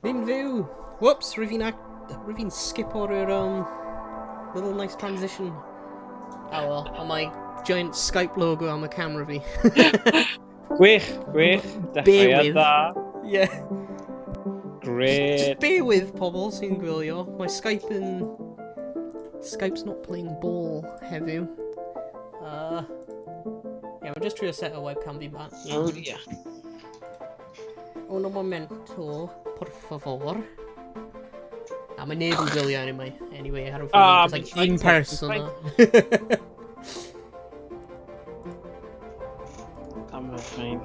Ni'n fyw! Whoops, rwy fi'n act... Rwy fi'n skipo'r yr, little nice transition. Oh well, ond mae giant Skype logo am y camera fi. Gwych, gwych. Dechreuad dda. Yeah. Great. Just bear with pobl sy'n gwylio. Mae Skype yn... Skype's not playing ball heddiw. Yeah, mae'n just trio set o webcam fi ma. Oh dear. Uno momento, por favor. A mae neb yn gwylio anyway, anyway ar y Ah, ffôn, just like un person. Am y fine.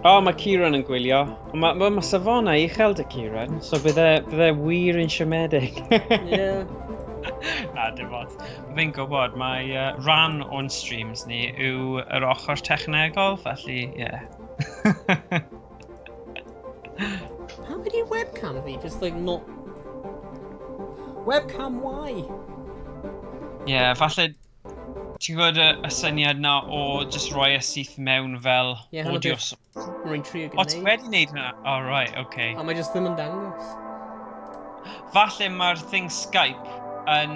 O, oh, mae Kieran yn gwylio. Ond mae ma, ma safonau uchel dy Kieran, so bydde, bydde wir yn siomedig. Yeah. Na, dim ots. Fi'n gwybod, mae rhan o'n streams ni yw yr ochr technegol, felly, ie. Yeah. Pam ydi webcam fi? Just like not... Webcam, why? Ie, yeah, falle ti'n gwybod y, y syniad na o just rhoi y syth mewn fel Ie, hwnna audio beth source? Rwy'n trio O, ti gwneud. wedi gwneud hwnna? Oh, right, okay. A mae just ddim yn dangos. Falle mae'r thing Skype yn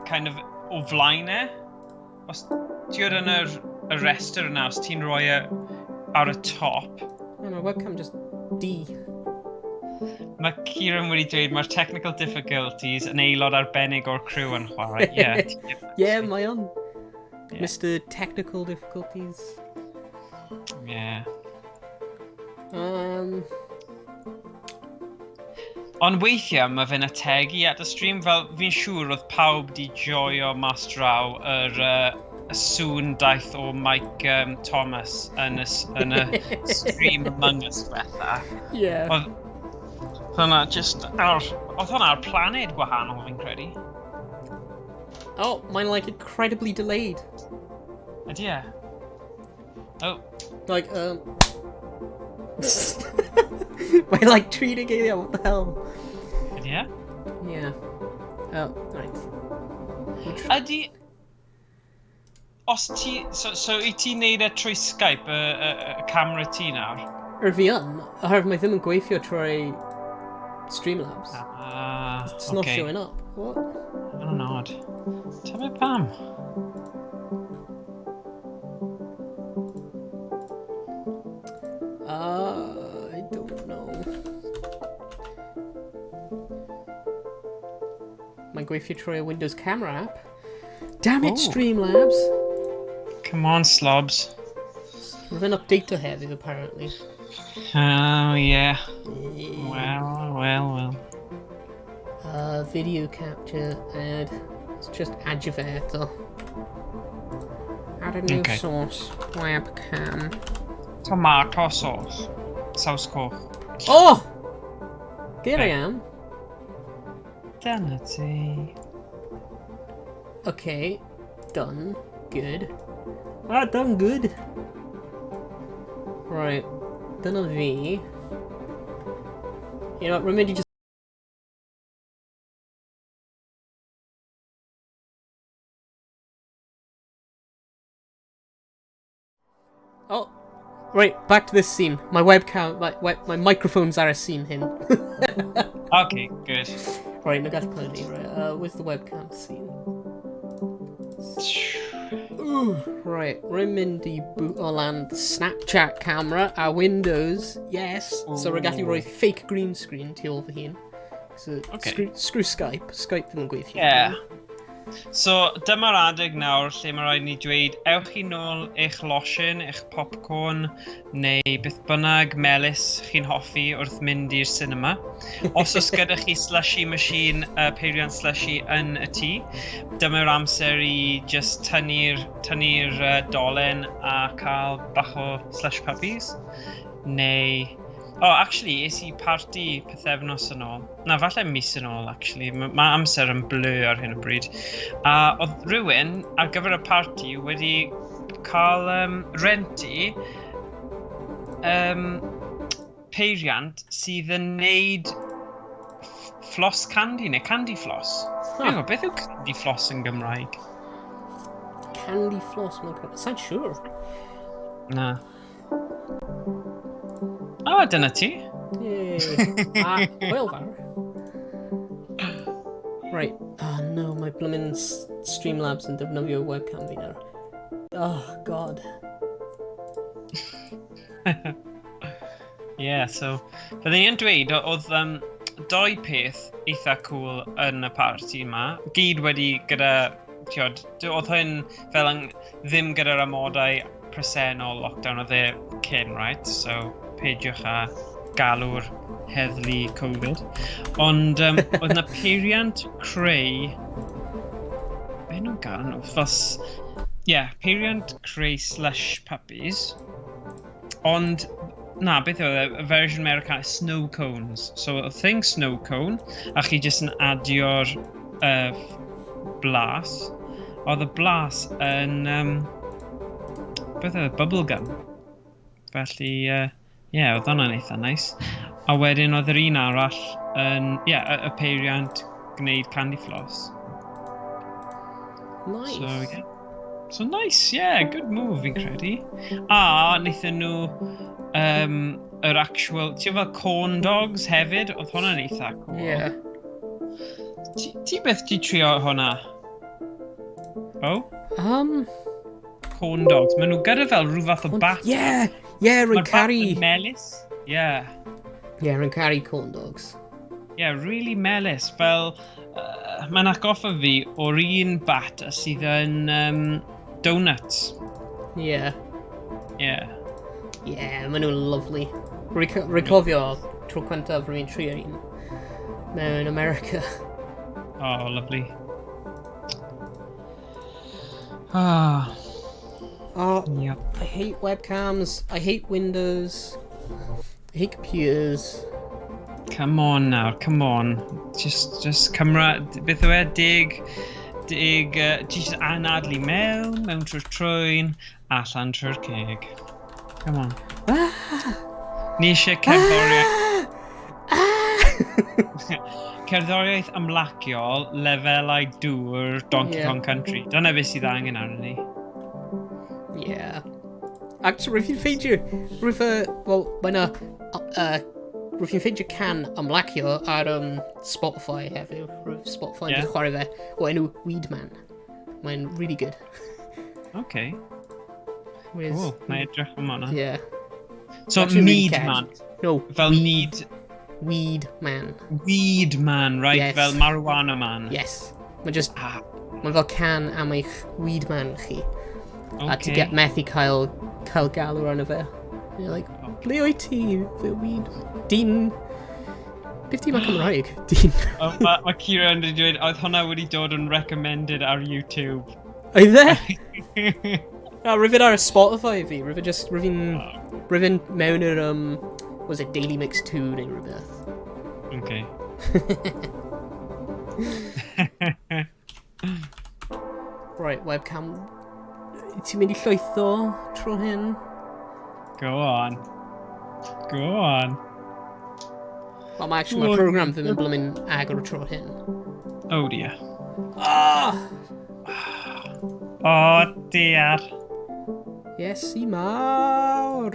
kind of o flaen e. Os ti'n gwybod yn yr, y restr yna, os ti'n rhoi e ar y top, Ie, mae webcam just D. Mae Kieran wedi dweud mae'r technical difficulties yn aelod arbennig o'r crew yn chwarae. Ie. Ie, mae o'n. Ie. Mr Technical Difficulties. Ie. Ond weithiau mae fe'n ategu at y stream, fel fi'n siŵr oedd pawb di joio mas draw yr, y sŵn daeth o Mike Thomas yn y, yn y stream Among Us diwetha. Yeah. Oedd hwnna just ar, oedd hwnna ar planed gwahanol fi'n credu. Oh, mae'n like incredibly delayed. Ydy e? Oh. Like, Mae'n like 30 geiriau, what the hell? Ydy e? Yeah. Oh, right. Ydy... Os ti... So, i ti'n neud e trwy Skype, y, y, y camera ti nawr? Er fi yn, oherwydd mae ddim yn gweithio trwy Streamlabs. Ah, It's not showing up. What? Mae'n odd. Tybed pam? I don't know. Mae'n gweithio trwy y Windows Camera app. Damn it, Oh. Streamlabs! Come on, slobs. Mae fe'n update o hefyd, apparently. Oh, yeah. Well, well, well. Video capture, add. It's just add fe eto. Add a new source, webcam. Tomato sauce. Saws coch. Oh! There I Okay. am. Dyna ti. Okay, done. Good. Ah, done good. Right, dyna fi. You know what, rwy'n mynd i just... Oh, right, back to this scene. My webcam, my, web, my microphone's ar y scene hyn. Okay, good. Right, na gall plynu, right. Where's the webcam scene? Ooh, right, rwy'n mynd i boot o lan Snapchat camera a Windows, yes. So rwy'n gallu rhoi fake green screen tu ôl fy hun. So, screw Skype, Skype ddim yn gweithio. Yeah. So, dyma'r adeg nawr lle mae rhaid ni dweud, ewch i nôl eich losin, eich popcorn, neu beth bynnag melys chi'n hoffi wrth mynd i'r cinema. Os oes gyda chi slushy machine, peiriant slushy yn y tŷ, dyma'r amser i just tynnu'r tynnu dolen a cael bach o slush puppies. Neu... Oh, actually, es i parti pythefnos yn ôl. Na, falle mis yn ôl, actually. Mae ma amser yn blur ar hyn o bryd. A oedd rhywun ar gyfer y parti wedi cael rentu peiriant sydd yn neud floss candy, neu candy floss. Huh. Hang on, beth yw candy floss yn Gymraeg? Candy floss, mae'n Sa'n siŵr. Na. O, oh, dyna ti. Yay. A, hwyl fawr. Right. Oh no, mae blymyn Streamlabs yn defnyddio webcam fi nawr. Oh, God. Yeah, so, byddwn i'n dweud, oedd doi peth eitha cool yn y party yma. Gyd wedi gyda, tiod, oedd hyn fel ddim gyda'r amodau presennol lockdown oedd e cyn, right? So, peidiwch â galw'r heddlu Covid. Ond oedd na peiriant creu... Be nhw'n gael nhw? Fel... Yeah, peiriant creu slush puppies. Ond, na, beth oedd e? Y fersiwn American, snow cones. So, y thing snow cone, a chi jyst yn adio'r blas. Oedd y blas yn... beth oedd e? Bubblegum. Felly, yeah, oedd hwnna'n eitha nice. A wedyn oedd yr un arall yn, yeah, y peiriant gwneud candy floss. Nice. So, yeah. So nice, yeah, good move fi'n credu. A wnaethon nhw yr actual, ti'n fel corn dogs hefyd, oedd hwnna'n eitha cool. Yeah. Ti beth di trio hwnna? Oh? Corn dogs. Maen nhw gyda fel rhyw fath o bat. Yeah, rwy'n Mae'r bat caru... yn melys. Yeah. Yeah, rwy'n caru corn dogs. Yeah, really melys. Fel, mae'n atgoffa fi o'r un bat sydd yn donuts. Yeah. Yeah. Yeah, maen nhw'n lovely. Rwy'n cofio tro cyntaf rwy'n trio un mewn America. Oh, lovely. Ah. Oh, Yeah. I hate webcams. I hate Windows. I hate computers. Come on nawr, come on. Just cymra, beth yw e, deg, ti just anadlu mewn trwy'r trwyn, allan trwy'r ceg. Come on. Ni eisiau cerddoriaeth, cerddoriaeth ymlaciol, lefelau dŵr, Donkey Kong Country. Dyna beth sydd angen arno ni. Yeah. Actually, rwy'n fi'n ffeindio, rwy'n fy, well, mae na, rwy'n fi'n ffeindio can ymlacio ar Spotify heddiw. Rwy'n Spotify yn chwarae fe o enw Weedman. Mae'n really good. Okay. With, Cool. Mae'n edrych am hwnna. Yeah. So, Actually really Mead Man. No. Fel need... Weed Man. Weed Man, right? Yes. Fel marijuana man. Yes. Mae just... Ah. Mae fel can am eich weed man chi. A ti Okay. methu cael galw arno fe. You're like, ble wyt ti? Fy weed... Dyn... Beth ti mae Cymraeg? Dyn... Oh, ma Kieran wedi dweud, oedd hwnna wedi dod yn recommended ar YouTube. Oedd e? Na, rwy'n ar y Spotify fi. Rwy'n just... Rwy'n mewn i'r... Was it Daily Mix 2 neu rhywbeth? Okay. Right, webcam. Ti'n mynd i llwytho tro hyn? Go on. Go on. Wel, mae actually, mae'r program ddim yn blymyn agor y tro hyn. Oh dear. Ah! Oh dear. Iesu mawr!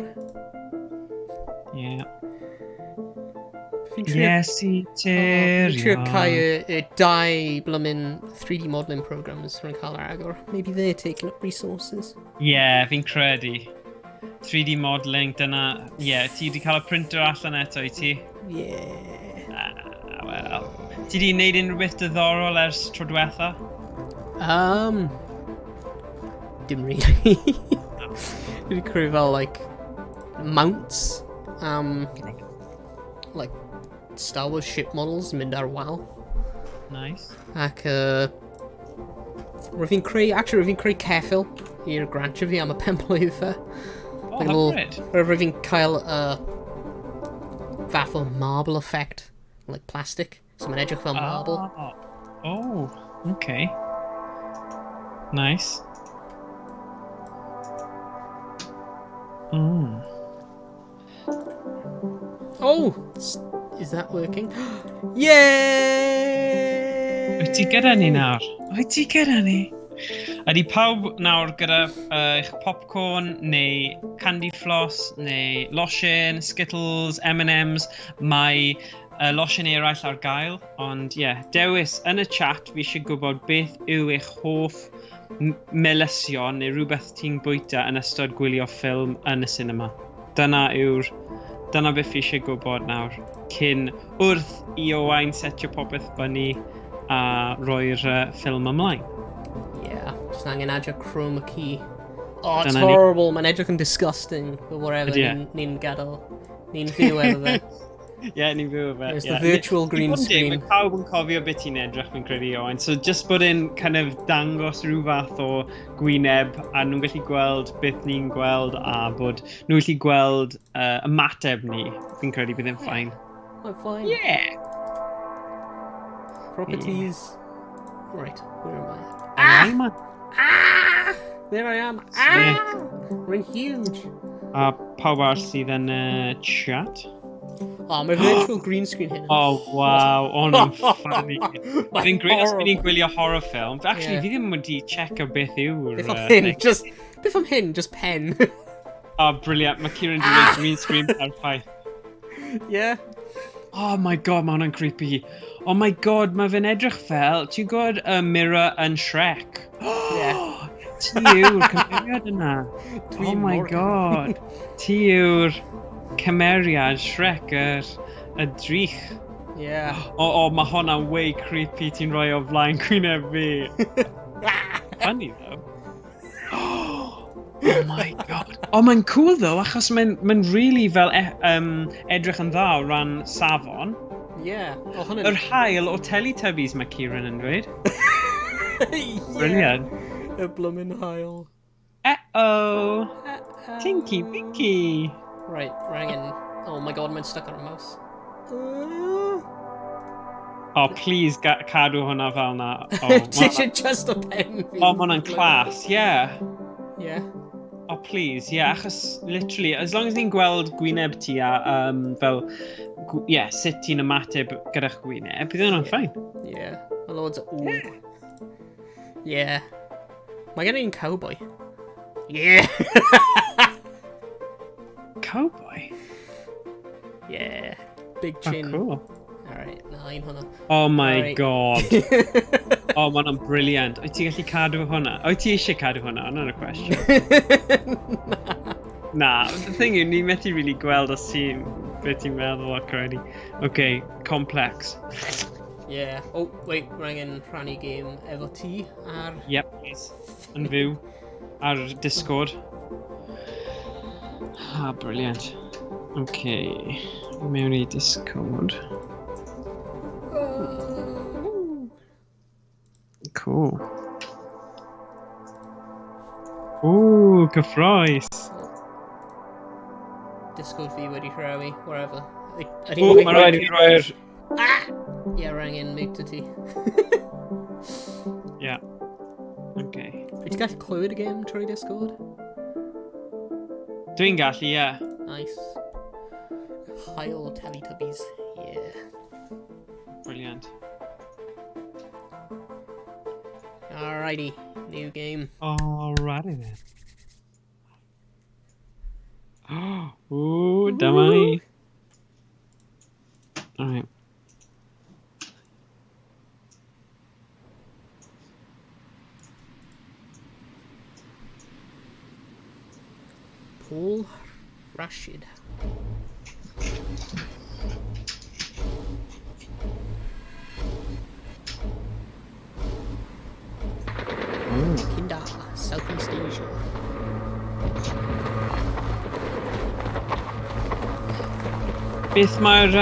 Yeah. Fi'n trio... Iesu Fi'n trio Tirion. cael y dau blymyn 3D modelling programs rwy'n cael ar agor. Maybe they're taking up resources. Yeah, fi'n credu. 3D modelling, dyna... Yeah, ti wedi cael y printer allan eto i ti? Yeah. Ah, well. Ti wedi gwneud unrhyw beth diddorol ers tro diwetha? Dim really. Dwi wedi creu fel, like, mounts am, like, Star Wars ship models yn mynd ar wal. Nice. Ac, rwy'n fi'n creu, actually, rwy'n fi'n creu ceffyl i'r grantio fi am y penblwydd fe. Oh, Like a little- hyfryd. Rwy'n fi'n cael fath o marble effect, like plastic. So mae'n edrych fel marble. Oh, oh, okay. Nice. Oh! Is that working? Yay! Wyt ti gyda ni nawr? Wyt ti gyda ni? Ydy pawb nawr gyda eich popcorn neu candy floss neu losin, Skittles, M&M's? Mae losin eraill ar gael, ond ie, yeah, dewis yn y chat, fi eisiau gwybod beth yw eich hoff melysion neu rhywbeth ti'n bwyta yn ystod gwylio ffilm yn y cinema. Dyna beth fi eisiau gwybod nawr, cyn wrth i Owain setio popeth fyny a roi'r ffilm ymlaen. Yeah, just angen adio chroma key. Oh, it's dyna horrible. Mae'n edrych yn disgusting. But whatever, ni'n ni gadael. Ni'n fyw efo fe. Ie, yeah, ni'n fyw efo fe. There's the virtual green screen. Mae pawb yn cofio beth ti'n edrych, fi'n credu, Owain. So just bod e'n kind of dangos rhyw fath o gwyneb a nhw'n gallu gweld beth ni'n gweld a bod nhw'n gallu gweld ymateb ni. Fi'n credu bydd e'n fine. I'm fine. Yeah. Properties. Yeah. Right, where am I? Ah! Ah! There I am. Ah! Rwy'n huge. A pawb arall sydd yn y chat. Oh, mae virtual green screen hyn. Oh, wow. Oh, hwnna'n funny. Fi'n gweud os ni'n gwylio horror film. Actually, fi ddim wedi checo beth yw'r Beth am hyn? Just, beth am hyn? Just pen. Oh, brilliant. Mae Kieran wedi dweud green screen perffaith. Yeah. Oh my God, mae hwnna'n creepy. Oh my God, mae fe'n edrych fel, ti'n gwybod y mirror yn Shrek? Yeah. Ti yw'r cymeriad yna. Oh my God. Ti yw'r cymeriad Shrek, y drych. Yeah. O, mae hwnna'n way creepy ti'n rhoi o flaen gwyneb fi. Funny though. Oh my God. Oh, mae'n cool though, achos mae'n really fel edrych yn dda o ran safon. Yeah. Oh, hwnna'n Yr haul o Teletubbies mae Kieran yn dweud. Yeah. Brilliant. Y bloomin' haul. Uh-oh. Uh-oh. Tinky Winky. Right, rang. Oh my God, mae'n stuck ar y mouse. Oh, please cadw hwnna fel na. Oh, Ti eisiau just a pen fi? Oh, ma' hwnna'n class, yeah. Yeah. Oh, please, yeah, achos literally, as long as ni'n gweld gwyneb ti a fel, yeah, sut ti'n ymateb gyda'ch gwyneb, bydd hwnna'n fine. Yeah. Mae loads o... Ooh. Yeah. Mae gen i'n cowboy. Yeah! Cowboy? Yeah. Big Oh, chin. cool. Alright, na un hwnna. Oh my Alright. God. Oh, ma' hwnna'n brilliant. Wyt ti'n gallu cadw hwnna? Wyt ti eisiau cadw hwnna? Hwnna'n y cwestiwn. Na, the thing yw, ni methu really gweld os ti'n beth ti'n meddwl o credu. Okay, complex. Yeah. Oh, wait, rwy'n angen rhannu game efo ti ar Yep, please. Yn fyw. Ar Discord. Ah, brilliant. Okay. Mewn i Discord. Cool. Ooh, cyffroes. Discord fi wedi rhewi, whatever. I O, mae rhaid i fi roi'r Ah! Yeah, rwy'n angen mute ti. Yeah. Okay. Wyt ti'n gallu clywed y game trwy Discord? Dwi'n gallu, yeah. Nice. Haul Teletubbies. Yeah. Brilliant. Alrighty, new game. Alrighty then. Ooh, dyma ni. Alright. Paul Rashid. Kinda, Southeast Asia. Beth mae'r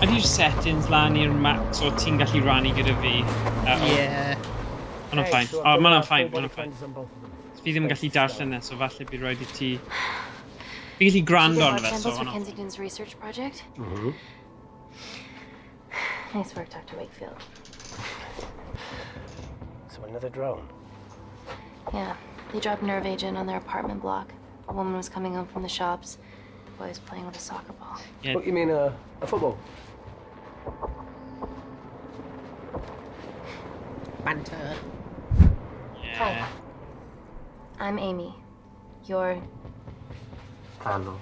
ydy'r settings lan i'r max o ti'n gallu rannu gyda fi? Yeah. Ma' hwnna'n fine. O, ma' hwnna'n fine, ma' hwnna'n fine. Fi ddim yn gallu darllen e, so falle bydd rhaid i ti. Fi gallu gwrando arno fe, so Samples for hwnna'n. Kensington's research project. Nice work, Dr. Wakefield. So another drone. Yeah, they dropped nerve agent on their apartment block. A woman was coming home from the shops. The boy was playing with a soccer ball. Yeah. What, you mean a football? Banter. Hi. I'm Amy. Your Hello.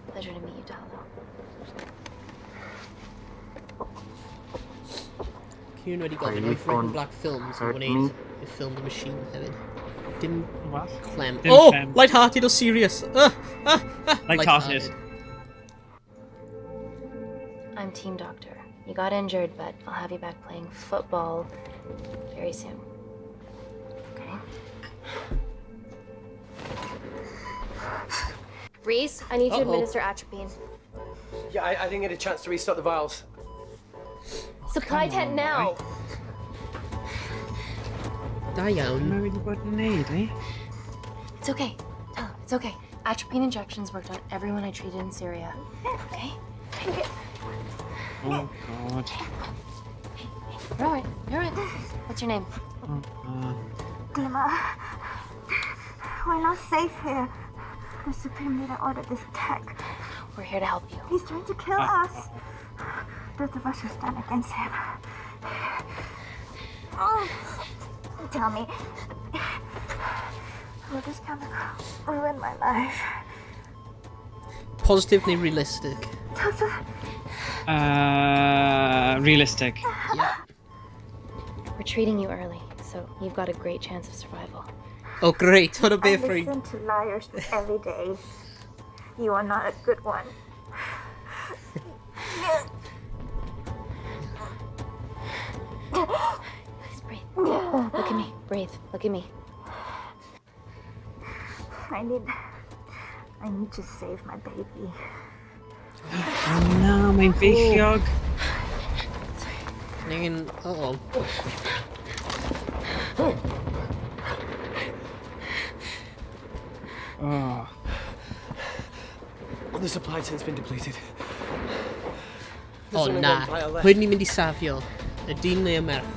Pleasure to meet you, Talo. Cyn wedi gofyn, Are you wyth written gonna Black Films yn hurt gwneud me? y ffilm The Machine hefyd. Dim What? clem. Dim Oh! clem. Light-hearted or serious? Light-hearted. I'm team doctor. You got injured, but I'll have you back playing football very soon. Okay? Reese, I need you to Uh-oh. administer atropine. Yeah, I didn't get a chance to restock the vials. Supply tent now! Da iawn. Mae wedi bod yn neud, eh? It's okay. Tell him, it's okay. Atropine injections worked on everyone I treated in Syria. Okay? Oh, God. You're all right. You're all right. What's your name? Dima, we're not safe here. The Supreme Leader ordered this attack. We're here to help you. He's trying to kill us. Those of us who stand against him. Oh, tell me, will this chemical ruin my life? Positive neu realistic? Doctor, Realistic. Yeah. We're treating you early, so you've got a great chance of survival. Oh, great. Hwna I beth rwy... listen to liars every day. You are not a good one. Please breathe. Look at me. Breathe. Look at me. I need to save my baby. Oh, na, mae'n feichiog. Neu'n... Uh-oh. Oh. The supply tent's been depleted. O There's na. something on fire left. Pwy ni'n mynd i safio? Y dyn neu y merch?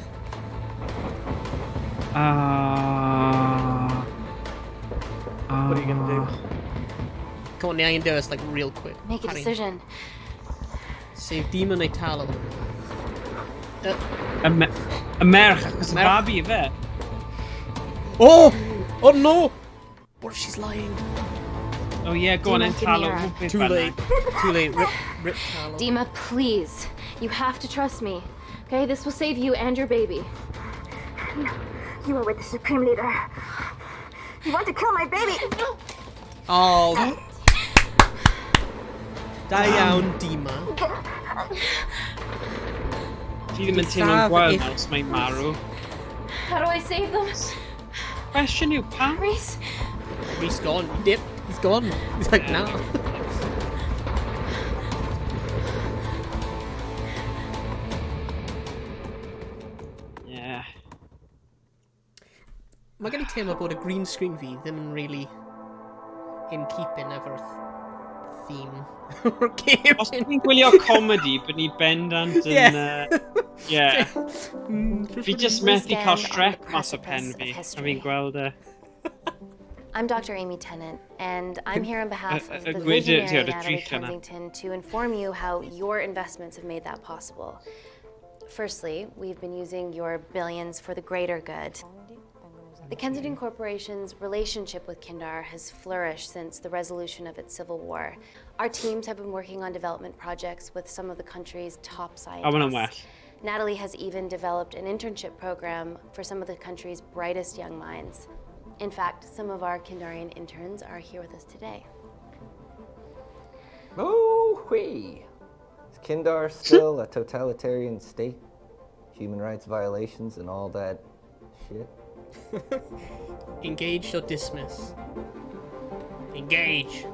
What are you gonna do? Come on, ni angen dewis, like, real quick. Make a Harry. decision. Save Dima neu Talo. Y merch, achos y Merch. babi, fe. Oh! Oh no! What if she's lying? Oh yeah, go on Dima, then, give me Talo. your arm. Beth Too bynnag. late. Too late. Rip, rip Talo. Dima, please. You have to trust me. Okay? This will save you and your baby. You are with the Supreme Leader. You want to kill my baby? No! Oh. Da iawn, Dima. Ti ddim yn teimlo'n Lladd gwael if- nawr, os mae'n marw. How do I save them? Cwestiwn yw pam? Reese? He's gone. Dip. He's gone. He's like, nah. Yeah. Mae gen i teimlo bod y green screen fi ddim yn really in keeping efo'r theme o'r game. Os ni'n gwylio comedy, bod ni bendant yn... Yeah. Yeah. Fi just methu cael stand on the Shrek mas o pen precipice fi. of A history. fi'n gweld e. I'm Dr. Amy Tennant, and I'm here on behalf of the Gwyd- visionary ti ar y Natalie drych yna. Kensington to inform you how your investments have made that possible. Firstly, we've been using your billions for the greater good. The Kensington Corporation's relationship with Kindar has flourished since the resolution of its civil war. Our teams have been working on development projects with some of the country's top scientists. A ma' hwnna'n well. Natalie has even developed an internship program for some of the country's brightest young minds. In fact, some of our Kindarian interns are here with us today. Oh, wee. Is Kindar still a totalitarian state? Human rights violations and all that shit? Engage or dismiss? Engage.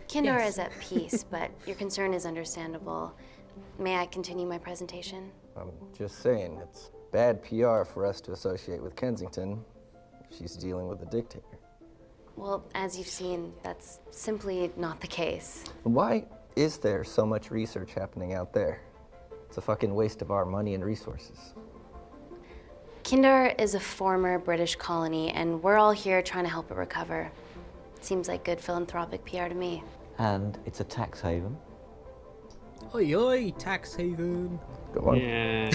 Kindar Yes. is at peace, but your concern is understandable. May I continue my presentation? I'm just saying, it's bad PR for us to associate with Kensington if she's dealing with a dictator. Well, as you've seen, that's simply not the case. And why is there so much research happening out there? It's a fucking waste of our money and resources. Kindar is a former British colony, and we're all here trying to help it recover. Seems like good philanthropic PR to me. And it's a tax haven. Oi, oi, tax haven. Go on. Yeah.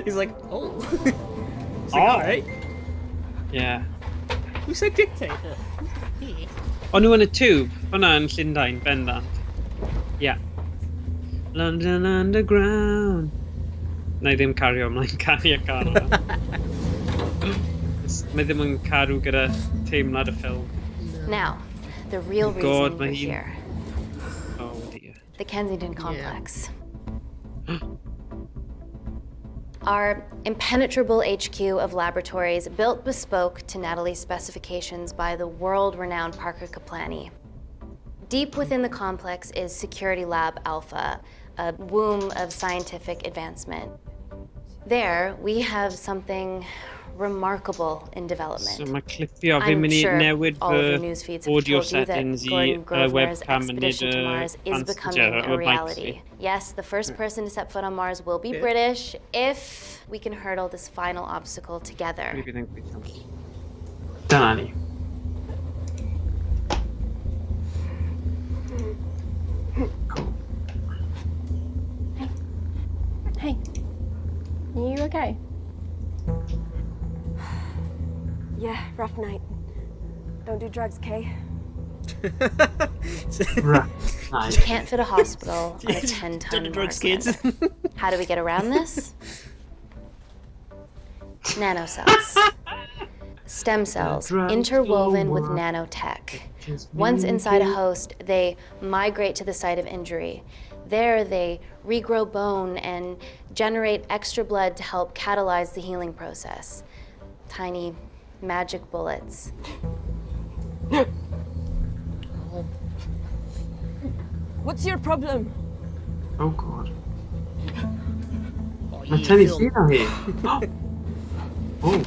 He's like, oh. He's like, Oh. all right. Yeah. Who said dictator? O'n nhw yn y tube, hwnna yn Llundain, bendant. Yeah. London Underground. Na i ddim cario ymlaen canu y cân yna. Mae ddim yn caru gyda teimlad y ffilm. Now, the real reason God, we're mae hi'n- here. Oh dear. The Kensington Complex. Our impenetrable HQ of laboratories, built bespoke to Natalie's specifications by the world renowned Parker Kaplani. Deep within the complex is Security Lab Alpha, a womb of scientific advancement. There, we have something remarkable in development. So mae clipio, fi'n I'm mynd i sure newid all of fy your news feeds have audio told you that settings i Gordon Grosvenor's webcam yn nid expedition y to Mars is answer becoming y a mic reality. fi. Yes, the first person to set foot on Mars will be Yeah. British if we can hurdle this final obstacle together. Dwi bydd yn gweithio. Dyna ni. Cool. Hey. You okay? Yeah, rough night. Don't do drugs, Kay. Right. Nice. You can't fit a hospital on a 10 Don't ton do drugs, Mars kids. lander. How do we get around this? Nanocells. Stem cells Drugs interwoven with don't work. nanotech. Just Once me inside a and you. host, they migrate to the site of injury. There, they regrow bone and generate extra blood to help catalyze the healing process. Tiny magic bullets. What's your problem? Oh god. Oh, Mae yeah, tynnu film. llun o hi. Oh.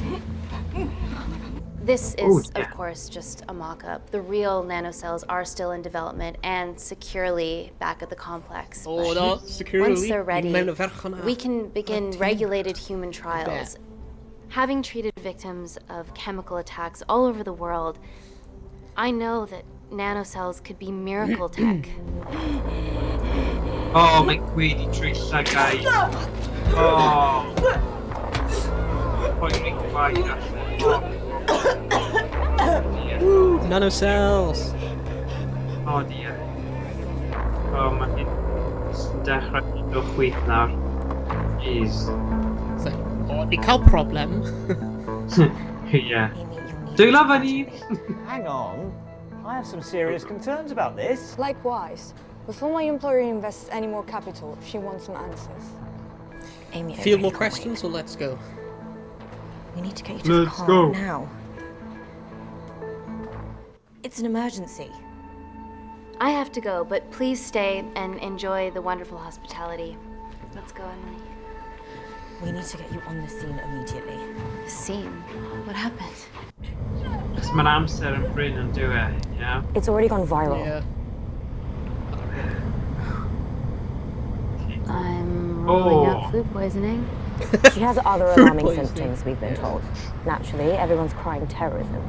This Oh, is, yeah. of course, just a mock up. The real nanocells are still in development and securely back at the complex. Oh, but no, securely. Once they're ready, Mewn y ferch hwnna. we can begin regulated human trials. Bet. Having treated victims of chemical attacks all over the world, I know that nanocells could be miracle tech. Oh, mae'n gweud i trwy llygau. Oh. Poeri gwaed allan. Oh. Dear. Woo, nanocells. Oh dear. Oh, mae hi'n dechrau mynd o chwith nawr. Jeez. It's like, oh, ni cael problem. Yeah. Amy, you need Dwylo to fyny! Hang on. I have some serious concerns about this. Likewise, before my employer invests any more capital, she wants some answers. Amy, I Field really more can't questions or let's go? wait. We need to get you to the Let's car go. now. It's an emergency. I have to go, but please stay and enjoy the wonderful hospitality. Let's go, Emily. We need to get you on the scene immediately. The scene? What happened? Achos mae'r amser yn brin yn dyw e, yeah? It's already gone viral. Yeah. I'm ruling Oh. out food poisoning. She has other Food alarming poisoning. symptoms, we've been told. Naturally, everyone's crying terrorism.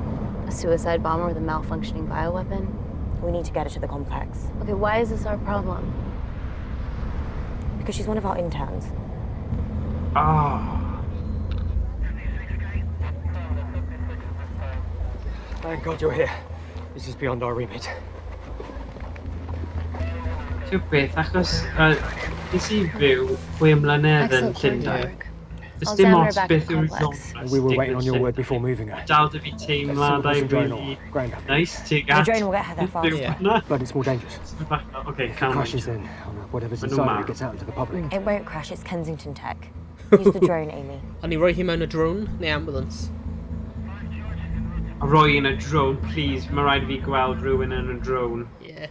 A suicide bomber with a malfunctioning bioweapon. We need to get her to the complex. Okay, why is this our problem? Because she's one of our interns. Oh. Thank God you're here. This is beyond our remit. Ti'n beth, achos nes i fyw 6 mlynedd yn Excellent Llundain. work. Does I'll dim examine her ots back at beth the yw'r complex. genre We were sy'n waiting on your digwydd word before moving her. Dal 'da fi teimladau Let's drone really or ground up. nice tuag The at drone will get her there faster. byw Yeah. yna. But it's more dangerous. Okay, If it calm crashes, then whatever's But no inside of matter. it gets out into the public. It won't crash, it's Kensington Tech. Use the drone, Amy. A ni roi hi mewn y drone neu ambulance. A roi yn y drone, please. Mae rhaid i fi gweld rhywun yn y drone. Yeah.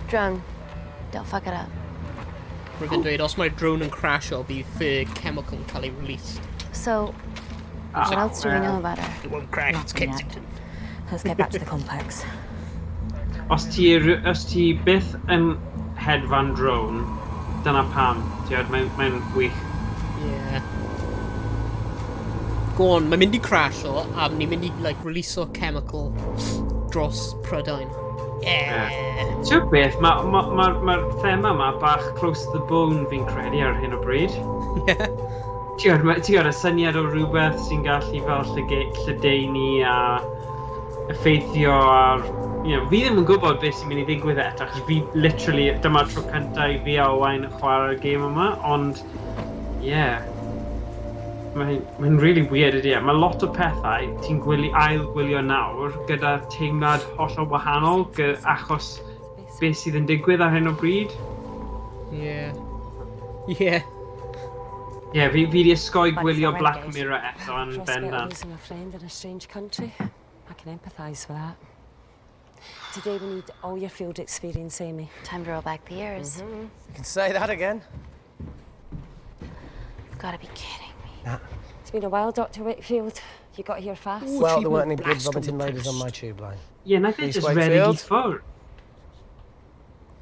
Drone, don't fuck it up. Rwy'n yn dweud, os mae'r drone yn crasho, bydd y chemical yn cael ei released. So, what else do we know about her? It won't crash, it's Nothing yet. Kensington. Let's get back to the complex. Os ti byth yn hedfan drone, dyna pam. Ti'n mae'n wych. Yeah. Go on, mae'n mynd i crasho, a ni'n mynd i, like, release o chemical dros Prydain. Yeah. Ti'n beth, mae'r ma, ma, ma, ma thema yma bach close to the bone fi'n credu ar hyn o bryd. Yeah. Ti'n gwybod, y syniad o rhywbeth sy'n gallu fel lledaenu a effeithio ar... You know, fi ddim yn gwybod beth sy'n mynd i ddigwydd eto, achos fi literally, dyma'r tro cyntaf i fi a Owain chwarae'r gêm yma, ond, yeah. Mae'n mae really weird ydy e. Mae lot o pethau ti'n gwylio, ail gwylio nawr gyda teimlad hollol wahanol achos beth sydd yn digwydd ar hyn o bryd. Yeah. Yeah. Yeah, fi di osgoi gwylio Black Mirror eto yn bendant. Losing a friend in a strange country. I can empathise with that. Today we need all your field experience, Amy. Time to roll back the years. You can say that again. You've got to be kidding me. Nah. It's been a while, Dr. Wakefield. You got here fast. Ooh, Well, there weren't any achievement blood blast from the vomiting ladies on past. my tube line. Yeah, nath e Rhys just redeg i Wakefield. ffwrdd.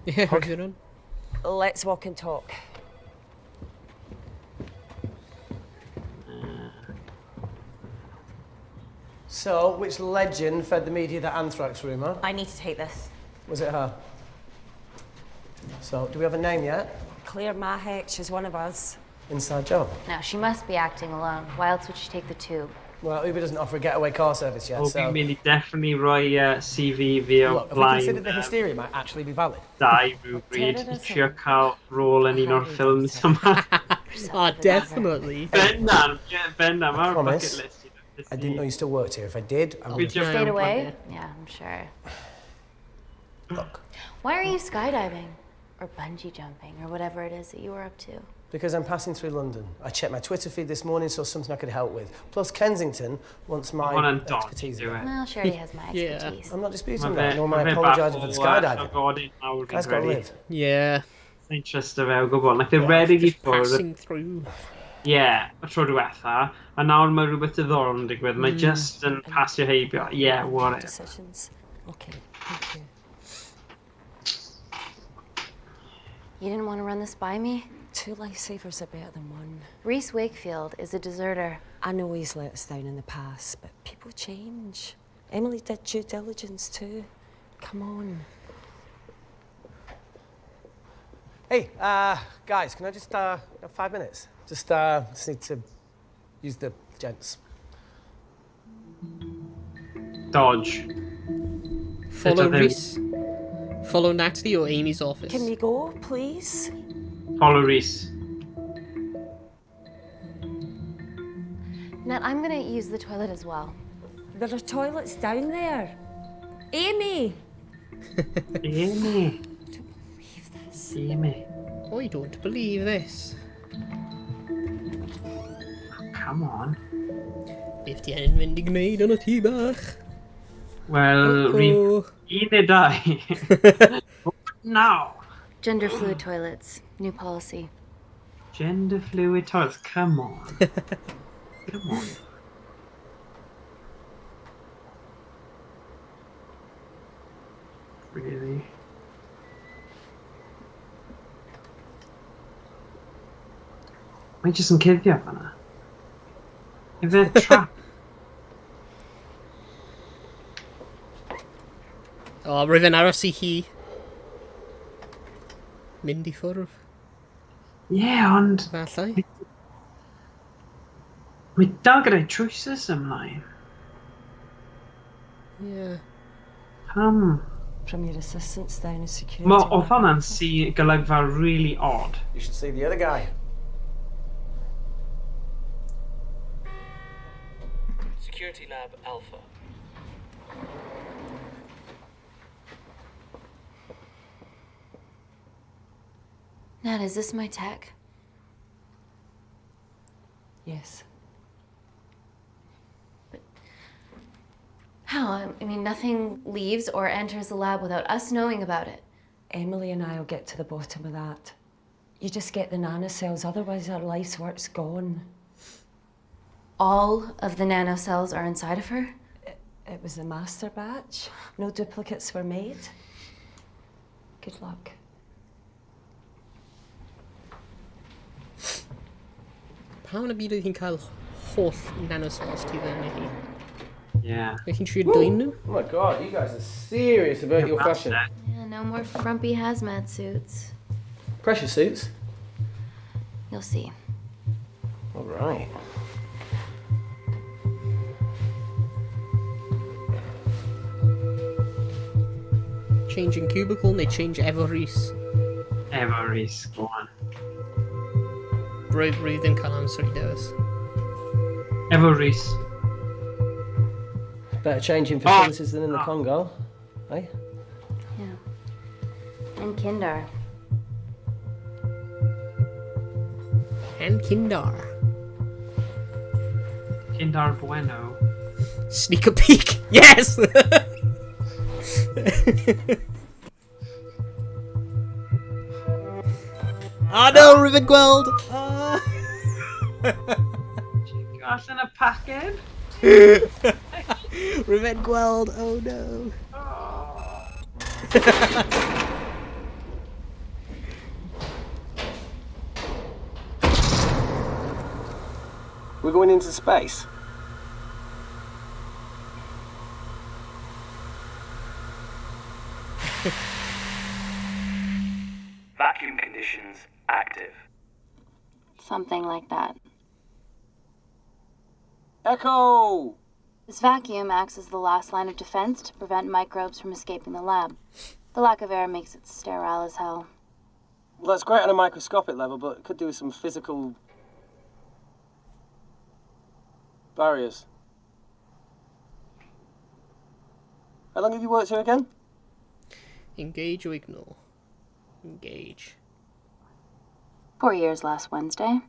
Yeah, good one. Let's walk and talk. So, which legend fed the media the anthrax rumour? I need to take this. Was it her? So, do we have a name yet? Claire Mahek, she's one of us. Inside job. Now, she must be acting alone. Why else would she take the tube? Well, Uber doesn't offer a getaway car service yet, O, so... fi'n mynd i definitely rhoi CV fi o Look, have we blaen considered the hysteria might actually be valid? dau rhywbryd i trio cael rôl yn un o'r ffilms yma. Ah, definitely. Bendant, yeah, bendant, mae'r Promise. bucket list. You know, I didn't know you still worked here. If I did, I would... Good Stayed away? Yeah, I'm sure. Look, Why are you skydiving? Or bungee jumping, or whatever it is that you were up to? because I'm passing through London. I checked my Twitter feed this morning, saw something I could help with. Plus, Kensington wants my Hwnna'n dodgy, expertise. yw e. Well, she already has my Yeah. expertise. I'm not disputing Mae that, fe, nor am ma I fe bach apologising o for the skydiving. llygodyn mawr fi'n Guy's got to credu. live. Yeah. Sa'n trysto fe o gwbl. Nath e redeg i Just ffwrdd, passing through. ie, y tro diwetha, a nawr mae rhywbeth diddorol yn digwydd. Mae just yn pasio heibio. Yeah, what it. Decisions. Okay, thank you. You didn't want to run this by me? Two lifesavers are better than one. Reese Wakefield is a deserter. I know he's let us down in the past, but people change. Emily did due diligence too. Come on. Hey, guys, can I just have 5 minutes? Just need to use the gents. Dodge. Follow Sut oedd e- Rhys. Follow Natalie or Amy's office. Can we go, please? Follow Rhys. Nat, I'm gonna use the toilet as well. There are toilets down there. Amy! Amy. Leave this. Amy. I don't believe this. Come on. Beth ti yn mynd i gwneud yn y tŷ bach? Wel, rhif Oh. un neu dau. Now. Gender fluid toilets, new policy. Gender fluid toilets, come on. Come on. Really? Mae jyst yn cuddio fan'na. Ife trap? O, rwyf yn aros i hi. Mynd i ffwrdd, Ie, yeah, ond efallai. mae dal gyda'i trwsus ymlaen. Yeah. Pam? From your assistants down in security. Mae oedd hwnna'n si golygfa really odd. You should see the other guy. Security Lab Alpha. Nat, is this my tech? Yes. How? I mean, nothing leaves or enters the lab without us knowing about it. Emily and I will get to the bottom of that. You just get the nanocells, otherwise our life's work's gone. All of the nanocells are inside of her? It was the master batch. No duplicates were made. Good luck. Pam yn y byd oedd hi'n cael holl nanocells tu fewn i hi? Yeah. Fe chi'n trio dwyn nhw? Oh my god, you guys are serious about your fashion. Yeah, no more frumpy hazmat suits. Pressure suits? You'll see. All right. Changing cubicle neu change efo Rhys? Efo Rhys, go on. Rwy, rwy ddim cael amser i dewis. Efo Rhys. Better changing facilities than in the Congo, eh? Yeah. And Kindar. And Kindar. Kindar Bueno. Sneak a peek! Yes! Ah no, Riven Gweld! Ah. Checio allan y paced. Riven Gweld, oh no. We're going into space. Vacuum conditions active. Something like that. Echo! This vacuum acts as the last line of defense to prevent microbes from escaping the lab. The lack of air makes it sterile as hell. Well, that's great on a microscopic level, but it could do with some physical barriers. How long have you worked here again? Engage or ignore? Engage. 4 years last Wednesday.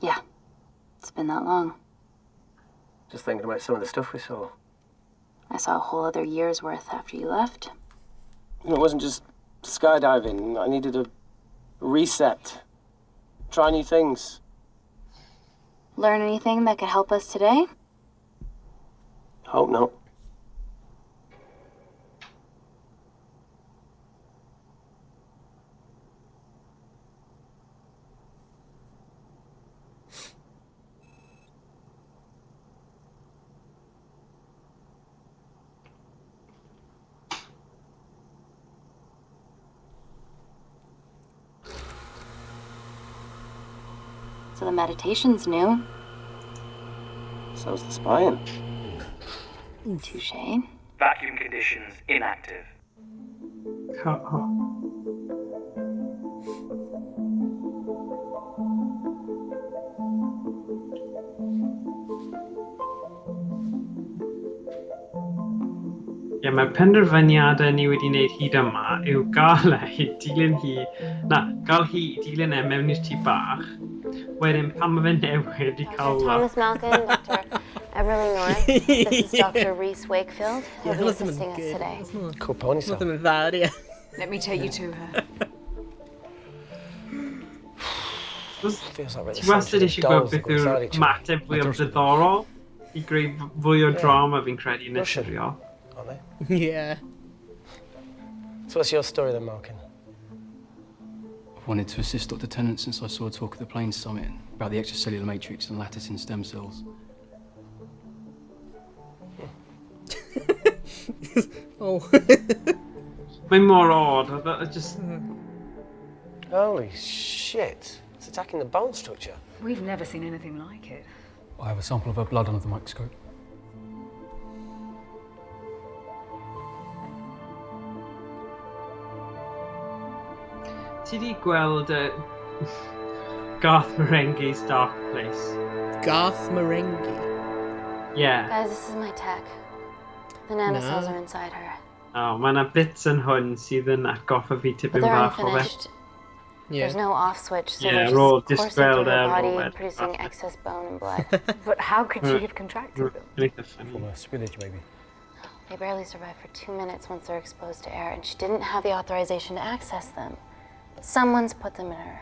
Yeah, it's been that long. Just thinking about some of the stuff we saw. I saw a whole other year's worth after you left. You know, it wasn't just skydiving. I needed a reset. Try new things. Learn anything that could help us today? Hope not. So the meditation's new. So's the spying. Touche. Vacuum conditions inactive. Ie, mae penderfyniadau ni wedi wneud hyd yma yw gael e i dilyn hi, na, gael hi i dilyn e mewn i'r tŷ bach. Wedyn, pan mae fe'n newid i cael Thomas Malkin, Dr. Everly North. This is Dr. Reese Wakefield. He'll be hwnna ddim yn assisting us good. today. Cool ponytail. Hwnna ddim yn dda, ydi e? Let me take you to her. Feels like we're at the Ti wastad centre of eisiau gweld dolls that beth go inside yw'r each other. mateb fwyaf diddorol i greu fwy o drama fi'n credu yn y Russian. serial. Aren't they? Yeah. So what's your story then, Malkin? I've wanted to assist Dr. Tennant since I saw a talk at the Plains Summit about the extracellular matrix and lattice in stem cells. Oh. Mae mor odd, oedd e just... Holy shit. It's attacking the bone structure. We've never seen anything like it. I have a sample of her blood under the microscope. Ti di gweld Garth Marenghi's Dark Place? Garth Marenghi. Yeah. Guys, this is my tech. The nanocells Na. are inside her. Oh, mae yna bits yn hwn sydd yn atgoffa fi But tipyn they're bach o fe. unfinished. There's no off switch, so Yeah, they're we're all just coursing just gweld through her e ar body, ôl e. producing excess bone and blood. But how could she have contracted them? Yn eitha funny. From a spillage, maybe. They barely survive for 2 minutes once they're exposed to air, and she didn't have the authorization to access them. Someone's put them in her.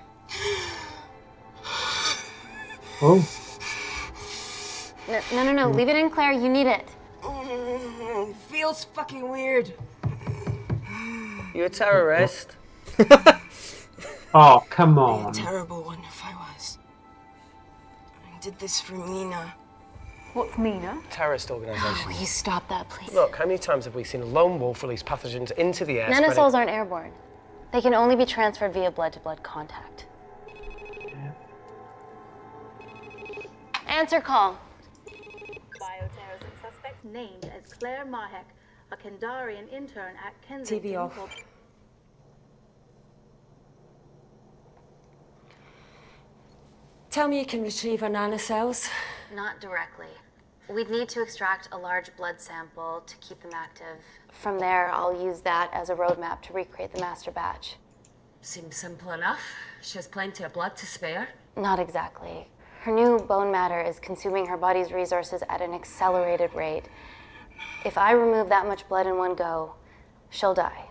Oh. No, no, no, no. Leave it in, Claire. You need it. It feels fucking weird. You a terrorist? Oh, come on. Terrible one if I was. I did this for Nina. What's MENA? Terrorist organisation. Will you stop that, please? Look, how many times have we seen a lone wolf release pathogens into the air? Nanocells spreading- aren't airborne. They can only be transferred via blood-to-blood contact. Answer call. Bioterrorism suspect named as Claire Mahek, a Kendarian intern at Kensington. TV off. Tell me you can retrieve her nanocells. Not directly. We'd need to extract a large blood sample to keep them active. From there, I'll use that as a roadmap to recreate the master batch. Seems simple enough. She has plenty of blood to spare. Not exactly. Her new bone matter is consuming her body's resources at an accelerated rate. If I remove that much blood in one go, she'll die.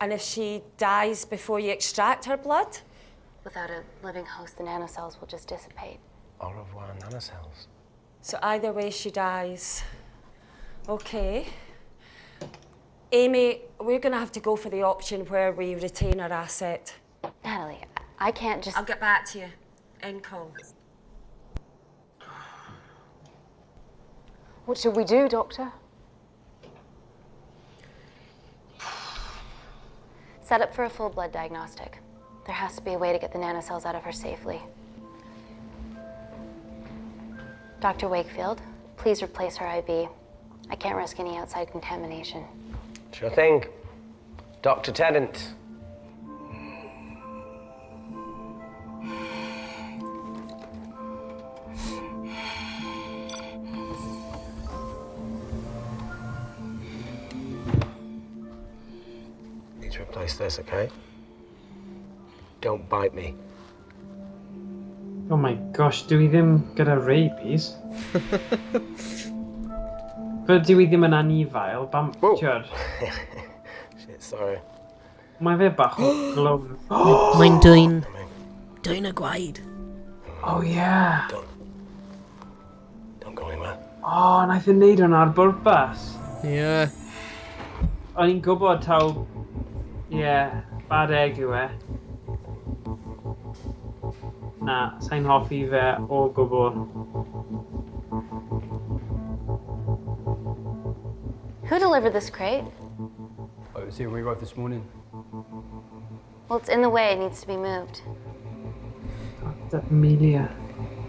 And if she dies before you extract her blood? Without a living host, the nanocells will just dissipate. Au revoir nanocells. So either way, she dies. Okay. Amy, we're going to have to go for the option where we retain our asset. Natalie, I can't just. I'll get back to you. End call. What should we do, Doctor? Set up for a full blood diagnostic. There has to be a way to get the nanocells out of her safely. Dr. Wakefield, please replace her IV. I can't risk any outside contamination. Sure thing. Dr. Tennant. Need to replace this, okay? Don't bite me. Oh my gosh, dwi ddim gyda rabies. Fel dwi ddim yn anifail, bam... Tiod, Shit, sorry. mae fe bach o glown. Mae'n dwyn. Dwyn y gwaed. Oh yeah. Don't go anywhere. Oh, naeth e wneud hwnna ar bwrpas. Yeah. O'n i'n gwybod taw... Yeah, bad egg yw e. Na, sa'n hoffi fe o gwbl. Who delivered this crate? Oh, it was here when we arrived this morning. Well, it's in the way, it needs to be moved. Dr. Amelia.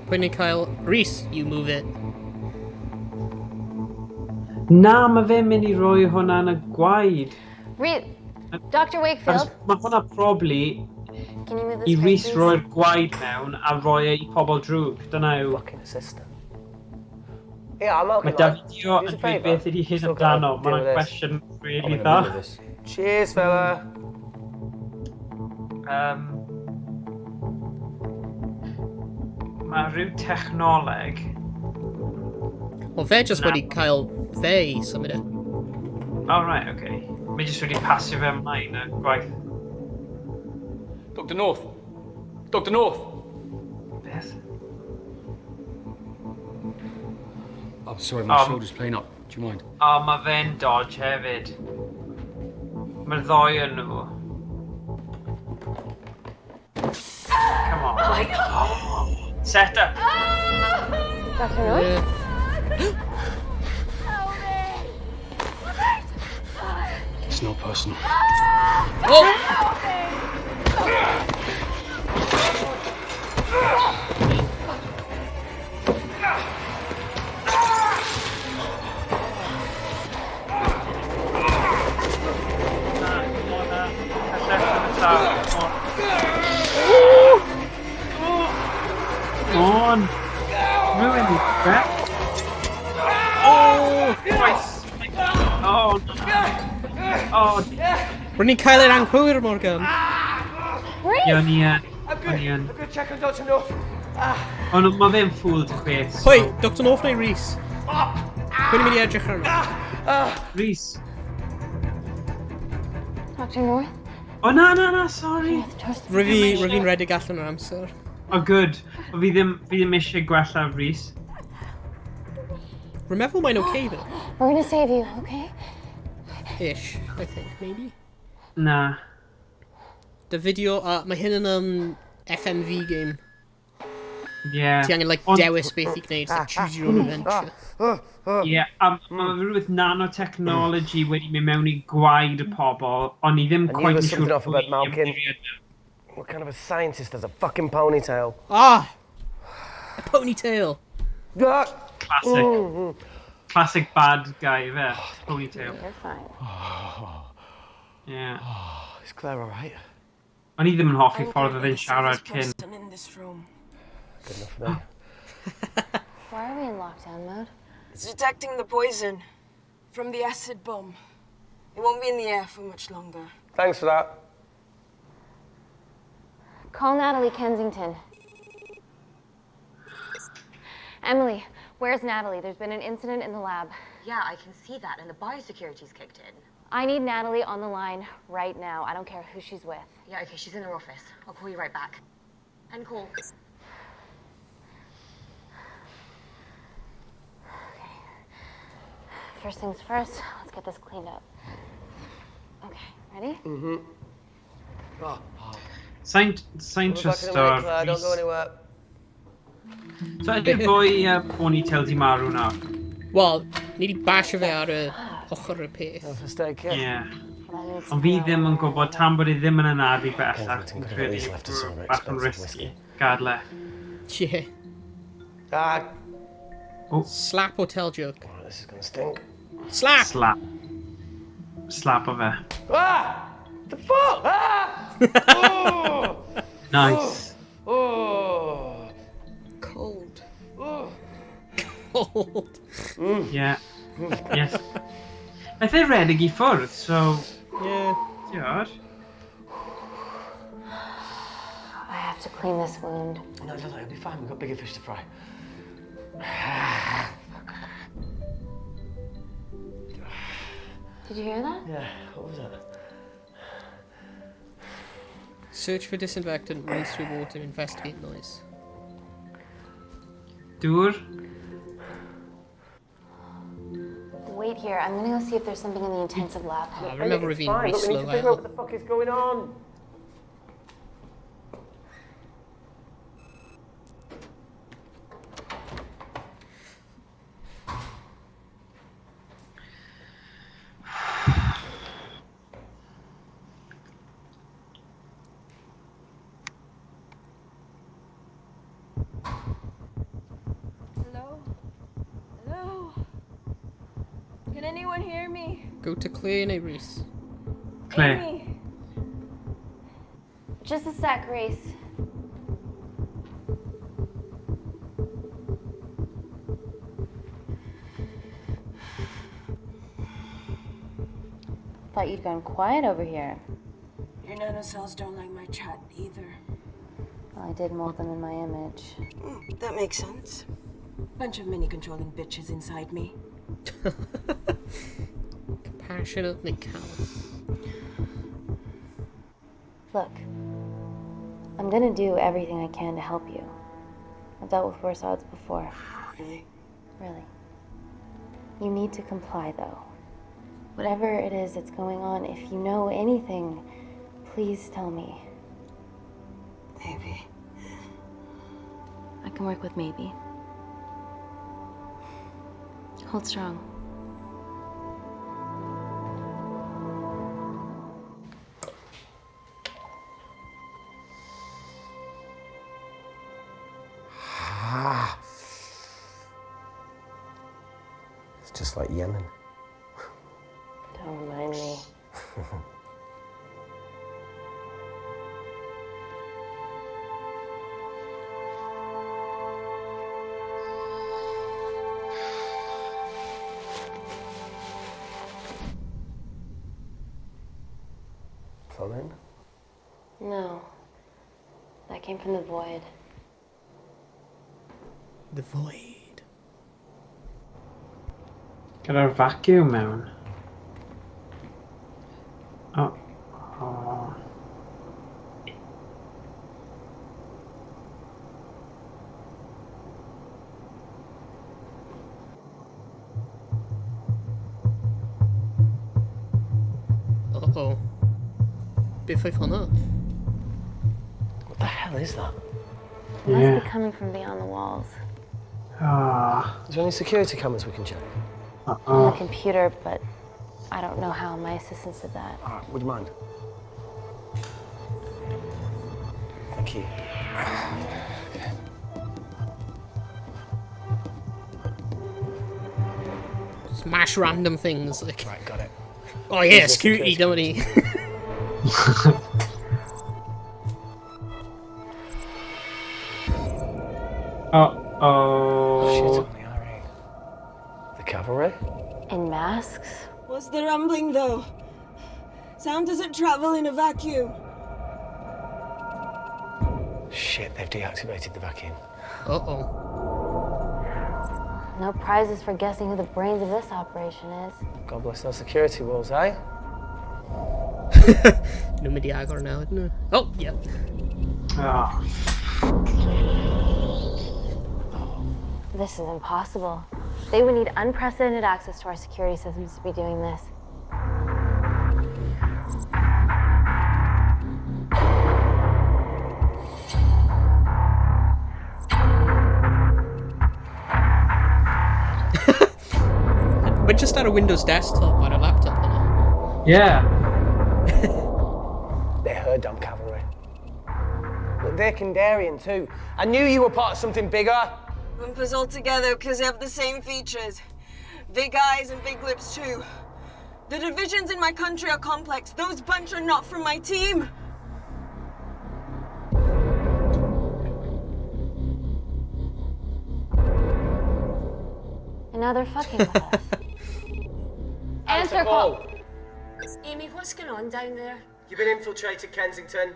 Pwy ni'n cael... Rhys, you move it. Na, mae fe'n mynd i roi hwnna yn y gwaed. Dr. Wakefield, Mae hwnna probably can you move i this crate, Rhys please? roi'r gwaed mewn a roi e i pobl drwg. Dyna yw. Fucking assistant. Yeah, I'm okay. Mae Davidio Do us yn a dweud favour. beth ydi hyn Still gotta amdano. deal Mae'n with this. cwestiwn really I'm in the dda. middle of this. Cheers, fella. Mae rhyw technoleg. Wel, fe just wedi cael fe i symud e. Oh, right, okay. Mae jyst wedi pasio fe ymlaen y gwaith. Dr. North! Dr. North! Beth? I'm sorry, my shoulder's playing up. Do you mind? O, mae fe'n dodge hefyd. Mae'r ddoi yn nhw. Come on. Oh my God. Set up. Dr. North? It's not personal. Oh! Come on. Ruin the crap. Oh, twice. Oh, no. Oh, Rwy'n ni'n cael yr anghywir, Morgan. Ie, o'n i yn. I'm good. O'n i yn. I'm good. Check on Dr. North. Ond mae fe'n ffwl dy chweth. Pwy? Dr North neu Rhys? Pwy ni'n mynd i edrych arno? Rhys. Dr. North? O na, na, na, sorry. Rwy fi'n redeg allan o'r amser. O, good. O, fi ddim, fi ddim eisiau gwella Rhys. Rwy'n meddwl mae'n okay though. We're gonna save you, okay? Ish, I think, maybe. Na. Dy fideo, mae hyn yn FMV game. Yeah. Ti angen, like, Ond- dewis beth i gwneud, like, choose your own adventure. Ie, yeah, a mae rhywbeth nanotechnology wedi mynd mewn i gwaed y pobl, ond ni ddim I knew quite there was yn siŵr something off about pwy Malkin. ymddiried. What kind of a scientist has a fucking ponytail? Ah! A ponytail! Ah! Classic. Classic bad guy, fe. Ponytail. You're fine. Yeah. Is Claire all right? O'n i ddim yn hoffi ffordd oedd e'n siarad cyn. Person in this room. Good enough for me. Why are we in lockdown mode? It's detecting the poison from the acid bomb. It won't be in the air for much longer. Thanks for that. Call Natalie Kensington. Emily, where's Natalie? There's been an incident in the lab. Yeah, I can see that, and the biosecurity's kicked in. I need Natalie on the line right now. I don't care who she's with. Yeah, okay, she's in her office. I'll call you right back. And call. First things first, let's get this cleaned up. Okay, ready? Mm-hmm. Oh. Sa'n We'll be back in a minute, trysto'r... Claire. Don't go anywhere. So ydy'r boi ponytail di marw nawr? Wel, ni di basio fe ar y ochr y peth. First aid kit. Ie. Ond fi ddim yn gwybod tan bod e ddim yn anadu bellach. Fi'n credu bach yn risky. Gadle. Yeah. Ah. Oh. Slap or tell joke? Oh, this is gonna stink. Slap! Slap. Slap o fe. Ah! The fuck? Ah! Oh! Nice. Oh! Cold. Oh! Cold. Yeah. Yes. Nath e redeg i ffwrdd, so... Yeah. Diod. I have to clean this wound. No, no, no, it'll be fine. We've got bigger fish to fry. Did you hear that? Yeah, what was that? Search for disinfectant, rinse through water, investigate noise. Dŵr. Wait here. I'm gonna go see if there's something in the intensive lab. I remember It's fi'n fine, rhy but we need slow to figure out out. what the fuck is going on. Hello? Hello? Can anyone hear me? Go to Claire neu Rhys. Claire. Amy? Just a sec, Grace. Thought you'd gone quiet over here. Your nanocells don't like my chat either. Well, I did mold them in my image. That makes sense. Bunch of mini controlling bitches inside me. Compassionate neu callous. Look, I'm gonna do everything I can to help you. I've dealt with worse odds before. Really? Really. You need to comply, though. Whatever it is that's going on, if you know anything, please tell me. Maybe. I can work with maybe. Hold strong. Ah. It's just like Yemen. Don't remind me. Plumbing? No. That came from the void. The void. Gyda'r vacuum mewn. O. Oh. Uh-oh. Beth oedd hwnna? What the hell is that? It must be coming from beyond the walls. Ah. Is there any security cameras we can check? On the computer, but I don't know how my assistants did that. All right, would you mind? Thank you. Smash random things. Like, right, got it. Oh yeah, Use the security, security don't he? Uh-oh. Shit on the IRA. The cavalry? In masks? What's the rumbling though? Sound doesn't travel in a vacuum. Shit, they've deactivated the vacuum. Uh-oh. No prizes for guessing who the brains of this operation is. God bless those security walls, eh? Nhw'n mynd i agor now, ydyn nhw? Oh, yeah. Oh. This is impossible. They would need unprecedented access to our security systems to be doing this. But just ar y Windows desktop ar y laptop yna. Yeah. They're her dumb cavalry. Look, they're Kindarian too. I knew you were part of something bigger. Lump us all together because they have the same features. Big eyes and big lips too. The divisions in my country are complex. Those bunch are not from my team. And now they're fucking with us. Answer call. Amy, what's going on down there? You've been infiltrated, Kensington.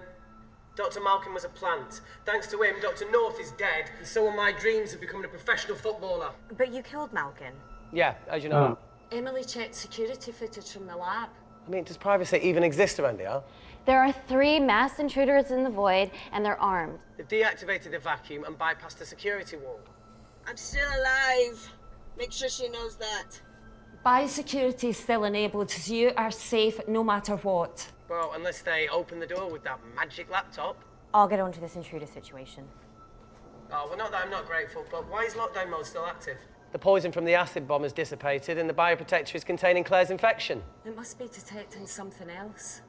Dr. Malkin was a plant. Thanks to him, Dr. North is dead, and so are my dreams of becoming a professional footballer. But you killed Malkin. Yeah, as you know. Emily checked security footage from the lab. I mean, does privacy even exist around here? There are 3 masked intruders in the void, and they're armed. They've deactivated the vacuum and bypassed the security wall. I'm still alive. Make sure she knows that. Biosecurity is still enabled, so you are safe no matter what. Well, unless they open the door with that magic laptop. I'll get onto this intruder situation. Oh, well, not that I'm not grateful, but why is lockdown mode still active? The poison from the acid bomb has dissipated and the bioprotector is containing Claire's infection. It must be detecting something else.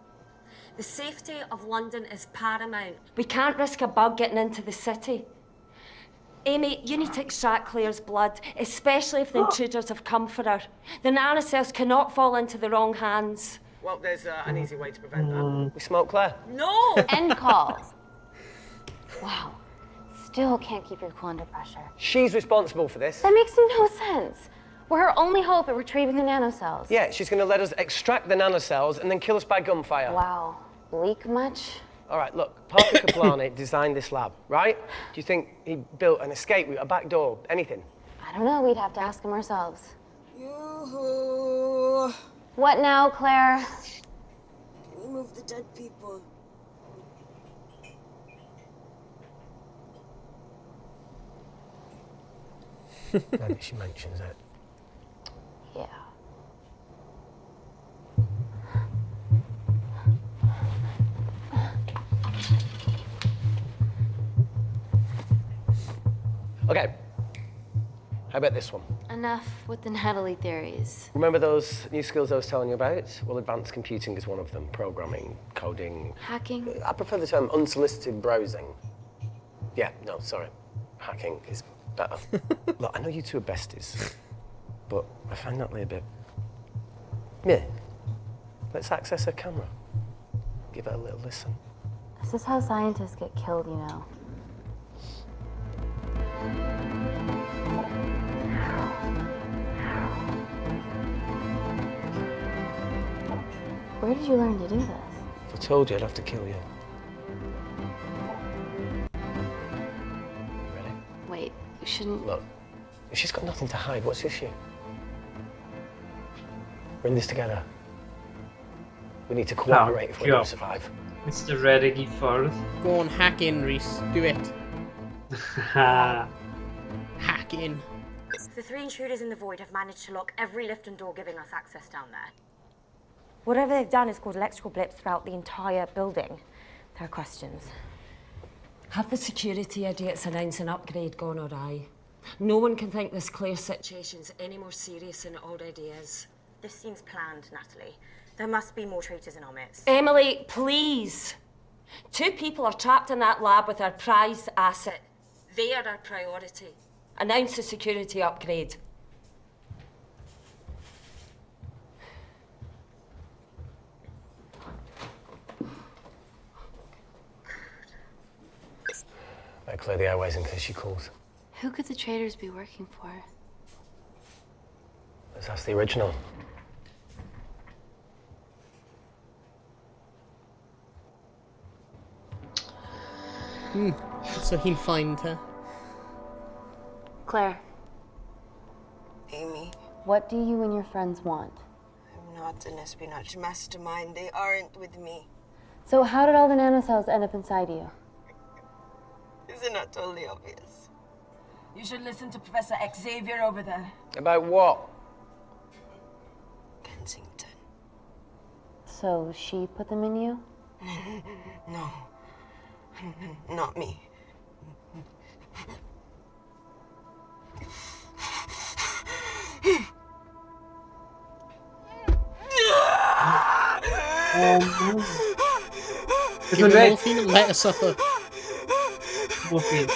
The safety of London is paramount. We can't risk a bug getting into the city. Amy, you need to extract Claire's blood, especially if the intruders have come for her. The nanocells cannot fall into the wrong hands. Well, there's an easy way to prevent that. We smoke Claire. No! End call. Wow. Still can't keep your cool under pressure. She's responsible for this. That makes no sense. We're her only hope at retrieving the nanocells. Yeah, she's going to let us extract the nanocells and then kill us by gunfire. Wow. Bleak much? All right, look, Parker Kaplani designed this lab, right? Do you think he built an escape route, a back door, anything? I don't know. We'd have to ask him ourselves. Yoo-hoo. What now, Claire? Can you move the dead people? Now that she mentions it. Yeah. Okay. How about this one? Enough with the Natalie theories. Remember those new skills I was telling you about? Well, advanced computing is one of them. Programming, coding. Hacking? I prefer the term unsolicited browsing. Yeah, no, sorry. Hacking is better. Look, I know you two are besties, but I find Natalie a bit... Meh. Let's access her camera. Give her a little listen. This is how scientists get killed, you know. Where did you learn to do this? If I told you, I'd have to kill you. Ready? Wait, you shouldn't... Look, if she's got nothing to hide, what's the issue? We're in this together. We need to cooperate if we're going to survive. Mr. Reddig i ffwrdd. Go on, hack in, Rhys. Do it. Hack in. The 3 intruders in the void have managed to lock every lift and door giving us access down there. Whatever they've done has caused electrical blips throughout the entire building. There are questions. Have the security idiots announce an upgrade gone awry? No one can think this Claire situation's any more serious than it already is. This seems planned, Natalie. There must be more traitors in our midst. Emily, please. Two people are trapped in that lab with our prized asset. They are our priority. Announce the security upgrade. Better clear the airways in case she calls. Who could the traitors be working for? Let's ask the original. So hi'n fine te. Claire, Amy, what do you and your friends want? I'm not an espionage mastermind. They aren't with me. So, how did all the nanocells end up inside you? Is it not totally obvious? You should listen to Professor Xavier over there. About what? Kensington. So, she put them in you? No. Not me. Oh, no. Give her morphine and let her suffer. Morphine.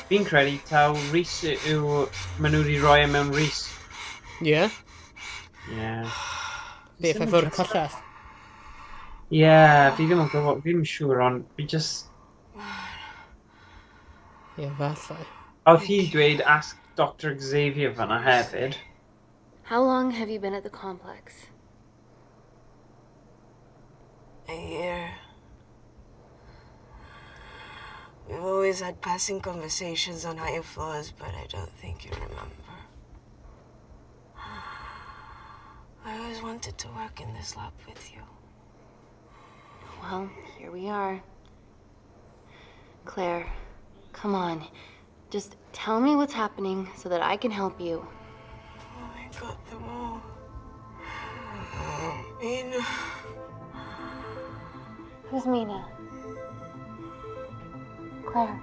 Fi'n credu taw Rhys yw... Maen nhw wedi rhoi e mewn Rhys. Yeah? Yeah. Beth efo'r cyllell? Yeah, fi ddim yn gwybod, fi ddim yn siŵr, ond fi just... Ie, falle. Oedd hi dweud ask Dr Xavier fanna hefyd. How long have you been at the complex? A year. We've always had passing conversations on higher floors, but I don't think you remember. I always wanted to work in this lab with you. Well, here we are. Claire, come on. Just tell me what's happening so that I can help you. I got them all. Mina. Who's Mina? Claire.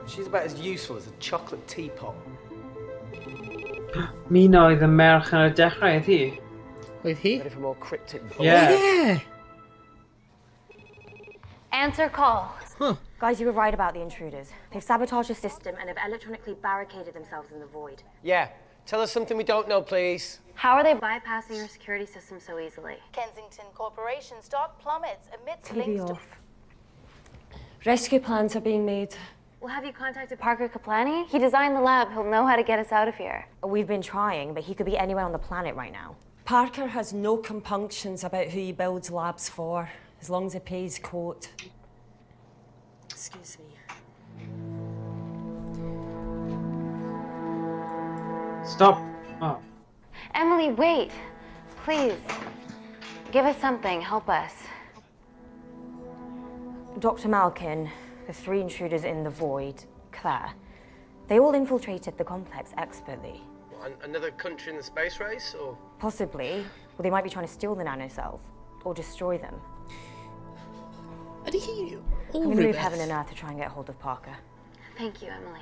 She's about as useful as a chocolate teapot. Mina oedd y merch yn y dechrau, oedd hi? Oedd hi? Ready for more cryptic Yeah. Yeah. Answer call. Guys, you were right about the intruders. They've sabotaged the system and have electronically barricaded themselves in the void. Yeah. Tell us something we don't know, please. How are they bypassing your security system so easily? Kensington Corporation stock plummets amidst TV links to off. Rescue plans are being made. Well, have you contacted Parker Kaplani? He designed the lab. He'll know how to get us out of here. We've been trying, but he could be anywhere on the planet right now. Parker has no compunctions about who he builds labs for, as long as he pays quote. Excuse me. Stop. Oh. Emily, wait. Please. Give us something. Help us. Dr. Malkin, the three intruders in the void, Claire, they all infiltrated the complex expertly. What, another country in the space race, or? Possibly, well, they might be trying to steal the nanocells or destroy them. Ydy hi o I'm going to move rhywbeth? heaven and earth to try and get hold of Parker. Thank you, Emily.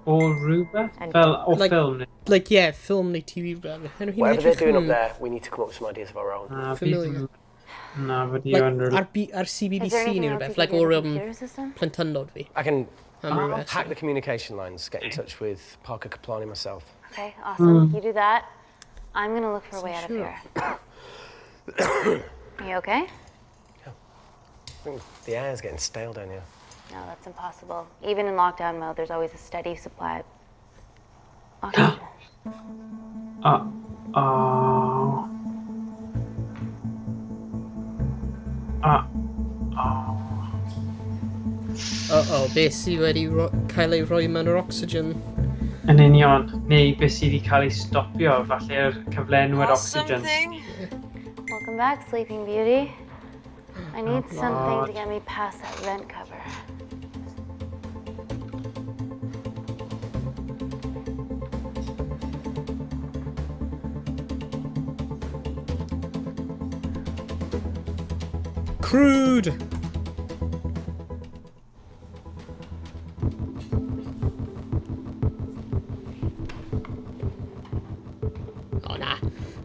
O rhywbeth? And- Fel o Like- ffilm neu? Like, yeah, ffilm neu TV fel. Enw hi'n Whatever they're edrych doing up yn there, we need to come up with some ideas of our own. Na, fi familiar. ddim- Na, fod i Like, yn ar, B, ar Is CBBC there anything neu else rhywbeth, you like can do o'r with the computer system? plentyndod fi. I can Am rhywbeth. hack the communication lines, get in touch with Parker Kaplani myself. Okay, awesome. You do that. I'm gonna look for a way out of Sure. here. Are you okay? I think the air's getting stale down here. No, that's impossible. Even in lockdown mode, there's always a steady supply of oxygen. O. O. O. O. Uh-oh, beth sydd wedi cael ei roi mewn yr oxygen? Yn union. Neu beth sydd wedi cael ei stopio, falle'r cyflenwyr oxygen. Something? Welcome back, Sleeping Beauty. I need something to God. get me past that vent cover. Crude! Oh na.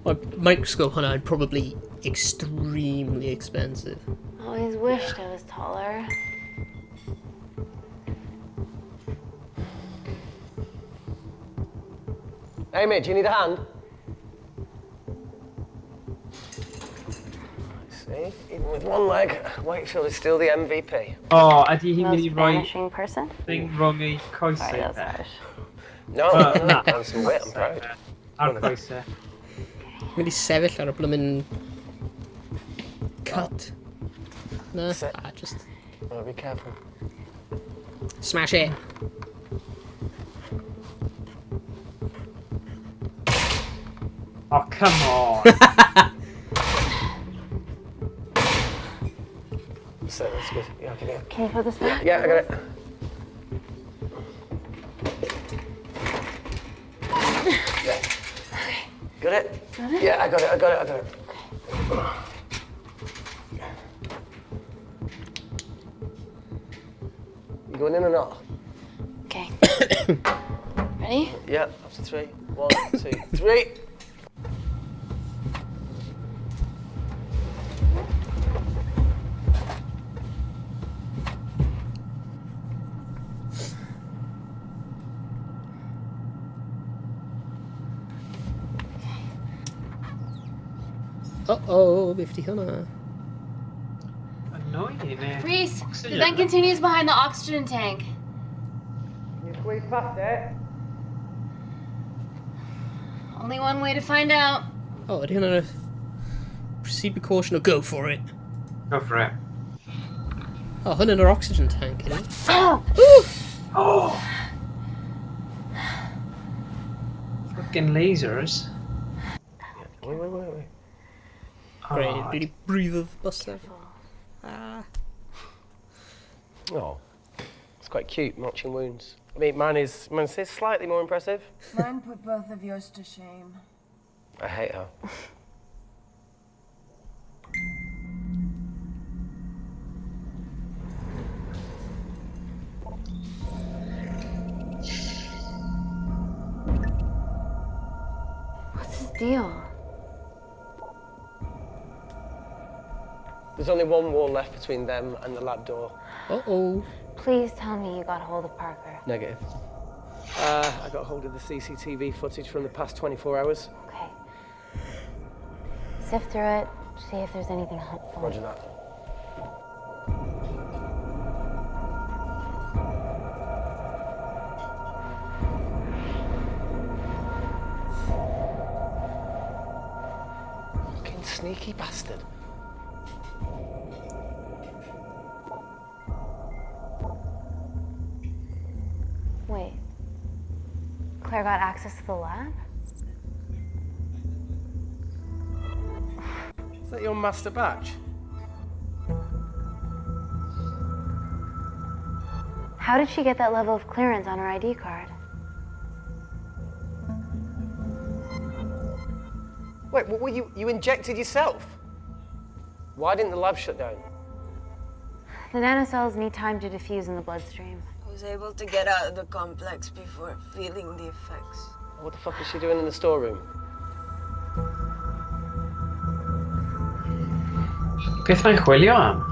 Mae microscope hwnna yn probably extremely expensive. Always wished I was taller. Amy, do you need a hand? See, even with one leg, Wakefield is still the MVP. O, ydy hi'n mynd i Most roi vanishing person? thing rhwng ei coesau Sorry, that was fe? harsh. No, Uh, no, na. I'm some wit, I'm proud. Ar coesau. Mynd i sefyll ar y blymyn cut. Na, ah, just Oh, be careful. smash it. Oh, come on. So that's good. Yeah, okay, yeah. Can you put this back? Yeah, I got it. Yeah. Got it? Got it? Yeah, I got it, I got it, I got it. You going in or not? Okay. Ready? Yeah, up to three. One, two, three. Uh-oh, beth di hwnna? Annoying, eh? Reese, the Oxygen. vent continues behind the oxygen tank. Can you squeeze past it? Only one way to find out. Oh, ydy hwnna'n proceed with caution or go for it? Go for it. Oh, hwnna'n yr oxygen tank, ydy? Oh! Oh! Fucking lasers. Wait, wait, wait, wait. Great, Oh, really breathe of bysedd. Ah. Oh, it's quite cute, matching wounds. I mean, mine's slightly more impressive. Mine put both of yours to shame. I hate her. What's his deal? There's only one wall left between them and the lab door. Uh-oh. Please tell me you got hold of Parker. Negative. I got hold of the CCTV footage from the past 24 hours. Okay. Sift through it, see if there's anything helpful. Roger that. Fucking sneaky bastard. Wait. Claire got access to the lab? Is that your master batch? How did she get that level of clearance on her ID card? Wait, what were you injected yourself? Why didn't the lab shut down? The nanocells need time to diffuse in the bloodstream. I was able to get out of the complex before feeling the effects. What the fuck is she doing in the storeroom? Beth mae'n chwilio am?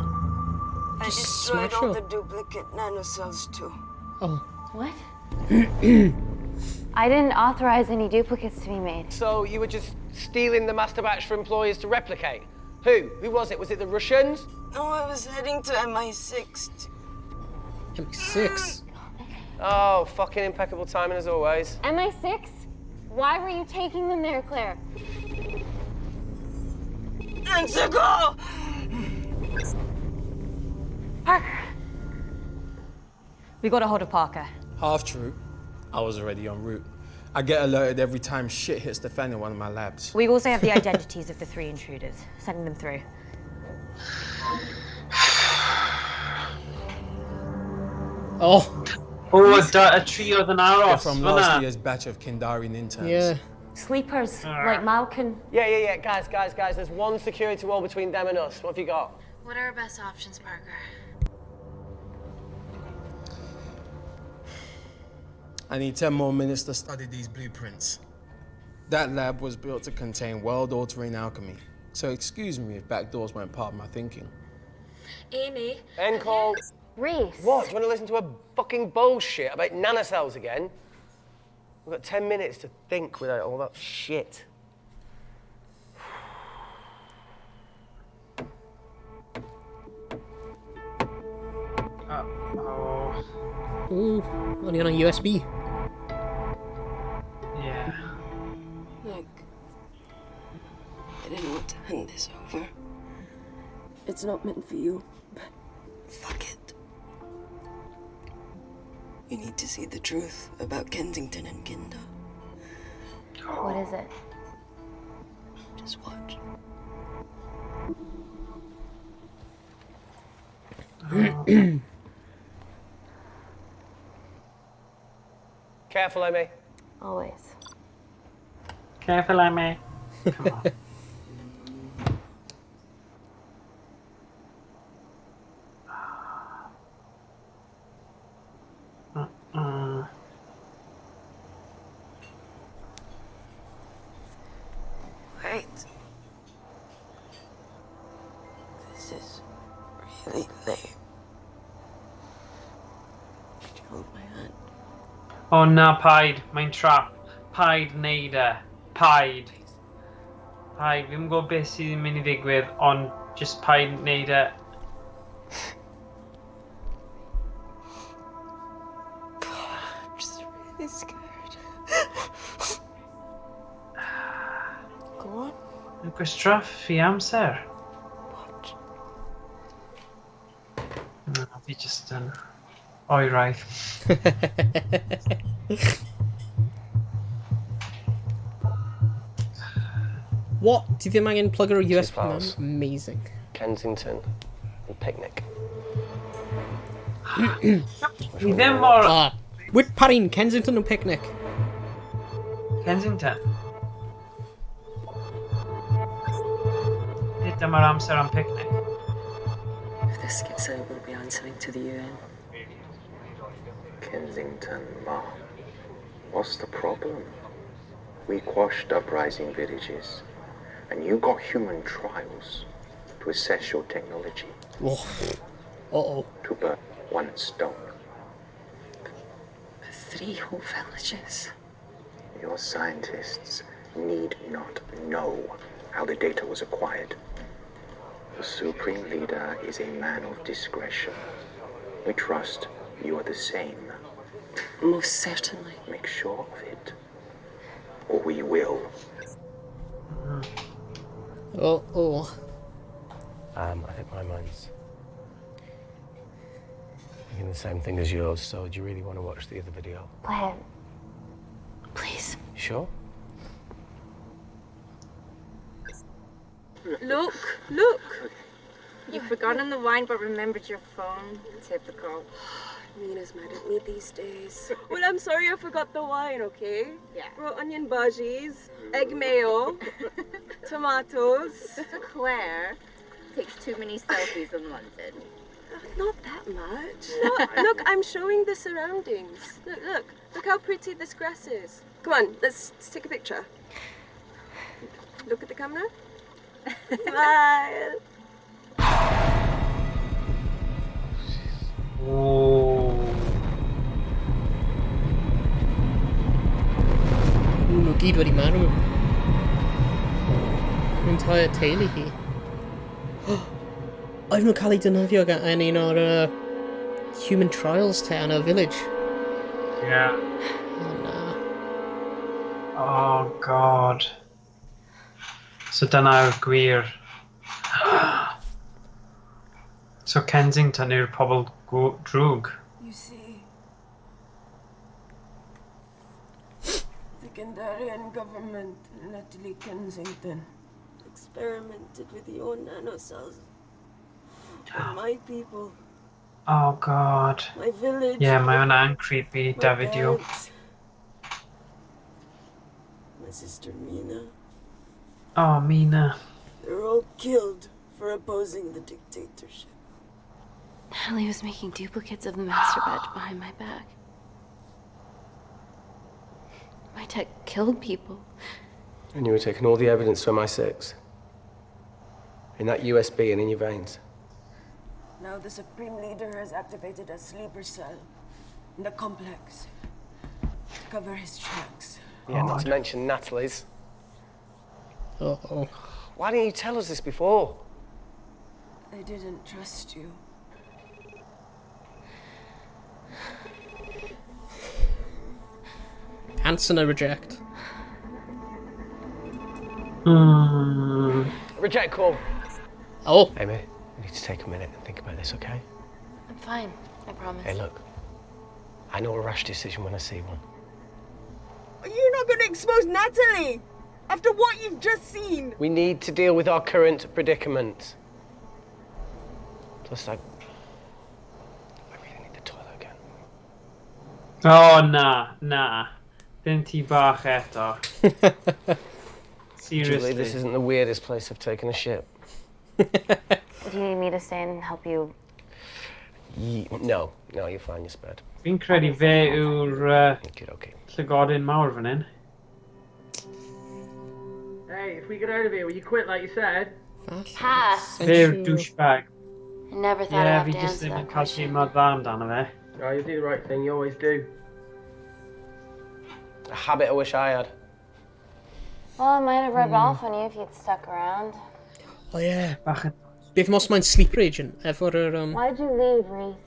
I destroyed smash all her. the duplicate nanocells too. Oh. What? I didn't authorize any duplicates to be made. So you were just stealing the master batch for employers to replicate? Who? Who was it? Was it the Russians? No, I was heading to MI6. MI6? Oh, fucking impeccable timing as always. MI6? Why were you taking them there, Claire? Answer call! Parker. We got a hold of Parker. Half true. I was already en route. I get alerted every time shit hits the fan in one of my labs. We also have the identities of the three intruders. Sending them through. Oh. Oh, y tri oedd yn They're aros. from fan'na. last year's batch of Kindarian interns. Yeah. Sleepers, like Malkin. Yeah, guys, guys, guys. There's one security wall between them and us. What have you got? What are our best options, Parker? I need 10 more minutes to study these blueprints. That lab was built to contain world-altering alchemy. So excuse me if backdoors weren't part of my thinking. Amy. End call. Rhys. What? Do you want to listen to a fucking bullshit about nanocells again? We've got 10 minutes to think without all that shit. Oh. Ooh, only on a USB. Yeah. Look, I didn't want to hand this over. It's not meant for you, but fuck it. You need to see the truth about Kensington and Kinder. What is it? Just watch. Careful, Amy. Always. Careful, Amy. Come on. Wait. This is really lame. Could you hold my hand? O na, paid. Mae'n trap. Paid wneud e. Paid. Paid. Fi'n gwybod beth sydd yn mynd i ddigwydd, ond just paid wneud e. I'm just really scared. Go on. Gwastraff i amser. Na, fi just yn oeraidd. What? Ti ddim angen plug ar y USB man? files. Amazing. Kensington and picnic. Fi ddim mor... Ah, Wyt parin, Kensington and picnic. Kensington. Nid dyma'r amser am picnic. If this gets out, we'll be answering to the UN. Kensington Ma. What's the problem? We quashed uprising villages, and you got human trials to assess your technology. Oh. Uh-oh. Two birds, one stone. Three whole villages. Your scientists need not know how the data was acquired. The Supreme Leader is a man of discretion. We trust you are the same. Most certainly. Make sure of it, or we will. Oh, oh. I think my mind's thinking the same thing as yours, so do you really want to watch the other video? Play it. Please. You sure? Look, look. You've forgotten the wine but remembered your phone. Typical. Mina's mad at me these days. Well, I'm sorry I forgot the wine, okay? Yeah. Brought onion bhajis, egg mayo, tomatoes. Claire takes too many selfies in London. Not that much. Look, look, I'm showing the surroundings. Look, look. Look how pretty this grass is. Come on, let's take a picture. Look at the camera. Smile. Ooh. Ooh, nhw gyd wedi marw. Entire teulu hi. Oedd nhw'n cael eu defnyddio gan yn un o'r human trials te yn y village. Yeah. Oh na. Oh god. So dyna'r gwir. So Kensington yw'r pobl drwg. You see, the Kandarian government and Natalie Kensington experimented with your nanocells on my people, Oh god. my village. Yeah, mae hwnna'n creepy, my David Yule. parents, My sister Mina. Oh, Mina. They're all killed For opposing the dictatorship. Natalie was making duplicates of the master batch behind my back. My tech killed people. And you were taking all the evidence from MI6. In that USB and in your veins. Now the Supreme Leader has activated a sleeper cell in the complex to cover his tracks. Yeah, not to mention Natalie's. Uh-oh. Why didn't you tell us this before? I didn't trust you. Answer no reject. Reject call. Oh. Amy, we need to take a minute and think about this, okay? I'm fine, I promise. Hey, look. I know a rash decision when I see one. You're not going to expose Natalie after what you've just seen. We need to deal with our current predicament. Plus, I really need the toilet again. Oh, na, na. Ddim ti bach eto. Do you Seriously. believe this isn't the weirdest place I've taken a shit? Do you need me to stay and help you? No, no, you're fine, you're spared. Fi'n credu fe yw'r llygodyn mawr fan hyn. Hey, if we get out of here, will you quit like you said? Pass. Fe yw'r douchebag. I never thought Ie, I'd have fi to jyst answer ddim yn that cael question. teimlad dda amdano fe. Oh, you do the right thing, you always do. A habit I wish I had. Well, it might have rubbed off on you if you'd stuck around. Oh, yeah. Bach yn... Beth mos mae'n sleeper agent efo'r... Why'd you leave, Reese?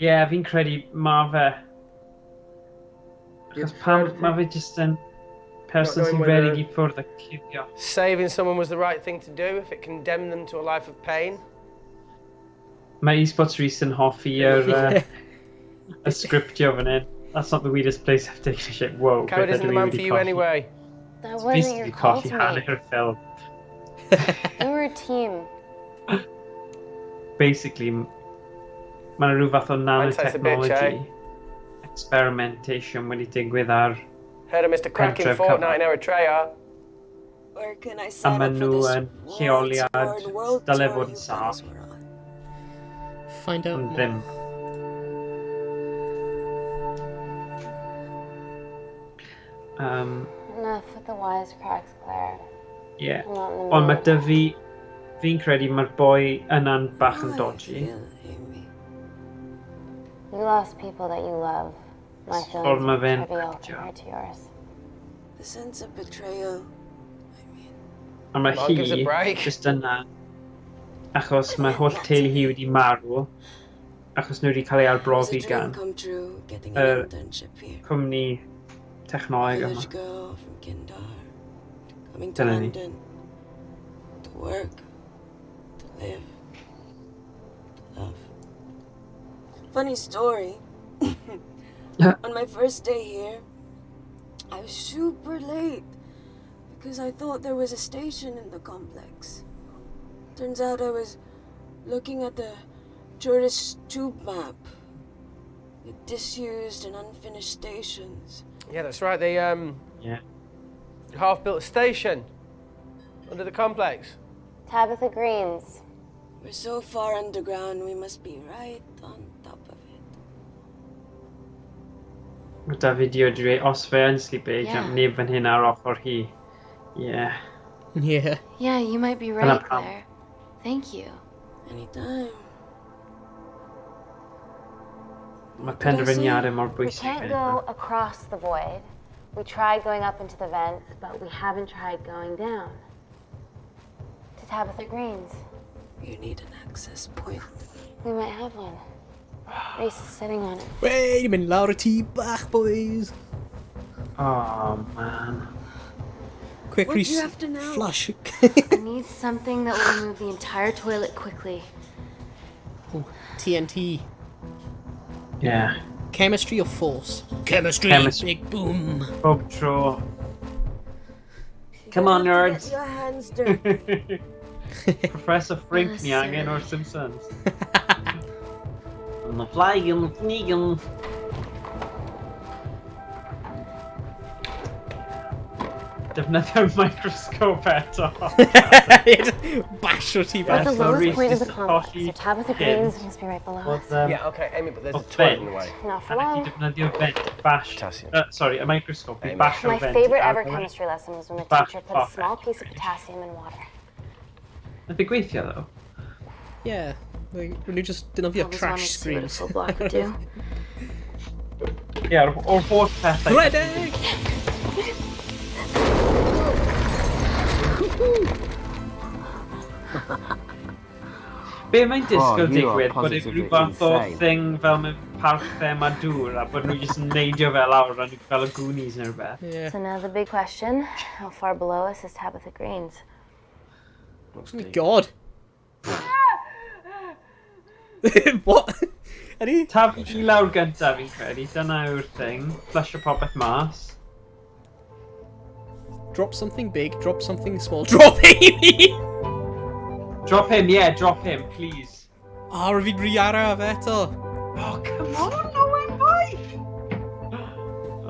Ie, yeah, fi'n credu ma fe. Achos pam ma fe jyst yn person Not knowing sy'n whether- redeg i ffwrdd a cuddio. Saving someone was the right thing to do if it condemned them to a life of pain. Mae eSports Rhys yn hoffi yr y sgriptio fan hyn. That's not the weirdest place I've taken a shit. Whoa, Coward beth isn't ydw the i man wedi for you colli? anyway. That It's wasn't basically your call colli to make. hanner y ffilm. We were a team. Basically, mae yna rhyw fath o Hindsight's a bitch, nanotechnology eh? experimentation wedi digwydd ar Heard of Mr. Cracking Pentref Fortnite in cyfan. Eritrea. Where can I A sign maen up for nhw this yn lleoliad world world dyle tour fod yn you saff, guys were on? Find out ond more. ddim. Enough with the wisecracks, Claire. Yeah. I'm not in the Ond mae mood. dy fi, fi'n credu mae'r boi yna'n bach yn dodgy. You lost people that you love. My Ffordd feelings mae are fe'n trivial actio. compared to yours. The sense of betrayal. A mae Come on, give us a hi break. jyst yna, achos mae holl teulu hi wedi marw, achos nhw wedi cael ei It was a arbrofi dream gan come true, getting y an internship here. cwmni technoleg yma. Village girl from Kindar, coming to Dyna ni. London to work, to live, to love. Funny story. On my first day here, I was super late because I thought there was a station in the complex. Turns out I was looking at the tourist tube map with disused and unfinished stations. Yeah, that's right. They Yeah. half built a station under the complex. Tabitha Greens. We're so far underground, we must be right on top of it. Mae da fideo wedi dweud, os fe yn sleep agent, Yeah. neb fan hyn ar ochr hi. Yeah. Yeah. Yeah, you might be Dyna right, pam. Claire. Thank you. Anytime. Mae penderfyniadau mor We bwysig. can't fan go hyn. across the void. We tried going up into the vents, but we haven't tried going down. To Tabitha Greens. You need an access point. We might have one. Reese is sitting on it. Wait a minute, lawr y tŷ bach, boys. Oh, man. Quick, What do Rhys, you have to know? flush. I need something that will remove the entire toilet quickly. Oh, TNT. Yeah. Chemistry or force? Chemistry. Chemistry. Big boom. Bob tro. Come on, Get nerds. your hands dirty. Professor Frink ni angen o'r Simpsons. On the flying, sneaking. Defnyddio'r microscope eto. Basio ti We're bach. at the lowest point of the complex, so Tabitha Greens must be right below us. Yeah, okay, Amy, but there's a toilet in the way. Not for A long. defnyddio vent bash... Sorry, a microscope i basio My vent. favorite ever chemistry lesson was when the Bash teacher put a off small piece of potassium in water. Nath i gweithio, though. Yeah. Like, when you just defnyddio Always trash wanted to see what a screens. full block would do. Ie, o'r holl pethau. Redeg! Be mae'n disgwyl Oh, you are digwydd, bod e positively rhyw fath o insane. thing fel mewn parc thema dŵr a bod nhw jyst yn neidio fel lawr a nhw fel y Goonies neu rhywbeth. Yeah. So now the big question, how far below us is Tabitha Greens? Oh my god. What? Ydy? Taflu i lawr gyntaf fi'n credu, dyna yw'r thing. Flusio popeth mas. Drop something big, drop something small. Drop Amy! Drop him, yeah, drop him, please. Ah, oh, fi'n rhy araf eto. Oh, come on, Owen, boy!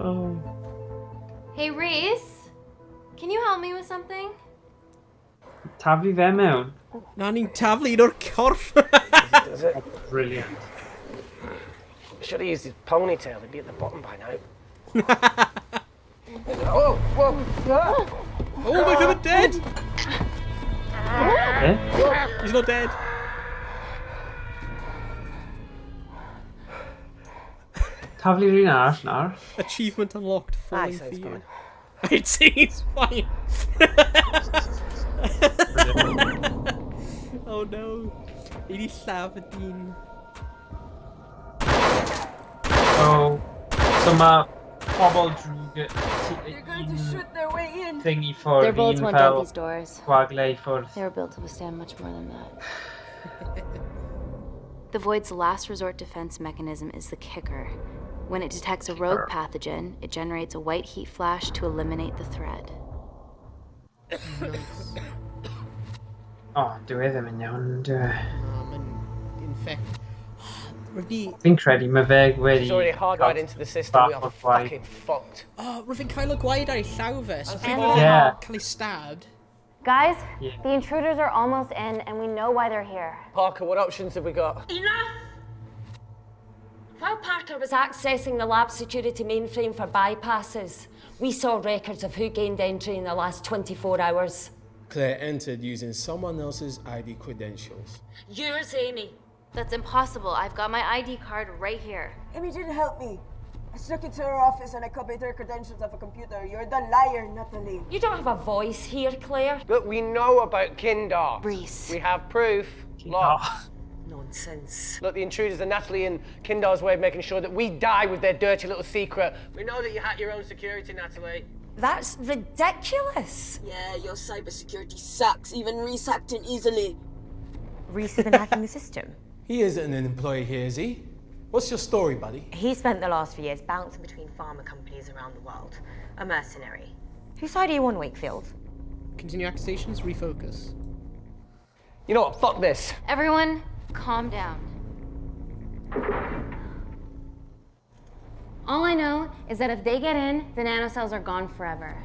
Oh. Hey, Reese! Can you help me with something? Taflu fe mewn. Na, ni'n taflu un o'r corff. Does it? Brilliant. Should have used his ponytail. He'd be at the bottom by now. Oh, whoa! Ah. Oh, mae ddim yn dead! Eh? He's not dead. Taflu'r un arall nawr. Achievement unlocked. Falling I'd for say it's you. fine. I'd say it's fine. Oh no. Ni di lladd y dyn. Oh. So mae pobl drwg They're going to shoot their way in. thing i ffwrdd, Their bullets un won't dent fel these doors. gwagle i ffwrdd. They were built to withstand much more than that. The Void's last resort defense mechanism is the kicker. When it detects a rogue pathogen, it generates a white heat flash to eliminate the threat. Nice. O, dyw e ddim yn iawn, dyw e. Na, mae'n infect. Rwyf ni... Fi'n credu mae fe wedi... It's already hardwired into the system. We are Bach o gwaed. fucking fucked. Oh, rwyf fi'n cael y gwaed ar ei llaw fe, so pryd And- mae fe'n Yeah. cael ei stabbed. Guys, Yeah. the intruders are almost in, and we know why they're here. Parker, what options have we got? Enough! While Parker was accessing the lab security mainframe for bypasses, we saw records of who gained entry in the last 24 hours. Claire entered using someone else's ID credentials. Yours, Amy. That's impossible. I've got my ID card right here. Amy didn't help me. I snuck into her office and I copied her credentials off a computer. You're the liar, Natalie. You don't have a voice here, Claire. Look, we know about Kindar. Reese. We have proof. Lots. Nonsense. Look, the intruders are Natalie and Kindar's way of making sure that we die with their dirty little secret. We know that you hack your own security, Natalie. That's ridiculous. Yeah, your cybersecurity sucks. Even Reese hacked in easily. Reese has been hacking the system. He isn't an employee here, is he? What's your story, buddy? He spent the last few years bouncing between pharma companies around the world. A mercenary. Whose side are you on, Wakefield? Continue accusations, refocus. You know what? Fuck this. Everyone, calm down. All I know is that if they get in, the nanocells are gone forever.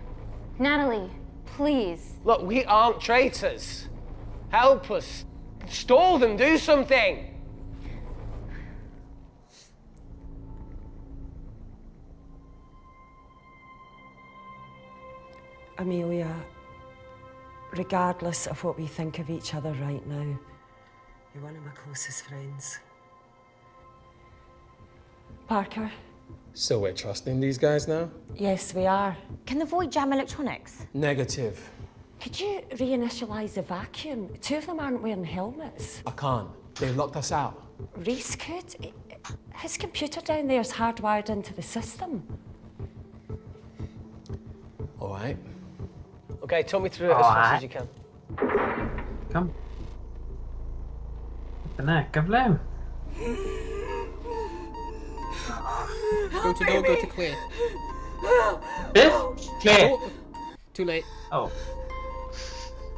Natalie, please. Look, we aren't traitors. Help us. Stall them. Do something. Amelia, regardless of what we think of each other right now, you're one of my closest friends. Parker? So we're trusting these guys now? Yes, we are. Can the void jam electronics? Negative. Could you reinitialise the vacuum? Two of them aren't wearing helmets. I can't. They've locked us out. Reese could. His computer down there is hardwired into the system. All right. Okay, talk me through it as fast as you can. Come. Dyna, gyflym. Go to go, go to clear. Beth? Claire. Oh, too late. Oh.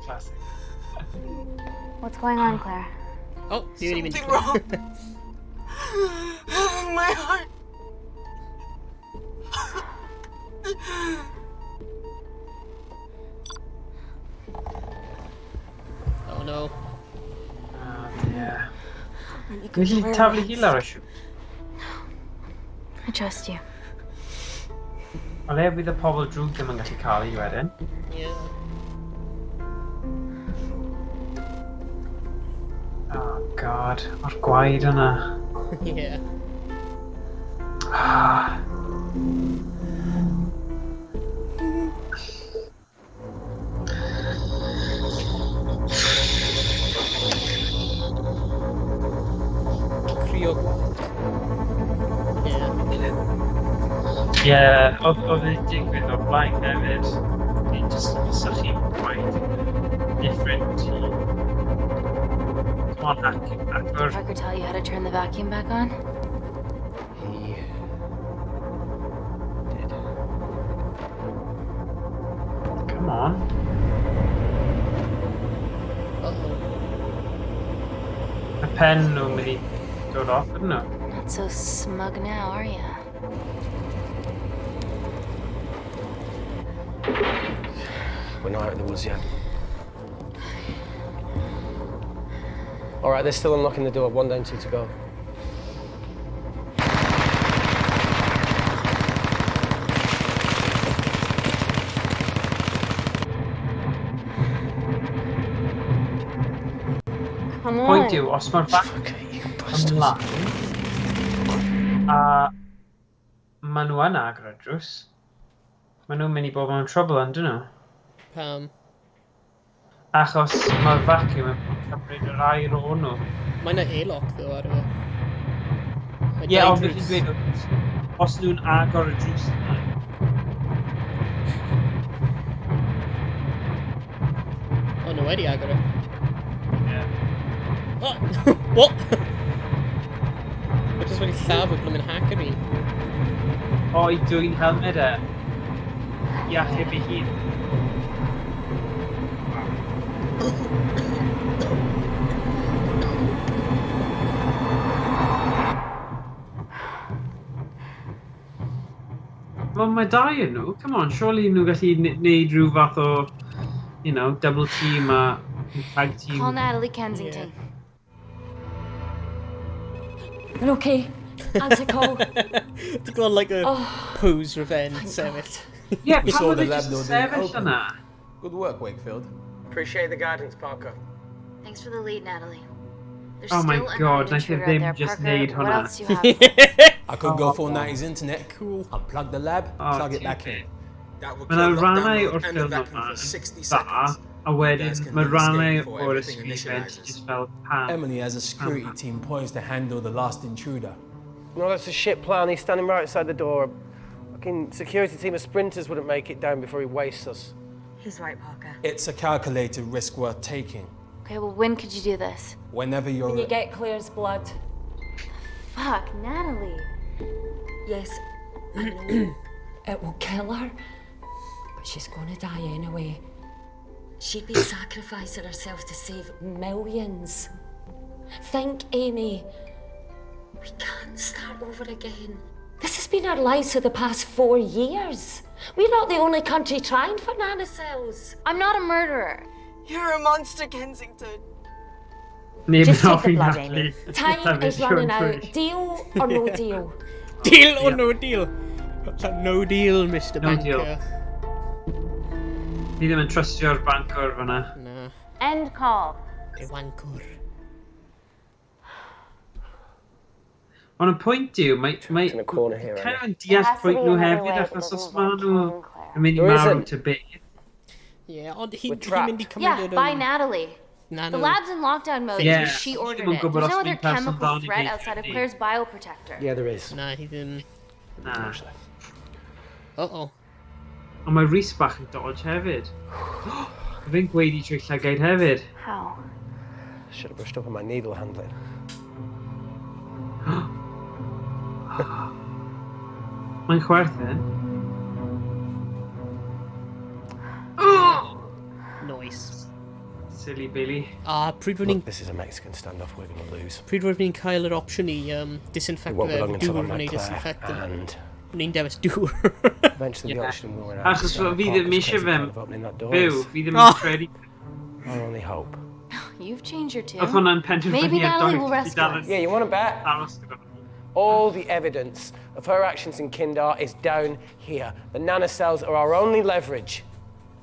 Classic. What's going on, Claire? Oh, you didn't even Something wrong. My heart. Nes i taflu hi lawr y siwt. I trust you. O le bydd y pobl drwg ddim yn gallu cael ei wedyn. Yeah. Oh god, o'r gwaed yna. Yeah. Ah. Crio gwaed. Yeah. Ie, oedd e'n digwydd o'r blaen hefyd. Ni'n just sychu gwaed. Different i... Come on, hack, Did hacker. Parker tell you how to turn the vacuum back on? He Come on. Uh-oh. Mae pen nhw'n mynd i dod off, ydyn nhw? Not so smug now, are ya? We're not out of the woods yet. All right, they're still unlocking the door. One down, two to go. Come on. Pwynt yw, os mae'r bac ymlaen, a maen nhw yn agor y drws, maen nhw'n mynd i bod mewn trouble yn dyn nhw? Pam? Achos mae'r vacuum yn cymryd yr air o nhw. Mae yna airlock ddo ar y... Mae Ie, dau ond beth drws. fi'n dweud, os nhw'n agor y drws yna, O, nhw wedi agor e. Ie. Oh, what? Mae jyst wedi lladd o blymyn hacker i. O, i dwy'n helmed e. I achub ei hun. Wel, mae dau yn nhw. Come on, surely nhw gallu neud rhyw fath o, double team a tag team. Call Natalie Kensington. You're okay. Answer call. Ti'n gweld like a Oh, pose revenge sefyll. Yeah, We pam saw oedd the e lab jyst door didn't sefyll open. yna? Good work, Wakefield. Appreciate the guidance, Parker. Thanks for the lead, Natalie. There's Oh my still another god, naeth e intruder out ddim there. just Parker, neud what hwnna. else do you have? I could go full 90s internet. Cool. Unplug the lab, Oh, plug it ti- back in. That would Mae kill yna lockdown rannau mode o'r and the ffilm vacuum yma for yn 60 dda, seconds. a guys wedyn can mae then escape rannau before o'r everything ysgrifen initializes. just fel pam. Emily has a security team poised to handle the last intruder. No, that's a shit plan. He's standing right outside the door. Fucking security team of sprinters wouldn't make it down before he wastes us. He's right, Parker. It's a calculated risk worth taking. Okay, well, when could you do this? Whenever you're When you ready. get Claire's blood. Fuck, Natalie. Yes, I know. It will kill her, but she's gonna die anyway. She'd be sacrificing herself to save millions. Think, Amy. We can't start over again. This has been our lives for the past 4 years. We're not the only country trying for nanocells. I'm not a murderer. You're a monster, Kensington. Neb Just yn take the hoffi blood, Natalie. Amy. Time is running out. Deal or no deal? Deal or no deal? No deal, Mr. No Banker. deal. Ni ddim yn trustio'r bancwr fyna. Na. End call. Y wancwr. Ond y pwynt yw, mae... mae In a corner here, kind of Emily. yn deall There has to pwynt be nhw another hefyd, way that achos os doesn't maen involve nhw killing Claire. yn mynd i There marw isn't. ta beth. Yeah, ond hi We're hi'n mynd i trapped. cymryd Yeah, yr... by Natalie. Nano. The lab's in lockdown mode Yeah. because she ordered Ddim yn it. gwybod There's os no other dwi'n person chemical dda neu threat beidio outside of ydi. Claire's bioprotector. Yeah, there is. Na, hi ddim... Na. Uh-oh. Ond mae Rhys bach yn dodge hefyd. Fi'n gweud i trwy llygaid hefyd. How? Should have brushed up on my needle handling. Mae'n chwerthin. Nice. Silly Billy. A pryd fod ni'n Look, this is a Mexican standoff we're going to lose. Pryd fod ni'n cael yr opsiwn i disinfect It won't be fe, long until dŵr I'm neu like Claire, disinfectant. and Ni'n dewis dŵr. eventually the Yeah. oxygen will run out. Achos so fi ddim Parker's eisiau crazy fe plan of opening that door byw, is fi ddim Oh. yn credu. our only hope. You've changed your tune. Oedd hwnna'n penderfyniad Maybe Natalie doeth. will Fi rescue dal yn- us. Yeah, you want to bet? Aros gyda hwnna. All the evidence of her actions in Kindar is down here. The nanocells are our only leverage.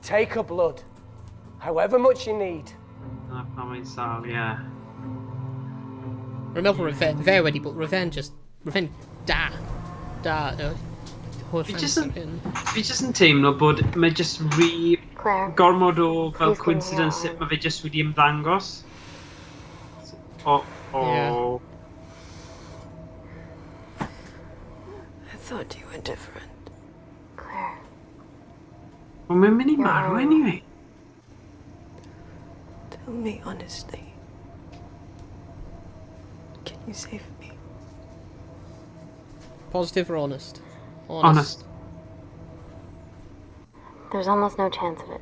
Take her blood, however much you need. Na pam mae'n sâl, ie. Rwy'n meddwl revenge, fe wedi bod, revenge just, revenge da. Da, no. Holl Fi jyst yn, amser hyn. fi jyst yn teimlo bod mae jyst rhy Claire. gormod o fel Please give me coincidence your sut mae fe jyst wedi ymddangos. O, o. Yeah. I thought you were different. Claire. Wel, mae'n mynd i marw anyway. Tell me honestly. Can you save me? Positive or honest? Honest. There's almost no chance of it.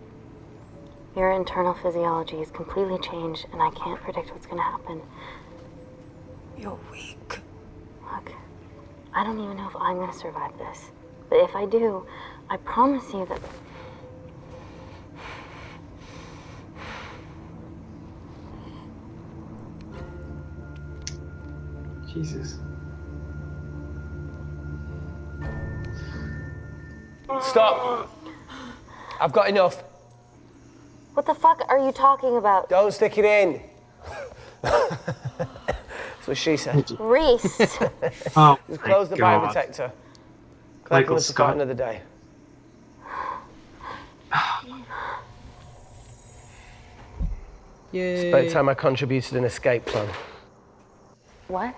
Your internal physiology is completely changed, and I can't predict what's going to happen. You're weak. Look, I don't even know if I'm going to survive this. But if I do, I promise you that. Jesus. Stop! I've got enough. What the fuck are you talking about? Don't stick it in. That's what she said. Reese! Oh, Just my close the God. biodetector. Claire Michael can live to Scott. fight another day. Yay. It's about time I contributed an escape plan. What?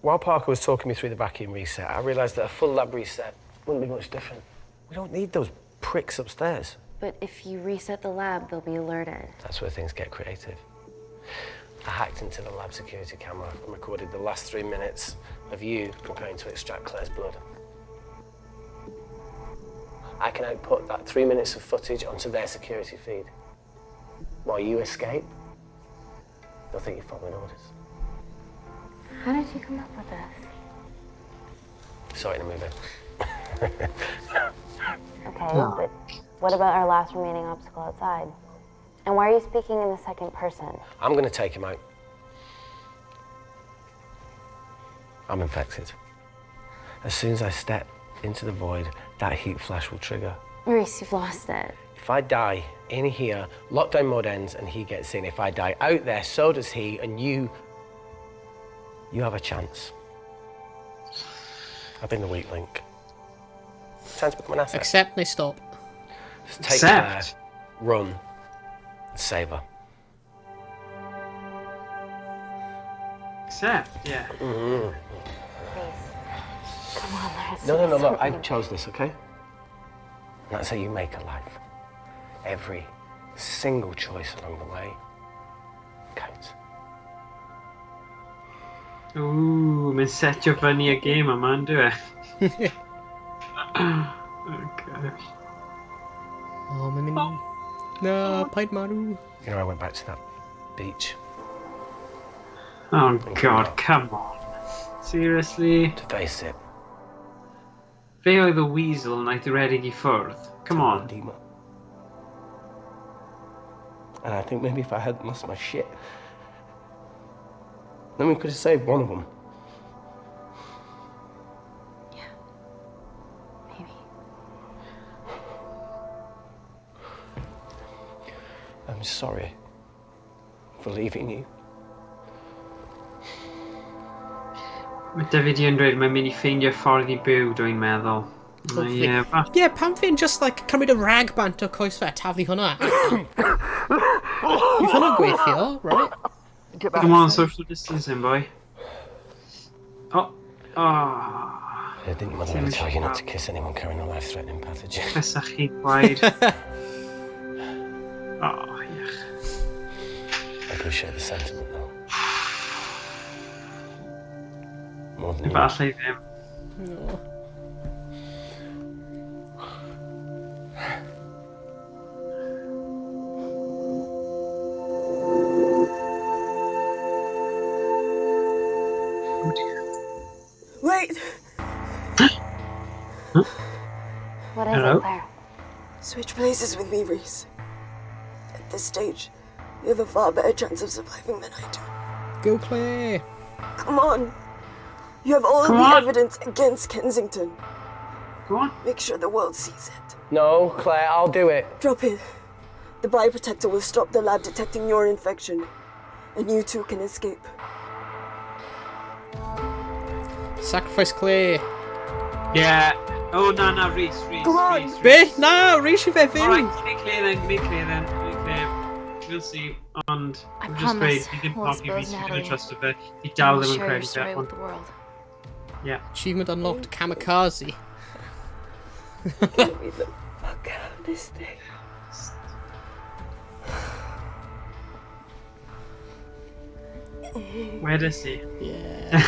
While Parker was talking me through the vacuum reset, I realised that a full lab reset wouldn't be much different. We don't need those pricks upstairs. But if you reset the lab, they'll be alerted. That's where things get creative. I hacked into the lab security camera and recorded the last 3 minutes of you preparing to extract Claire's blood. I can output that 3 minutes of footage onto their security feed. While you escape, they'll think you're following orders. How did you come up with this? Sorry to move in. Okay, but what about our last remaining obstacle outside? And why are you speaking in the second person? I'm going to take him out. I'm infected. As soon as I step into the void, that heat flash will trigger. Reese, you've lost it. If I die in here, lockdown mode ends and he gets in. If I die out there, so does he, and you have a chance. I've been the weak link. Time to become an asset. Accept neu stop. Just take Accept. Claire, run, and save her. Accept, yeah. Mm. Come on, there has to No, be no, no, look, I something. chose this, okay? And that's how you make a life. Every single choice along the way counts. Ooh, mae'n setio fyny y gêm yma, yn dwi? Oh, gosh. Oh, mae'n mynd... Na, paid marw. You know, I went back to that beach. Oh, God, come on. Seriously? To face it. Fe oedd y weasel wnaeth redeg i ffwrdd. Come on. And I think maybe if I hadn't lost my shit, then we could have saved one of them. Yeah. Maybe. I'm sorry for leaving you. Mae David yn dweud mae'n mynd i ffeindio ffordd i byw, dwi'n meddwl. Hopefully. Ie, Yeah, pam fi'n just like cymryd y rag bant o coes fe a taflu hwnna. Bydd hwnna'n gweithio, right? Come on, social distancing, boy. Oh, oh. Didn't your mother ever tell you not to kiss anyone carrying a life-threatening pathogen? Bysach chi gwaed. Oh, iach. I appreciate the sentiment, though. More than you. Efallai ddim. No. Wait! What is Hello? it, Claire? Switch places with me, Reese. At this stage, You have a far better chance of surviving than I do. Go, Claire. Come on. You have all Come of the on. evidence against Kensington. Go on. Make sure the world sees it. No, Claire, I'll do it. Drop it. The bioprotector will stop the lab detecting your infection, and you two can escape. Sacrifice Claire. Yeah. Oh, na, Rhys, Rhys, Go on. Rhys, Be? Na, Rhys yw fe fyw. Alright, make clear then, make clear then, make clear. We'll see, ond... I I'm just promise dweud, fi ddim we'll hoffi expose Rhys, fi ddim yn Natalie. trust fe. Fi dal We'll ddim yn share your credu fe, story with ond... the world. Yeah. Achievement unlocked, Kamikaze. Get me the fuck out of this thing. Wedes i. Yeah.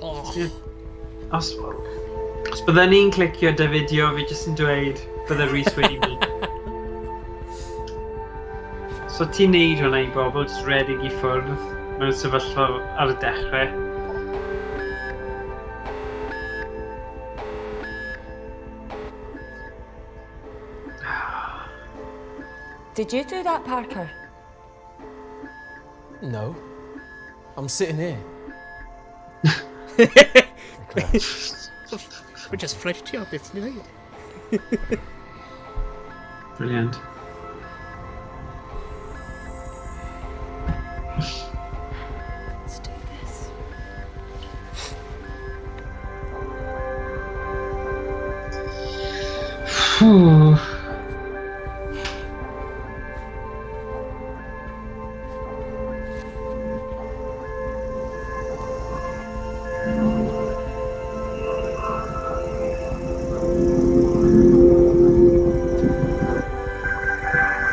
Oh. Os, os bydden ni'n clicio dy fideo, fi jyst yn dweud bydde Rhys wedi mynd. So ti'n neud hwnna i bobl, jyst redeg i ffwrdd mewn sefyllfa ar y dechrau. Did you do that, Parker? No. I'm sitting here. We're just fflirtio beth ni'n neud. Brilliant. Let's do this. Phew.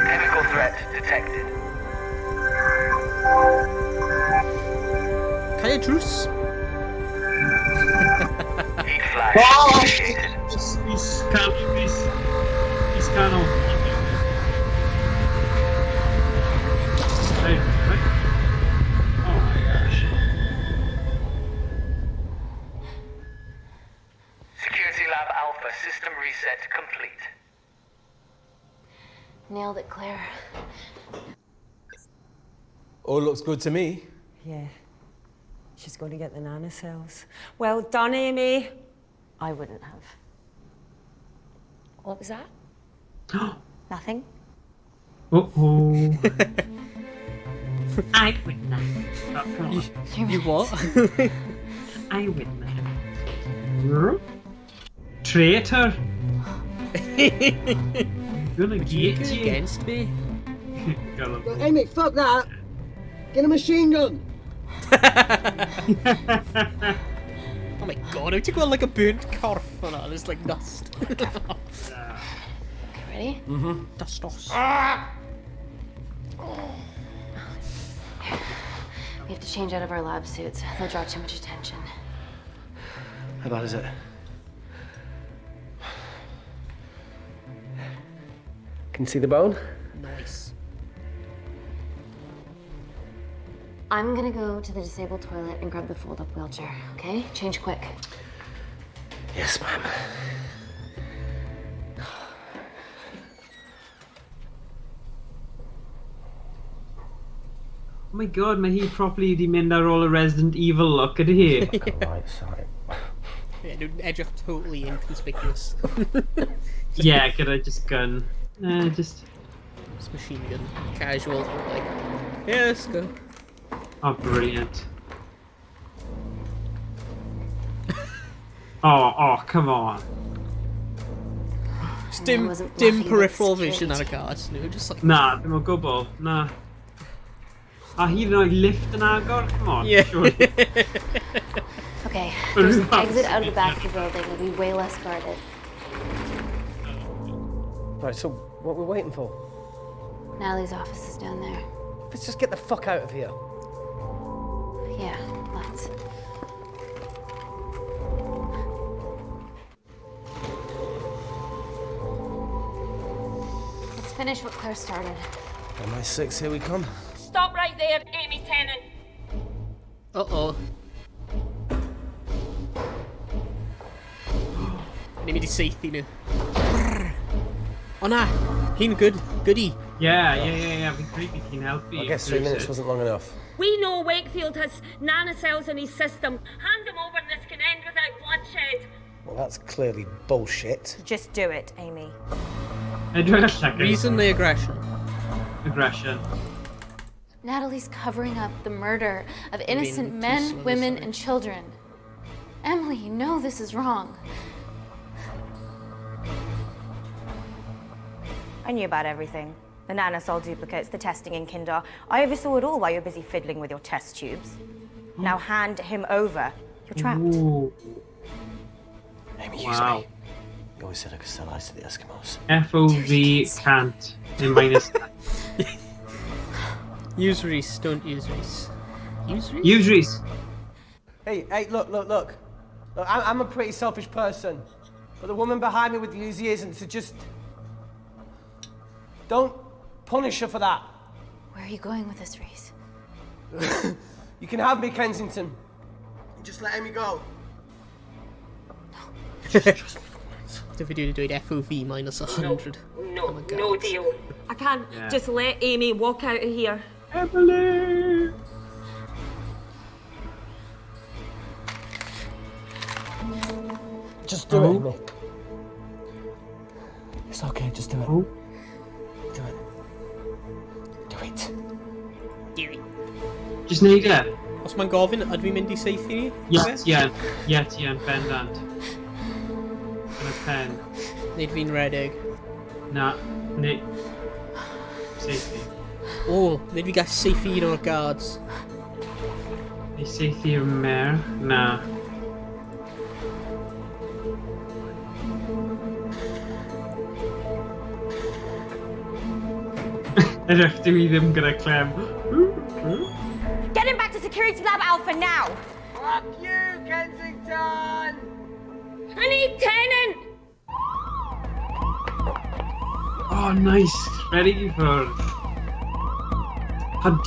Chemical threat detected. Cael drws. Heat flash Oh! initiated. He's can't, he's canol. Right, right. Oh my gosh. Security Lab Alpha system reset complete. Nailed it, Claire. All looks good to me. Yeah. She's going to get the nanocells. Well done, Amy. I wouldn't have. What was that? Nothing. Uh-oh. I wouldn't have. Oh, come on. You what? I wouldn't have. Traitor. Gonna Would you get go you. against me? Gullible. Amy, fuck that! Get a machine gun! Oh my god, I took one like a burnt corff hwnna, there's like dust. Okay, ready? Mm-hmm. Dust os. We have to change out of our lab suits. They'll draw too much attention. How bad is it? Can you see the bone? Nice. I'm gonna go to the disabled toilet and grab the fold-up wheelchair, okay? Change quick. Yes, ma'am. Oh my god, mae hi properly wedi mynd ar ôl y Resident Evil look, ydy hi? Right side. Yeah, nhw'n edrych totally inconspicuous. Yeah, gyda just gun. Just... Just machine gun. Casual, like, yeah, let's go. Oh, brilliant. Oh, come on. Just dim, wasn't dim bluffing about peripheral security vision ar y cards nhw, just like... Na, ddim o gwbl, na. A hyd yn oed lift yn agor? Come on. Yeah. surely. Okay, there's an exit out of the back of the building. It'll be way less guarded. Right, so what we're waiting for? Natalie's office is down there. Let's just get the fuck out of here. Yeah, let's. Let's finish what Claire started. MI6, here we come. Stop right there, Amy Tennant. Uh-oh. Ni'n mynd i seithi nhw. Brrr. O na, hi'n good, goody. Ie, fi'n credu ti'n helpu. I guess 3 minutes wasn't long enough. We know Wakefield has nanocells in his system. Hand him over and this can end without bloodshed. Well, that's clearly bullshit. Just do it, Amy. Edrych ar llygad. Reason neu aggression? Aggression. Natalie's covering up the murder of innocent too men, slow, women, sorry. and children. Emily, you know this is wrong. I knew about everything. The nanosol duplicates, the testing in Kindar. I oversaw it all while you were busy fiddling with your test tubes. Now hand him over. You're trapped. Ooh. Amy, use Wow. me. You always said I could sell ice to the Eskimos. FOV can't. In minus. Use Reese, don't use Reese. Use Reese? Use Reese. Hey, hey, look, look, look. Look, I'm a pretty selfish person. But the woman behind me with the Uzi isn't, so just... Don't punish her for that. Where are you going with this, Reese? You can have me, Kensington. Just let Amy go. Dwi wedi dweud FOV minus 100. No, Oh my God. no deal. I can't Yeah. just let Amy walk out of here. Emily! Just do it, Amy. It's okay, just do it. Do it. Do it. Do it. Just neud e. Os mae'n gofyn, ydw i'n mynd i saethu ni? Ie, ti yn. Ie, ti yn, bendant. Yn y pen. Neu fi'n redeg. Na, neu... Saethu. O, neu fi gael saethu un o'r guards. Neu saethu'r mer. Na. Edrych, dwi ddim gyda clem. Get him back to Security Lab Alpha now! Fuck you, Kensington! I need Tennant! Oh, nice. Ready for... Hunt.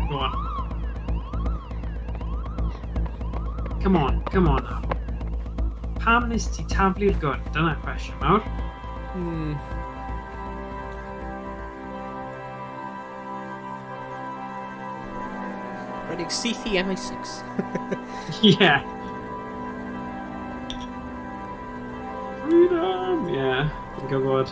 Go on. Come on, come on now. Pam nes ti taflu'r gwn? Dyna cwestiwn mawr. Redeg saethu MI6. Yeah. Freedom! Yeah, fi'n gwybod.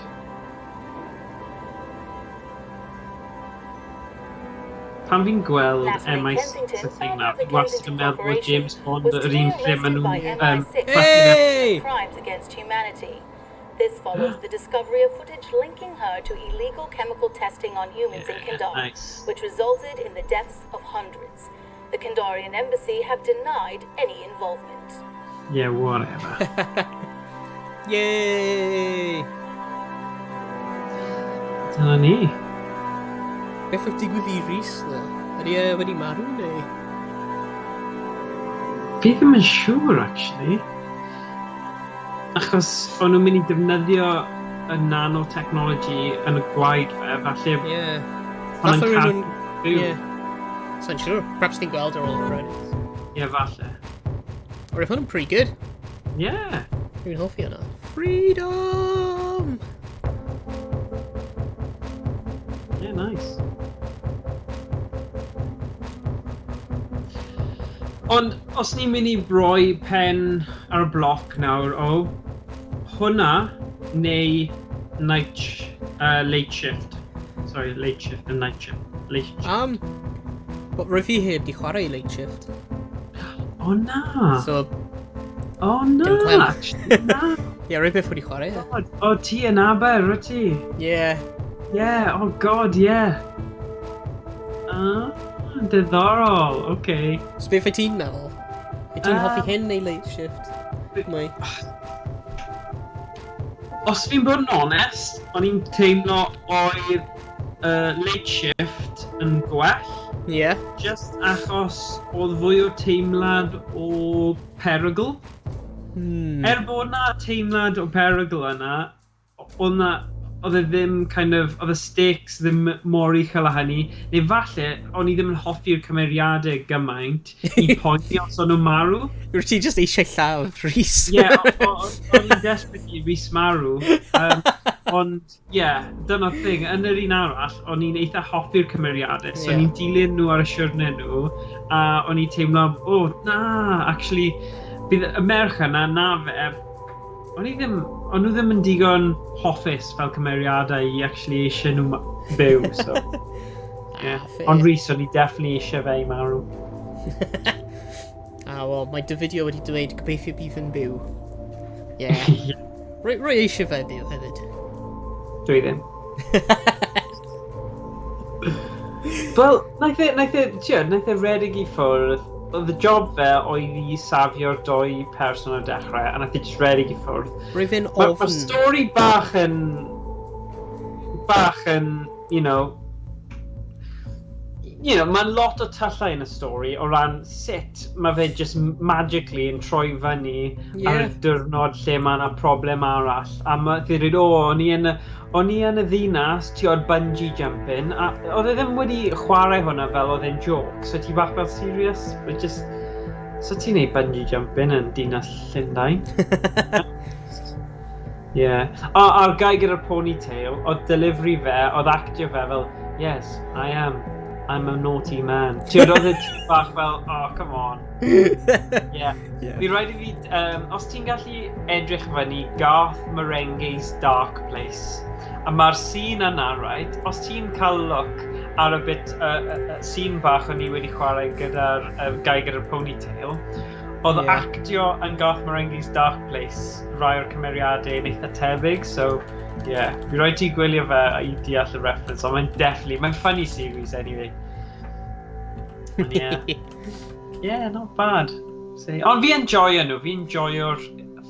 Pan fi'n gweld Natalie MI6 Kensington, y thing founder na, of the fi wastad Kensington yn meddwl bod Corporation, James Bond was yr today un lle maen arrested by nhw'n... MI6 Hey! crimes against humanity. This follows the discovery of footage linking her to illegal chemical testing on humans in Kindar, nice. which resulted in the deaths of hundreds. The Kindarian embassy have denied any involvement. Yeah, whatever. Yay! Dyna ni. Beth oedd digwydd i Rhys, ddo? Ydy e wedi marw, neu? Fi ddim yn siŵr, actually. Achos o'n nhw'n mynd i defnyddio y nanotechnology yn y gwaed fe, falle... Yeah. Hwnna'n Falle cadw nhw'n... byw. Yeah. Sa'n siŵr. Perhaps ni'n gweld ar ôl y credits. Ie, falle. Or if hwnna'n pretty good. Yeah. Dwi'n hoffi hwnna. Freedom! Yeah, nice. Ond os ni'n mynd i roi pen ar y bloc nawr o hwnna neu night late shift. Sorry, late shift and night shift. Late shift. But rwy fi heb di chwarae late shift. O na! So, O na! Dim clem. Actually, na! Ie, yeah, rwy byth wedi chwarae. e. God, o ti yn Aber, wyt ti? Yeah. Yeah, oh god, yeah. Ah, diddorol, okay. So beth wyt ti'n meddwl? Wyt ti'n hoffi hyn neu late shift? Mwy. Os fi'n bod yn onest, o'n i'n teimlo oedd late shift yn gwell. Yeah. Just achos oedd fwy o teimlad o perygl. Er bod na teimlad o perygl yna, oedd na, oedd e ddim kind of, oedd y stakes ddim mor uchel â hynny, neu falle, o'n i ddim yn hoffi'r cymeriadau gymaint i poeni os o'n nhw'n marw. Rwyt ti just eisiau lladd Rhys. Ie, yeah, o'n i'n desperate i Rhys marw. Ond, ie, yeah, dyna'r thing. Yn yr un arall, o'n i'n eitha hoffi'r cymeriadau, so o'n i'n dilyn nhw ar y siwrne nhw, a o'n i'n teimlo, o, oh, na, actually, bydd y merch yna, na fe, o'n i ddim, o'n nhw ddim yn digon hoffus fel cymeriadau i actually eisiau nhw byw, so. Yeah. Fair. Ond Rhys, o'n i definitely eisiau fe i marw. Ah, wel, mae dy fideo wedi dweud gobeithio bydd yn byw. Yeah. Rwy eisiau fe byw hefyd. Dwi ddim. Wel, naeth e, ti'n naeth e redeg i ffwrdd. Oedd y job fe oedd i safio'r doi person ar dechrau, a naeth e just redeg i ffwrdd. Roedd fe'n Mae'r ofn. stori bach yn, mae'n lot o tyllau yn y stori o ran sut mae fe just magically yn troi fyny ar y diwrnod lle mae yna problem arall. A mae fe dweud, o, o'n i yn y ddinas, ti o'r bungee jumping, a oedd e ddim wedi chwarae hwnna fel oedd e'n joke, so ti bach fel serious, but just, so ti'n neud bungee jumping yn dinas Llundain? Yeah. A'r guy gyda'r ponytail, oedd delivery fe, oedd actio fe fel, "Yes, I am. I'm a naughty man." Ti'n oedd e tipyn bach fel, "Oh, come on." Yeah. Fi rhaid i fi, os ti'n gallu edrych fyny Garth Marenghi's Dark Place, a mae'r scene yna, right, os ti'n cael look ar y bit, scene bach o'n i wedi chwarae gyda'r guy gyda'r ponytail, oedd actio yn Garth Marenghi's Dark Place rai o'r cymeriadau yn eitha tebyg, so yeah, fi rhaid ti gwylio fe i deall y reference, ond mae'n definitely, mae'n funny series anyway. Ond yeah, not bad. See. Ond fi enjoyo nhw, fi enjoyo'r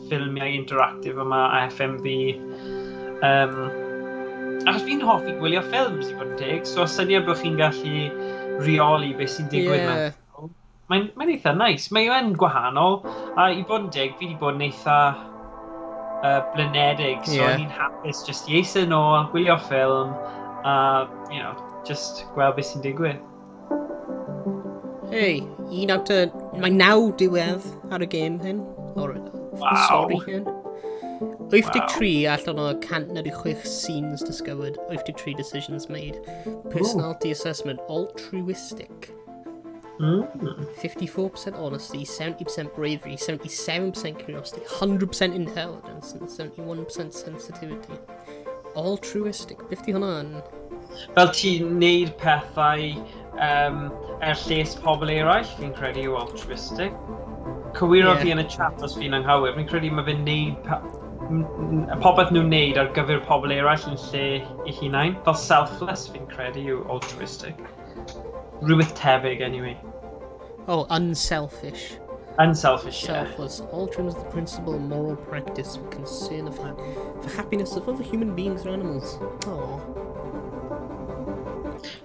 ffilmiau interactive yma a FMV. Achos fi'n hoffi gwylio ffilms i fod yn teg, so syniad bod chi'n gallu reoli beth sy'n digwydd mewn ffilm. Mae'n eitha nice. Mae'n gwahanol, a i bod yn deg, fi wedi bod yn eitha blinedig, so o'n i'n hapus just i eistedd nôl, gwylio ffilm, a, just gweld beth sy'n digwydd. Hey, un out o... Mae naw diwedd ar y gêm hyn. O'r stori hyn. 83 allan o 196 scenes discovered, 83 decisions made. Personality assessment, altruistic. 54% honesty, 70% bravery, 77% curiosity, 100% intelligence, and 71% sensitivity. Altruistic. Beth di hwnna yn? Fel ti'n neud pethau er lles pobl eraill, fi'n credu yw altruistic. Cywiro fi yn y chat os fi'n anghywir, fi'n credu mae fe'n neud popeth nhw'n neud ar gyfer pobl eraill yn lle eu hunain. Fel selfless fi'n credu yw altruistic. Rhywbeth tebyg anyway. Oh, unselfish. Unselfish, yeah. Selfless. Altruism is the principle of moral practice of concern for happiness of other human beings or animals. Oh.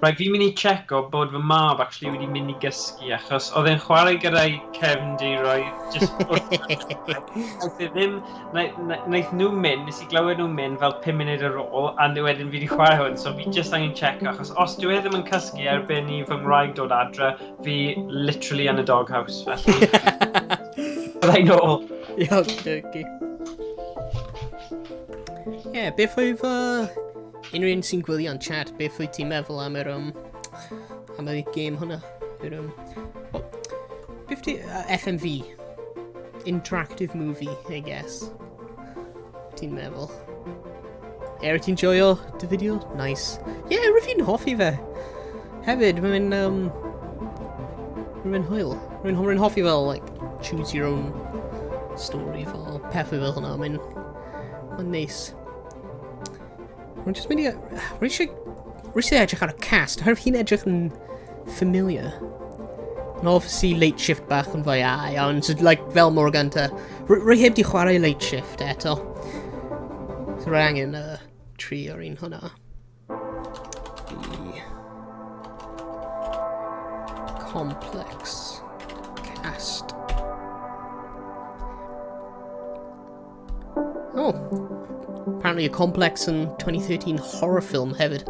Right, fi'n mynd i checo bod fy mab actually wedi mynd i gysgu achos oedd e'n chwarae gyda'i cefndiroedd just wrth. Naeth e ddim, naeth nhw mynd, nes i glywed nhw mynd fel 5 munud ar ôl, a wedyn fi wedi chwarae hwn, so fi just angen checo, achos os dwi e ddim yn cysgu erbyn i fy ngwraig dod adre, fi literally yn y doghouse, felly. Byddai nôl. Iawn, okay. Ie, beth oedd unrhyw un sy'n gwylio yn chat, beth wyt ti'n meddwl am y gêm hwnna? Oh, beth ti, FMV? Interactive movie, I guess. Ti'n meddwl? Er, ti'n joio dy fideo? Nice. Ie, yeah, rwy'n fi'n hoffi fe. Hefyd, mae'n hwyl. Rwy'n hoffi fel, like, choose your own story, fel pethau fel hwnna. Mae'n neis. Rwy'n just mynd i... Rwy'n eisiau edrych ar y cast, oherwydd hi'n edrych yn familiar. And obviously Late Shift bach yn fwy ai, ond so, like, fel Morgan te, rwy heb di chwarae Late Shift eto. So rwy angen tri o'r un hwnna. The Complex cast. Oh, apparently a complex in 2013 horror film hefyd.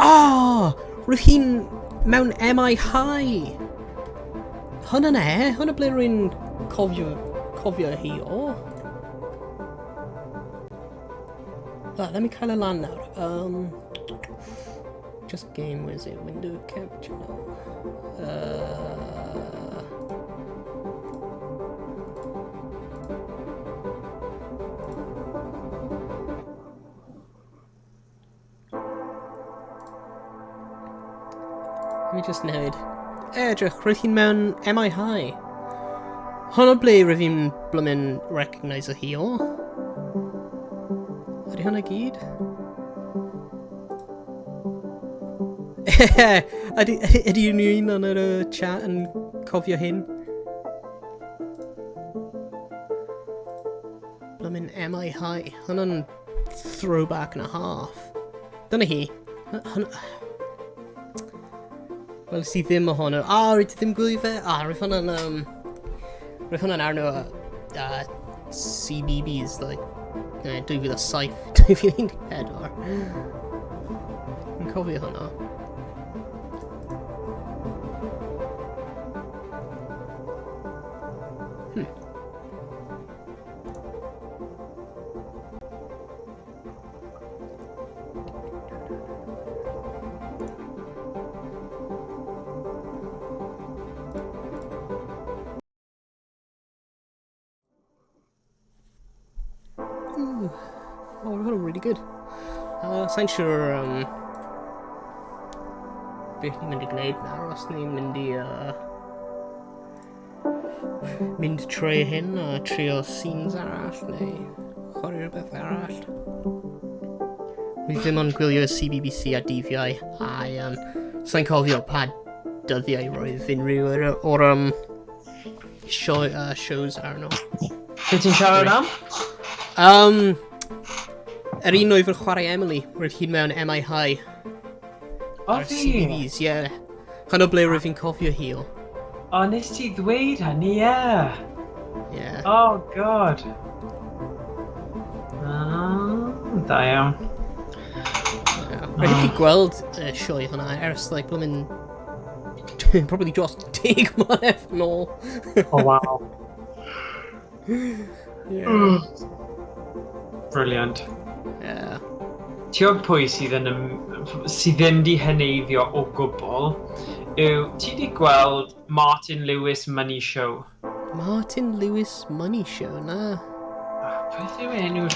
Oh! Roedd hi'n mewn MI High. Hwna ne, hwna ble rwy'n cofio, cofio hi o. Ah, let me cael y lan nawr. Just game, where is it? Window capture, no. Let me just newid. Edrych, roedd hi'n mewn MI High. Hwnnw ble roedd hi'n blymyn recognise hi o. Ydy hwnna gyd? Ydy, ydy unrhyw un yn yr chat yn cofio hyn? Blymyn MI High. Hwnnw'n throwback and a half. Dyna hi. Wel, si ddim ohono. A, oh, rwyt ti ddim gwylio fe? A, oh, roedd hwnna'n... Roedd hwnna'n arno CBBS, like, 2007, 2014. Yn cofio hwnna. Ooh. Oh, we're really good. Sa'n siŵr beth ni'n mynd i gwneud nawr, os ni'n mynd i mynd trwy hyn a trio scenes arall neu chwarae rhywbeth arall. Fi ddim ond gwylio CBBC a DVI a sa'n cofio pa dyddiau roedd unrhyw o'r, or, show, shows arno. Be ti'n siarad am? Yr un oedd yn chwarae Emily, roedd hi'n mewn MI High. O, fi? CBBS, ie. Yeah. Hwnnw ble roedd fi'n cofio hi o. O, nes ti ddweud hynny, ie. Yeah. Oh, God. Ah, da iawn. Yeah. Rhaid i gweld y sioe hwnna ers, like, blymyn... Probably dros 10 mlynedd yn ôl. Oh, wow. Yeah. Brilliant. Yeah. Ti o'r pwy sydd yn sydd ddim di heneiddio o gwbl yw ti di gweld Martin Lewis Money Show? Martin Lewis Money Show, na. Beth yw enw'r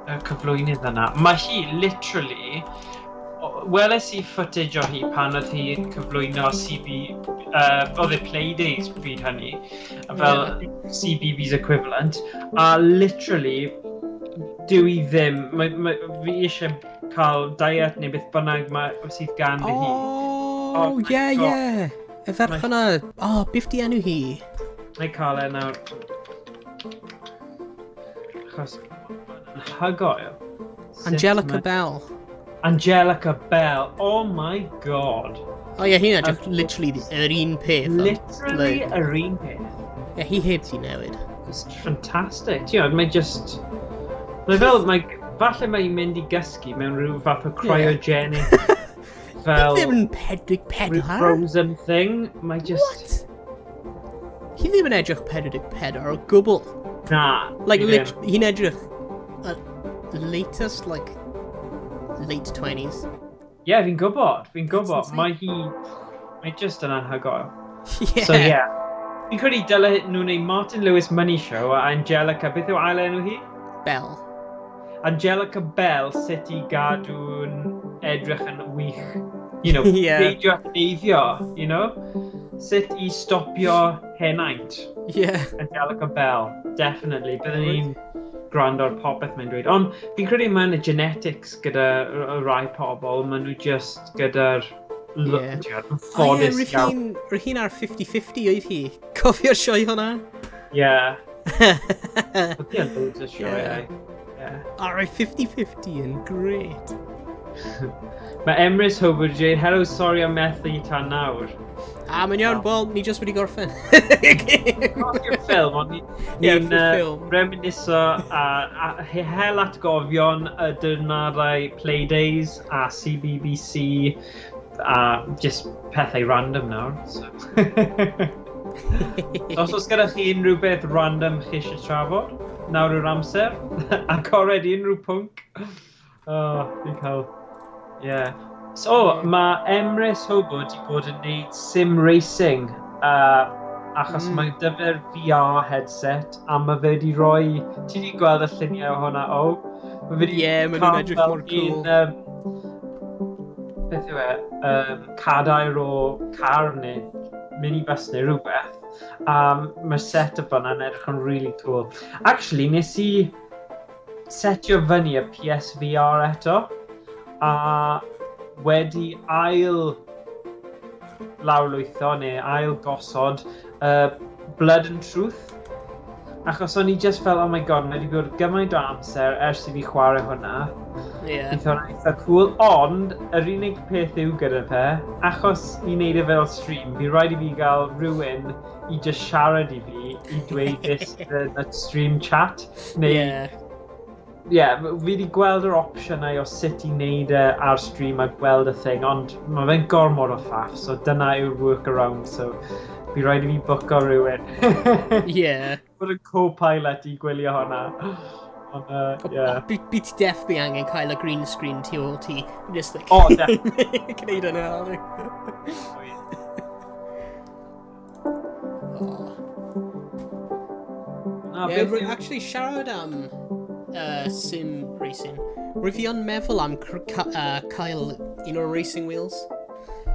y cyflwynydd yna? Mae hi literally, weles i footage o hi pan oedd hi'n cyflwyno CB, oedd e Playdays pryd hynny, fel yeah. CBBS equivalent, a literally, dyw i ddim, mae, mae, fi eisiau cael diet neu beth bynnag mae, sydd gan fy hi. Oh, oh yeah, yeah. Y ferch yna, oh, beth di enw hi? Mae cael e nawr. Achos, hygoel. Angelica Bell. Angelica Bell, oh my god. Oh ie, yeah, hi'n edrych literally yr un peth. Literally yr un peth. Ie, yeah, hi heb di newid. It's fantastic. Ti'n gwybod, mae just... Mae fel, mae, falle mae'n mynd i gysgu mewn rhyw fath o cryogenic... Yeah. Fel... Ddim yn 44. Frozen thing. Mae just... What? Hi ddim yn edrych 44 o gwbl. Na. Like, hi'n edrych... Latest, like, late 20s. Ie, yeah, fi'n gwybod, fi'n gwybod. Mae hi... Mae just yn anhygoel. Yeah. So, yeah. Fi'n credu dyle nhw wneud Martin Lewis Money Show a Angelica, beth yw ail enw hi? Bell. Angelica Bell, sut i gadw'n edrych yn wych. You know, yeah. Peidio heneiddio, you know? Sut i stopio henaint. Yeah. Angelica Bell, definitely. Byddwn ni'n gwrando ar popeth mae'n dweud. Ond fi'n credu mae'n y genetics gyda rai pobl, maen nhw just gyda'r Yeah. Ffodus iawn. Roedd hi'n ar 50-50 oedd hi. Cofio'r sioe hwnna? Yeah. Oedd hi'n loads o sioeau. Yeah. Ar 50-50 yn great. Mae Emrys Hope wedi dweud, hello, sorry am methu tan nawr. Ah, mae'n iawn, wel, ni just wedi gorffen. I'r ffilm, ond ni'n reminisco a hel atgofion y dyrnadau Playdays a CBBC a just pethau random nawr. So. Os oes gyda chi unrhyw beth random chi eisiau trafod, nawr yw'r amser, agored i unrhyw pwnc. Oh, fi'n cael... Yeah. So, mae Emrys Hobo wedi bod yn neud sim racing, achos mae 'da fe'r VR headset, a mae fe wedi rhoi... Ti wedi gweld y lluniau o hwnna, o? Mae fe wedi Ie, maen nhw'n edrych mor cool. Beth yw e? Cadair o car neu minibus neu rhywbeth. A mae'r set-up yna'n edrych yn really cool. Actually, nes i setio fyny y PSVR eto, a wedi ail lawrlwytho neu ail gosod Blood and Truth. Achos o'n i just fel, oh my god, mae wedi bod gymaint o amser ers i fi chwarae hwnna. Bydd hwnna eitha cool, ond yr unig peth yw gyda fe, achos i wneud e fel stream, fi rhaid i fi gael rhywun i just siarad i fi, i dweud this the stream chat. Neu, yeah, fi wedi gweld yr opsiynau o sut i wneud e ar stream a gweld y thing, ond mae fe'n gormod o faff, so dyna yw'r workaround, so fi rhaid i fi bwco rhywun. Bod yn co-pilot i gwylio hwnna. Ond, yeah. Bi ti definitely angen cael y green screen tu ôl ti. Just like... Oh, definitely. Gwneud yna. Oh. Na, Yeah, beth yw- actually, siarad am sim racing, rwyf fi yn meddwl am cael un o'r racing wheels.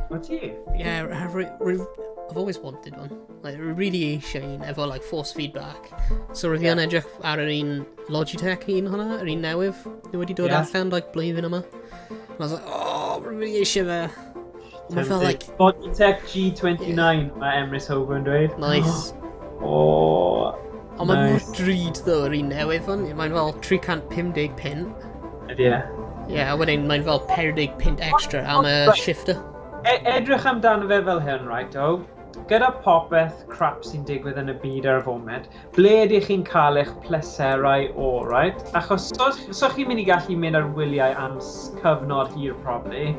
O ti? Yeah, I've always wanted one. Like, rwy really eisiau un efo like, force feedback. So rwyf fi yn edrych ar yr un Logitech un hwnna, yr un newydd, nhw wedi dod allan like, blwyddyn yma. And I was like, oh, rwy really eisiau fe. Mae fel, like... Logitech G29, mae Emrys Hobo yn dweud. Nice. Oh, Ond mae'n mor nice. drud, though, yr un newydd hwn. Mae'n fel 350 punt. Ydy e. Ie, a wedyn mae'n fel 40 punt extra am y shifter. Edrych amdano fe fel hyn, right, o? Gyda popeth crap sy'n digwydd yn y byd ar y foment, ble ydych chi'n cael eich pleserau o, right? Achos so chi'n mynd i gallu mynd ar wyliau am cyfnod hir, probably.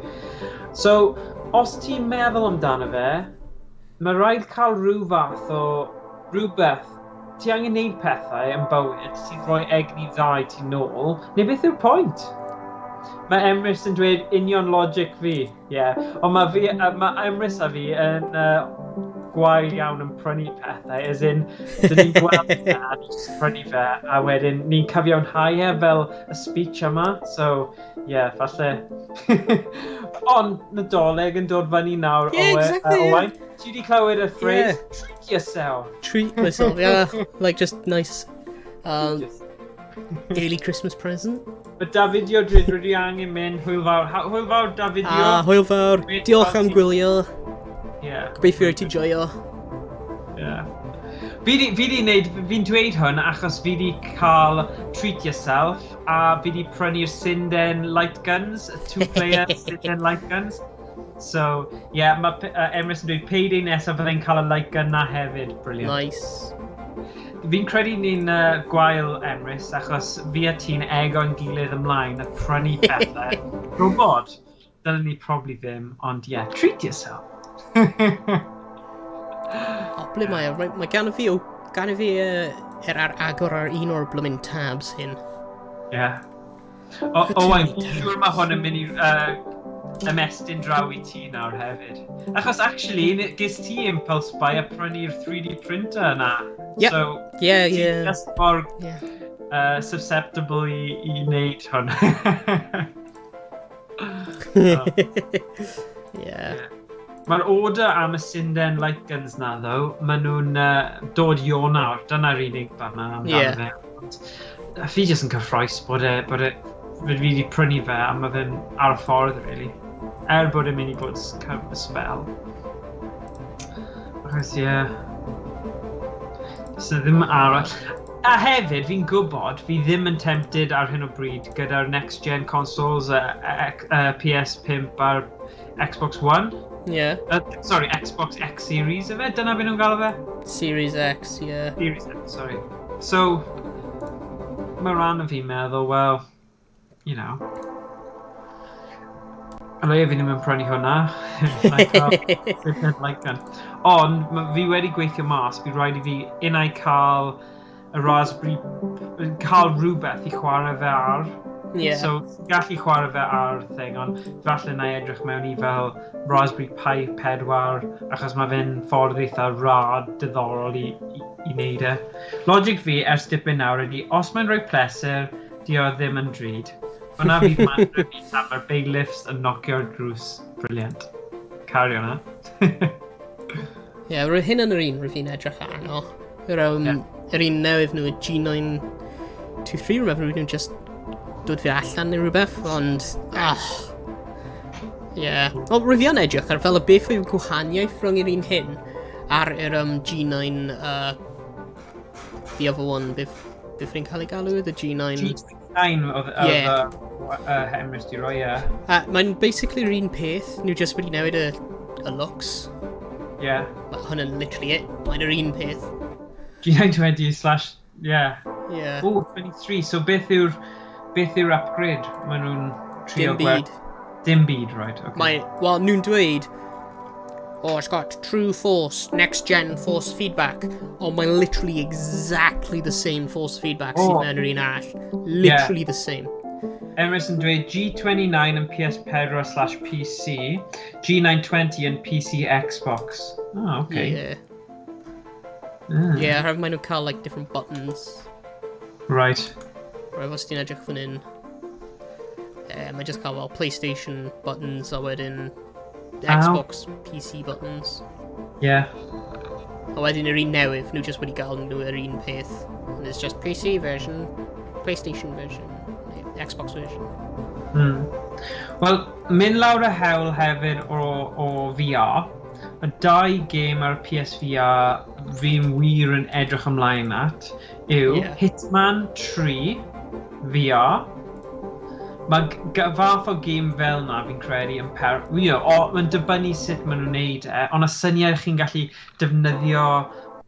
So, os ti'n meddwl amdano fe, mae rhaid cael rhyw fath o rhywbeth. Ti angen neud pethau yn bywyd sy'n rhoi egni dda i ti nôl, neu beth yw'r pwynt? Mae Emrys yn dweud union logic fi, ie. Yeah. Ond mae Emrys a fi yn gwael iawn yn prynu pethau, as in, dyn ni'n gweld fe a ni'n just prynu fe, a wedyn ni'n cyfiawnhau e fel y speech yma, so, ie, yeah, falle. Ond Nadolig yn dod fyny nawr, Yeah, exactly, yeah. Owain. Ti wedi clywed y phrase, Yeah. treat yourself. Treat myself, yeah. Like, just nice early Christmas present. Mae Davidio dweud rydw i angen mynd, hwyl fawr. Hwyl fawr, Davidio. Ah, hwyl fawr. Wait, Diolch am ti- gwylio. Gobeithio i ti joio. Yeah. Fi di neud, fi'n dweud hwn achos fi di cael treat yourself a fi di prynu'r Sinden light guns, two-player Sinden light guns. So, yeah, mae Emrys yn dweud payday nesaf fyddai'n cael y light gun na hefyd. Brilliant. Nice. Fi'n credu ni'n gwael, Emrys, achos fi a ti'n ego'n gilydd ymlaen a prynu pethau. Robot. Dylen ni probably ddim, ond yeah, treat yourself. O, ble mae e? Right, mae gan fi, o, gan fi ar agor ar un o'r blooming tabs hyn. Yeah. O, Owain, fi'n siŵr mae hwn yn mynd i ymestyn draw i ti nawr hefyd. Achos actually, ges ti impulse buy a prynu'r 3D printer yna. Yep. So, ti just mor susceptible i wneud hwn. Mae'r order am y Sinden light guns na, though, maen nhw'n dod Ionawr. Dyna'r unig fanna amdano fe. Ond, fi jyst yn cyffroes bod e, fi wedi prynu fe a mae fe'n ar y ffordd, really. Er bod e'n mynd i bod spel. Achos, ie. Yeah. So ddim arall. A hefyd, fi'n gwybod, fi ddim yn tempted ar hyn o bryd gyda'r next gen consoles, PS5 a'r Xbox One. Yeah. Sorry, Xbox X Series yfe? Dyna beth nhw'n galw fe? Series X, yeah. Series X, sorry. So, mae rhan o fi'n meddwl, well, you know. O leia fi ddim yn prynu hwnna. Like, like Ond, fi wedi gweithio mas, fi rhaid i fi unai cael y Raspberry, cael rhywbeth i chwarae fe ar. Yeah. So, gallu chwarae fe ar thing, ond falle na i edrych mewn i fel Raspberry Pi 4, achos mae fe'n ffordd eitha rad diddorol i wneud e. Logic fi ers dipyn nawr ydy, os mae'n rhoi pleser, di o ddim yn drud. Hwna fydd mantra fi tan mae'r bailiffs yn knocio'r drws. Brilliant. Carry on, Ie, yeah, roedd hyn yn yr un rwyf fi'n edrych arno. Yr, yr un newydd nhw, y G923, rwy'n meddwl nhw just dod fi allan neu rhywbeth, ond... Ah. Ie. Yeah. Wel, rwyf fi yn edrych ar fel y beth yw'r gwahaniaeth rhwng yr un hyn a'r yr, G9, the other one, beth fi'n cael ei galw, the G9... G9 oedd Yeah. Emrys di roi, ie. Mae'n basically yr un peth, nhw just wedi newid y looks. Mae hwnna'n literally it. Mae'n yr un peth. G920 slash, yeah. Yeah. Oh, 23. So beth yw'r upgrade? Maen nhw'n trio Dim byd. Dim byd, right, okay. Mae, wel, nhw'n dweud, "Oh, it's got true force, next gen force feedback." Ond mae'n literally exactly the same force feedback sydd mewn yr un arall. Literally the same. Emrys yn dweud G29 yn PS4/PC, G920 yn PC Xbox. Oh, okay. Yeah. Yeah, oherwydd maen nhw'n cael, like, different buttons. Right, os ti'n edrych fan hyn, mae just cael fel PlayStation buttons a wedyn Xbox PC buttons. A wedyn yr un newydd, nhw just wedi gael nhw yr un peth. And it's just PC version, PlayStation version, neu Xbox version. Wel, mynd lawr y hewl hefyd o VR, y dau gêm ar PSVR fi'n wir yn edrych ymlaen at yw Hitman 3 VR. Mae fath o gêm fel na fi'n credu yn per... You know, mae'n dibynnu sut maen nhw'n neud e, ond y syniad chi'n gallu defnyddio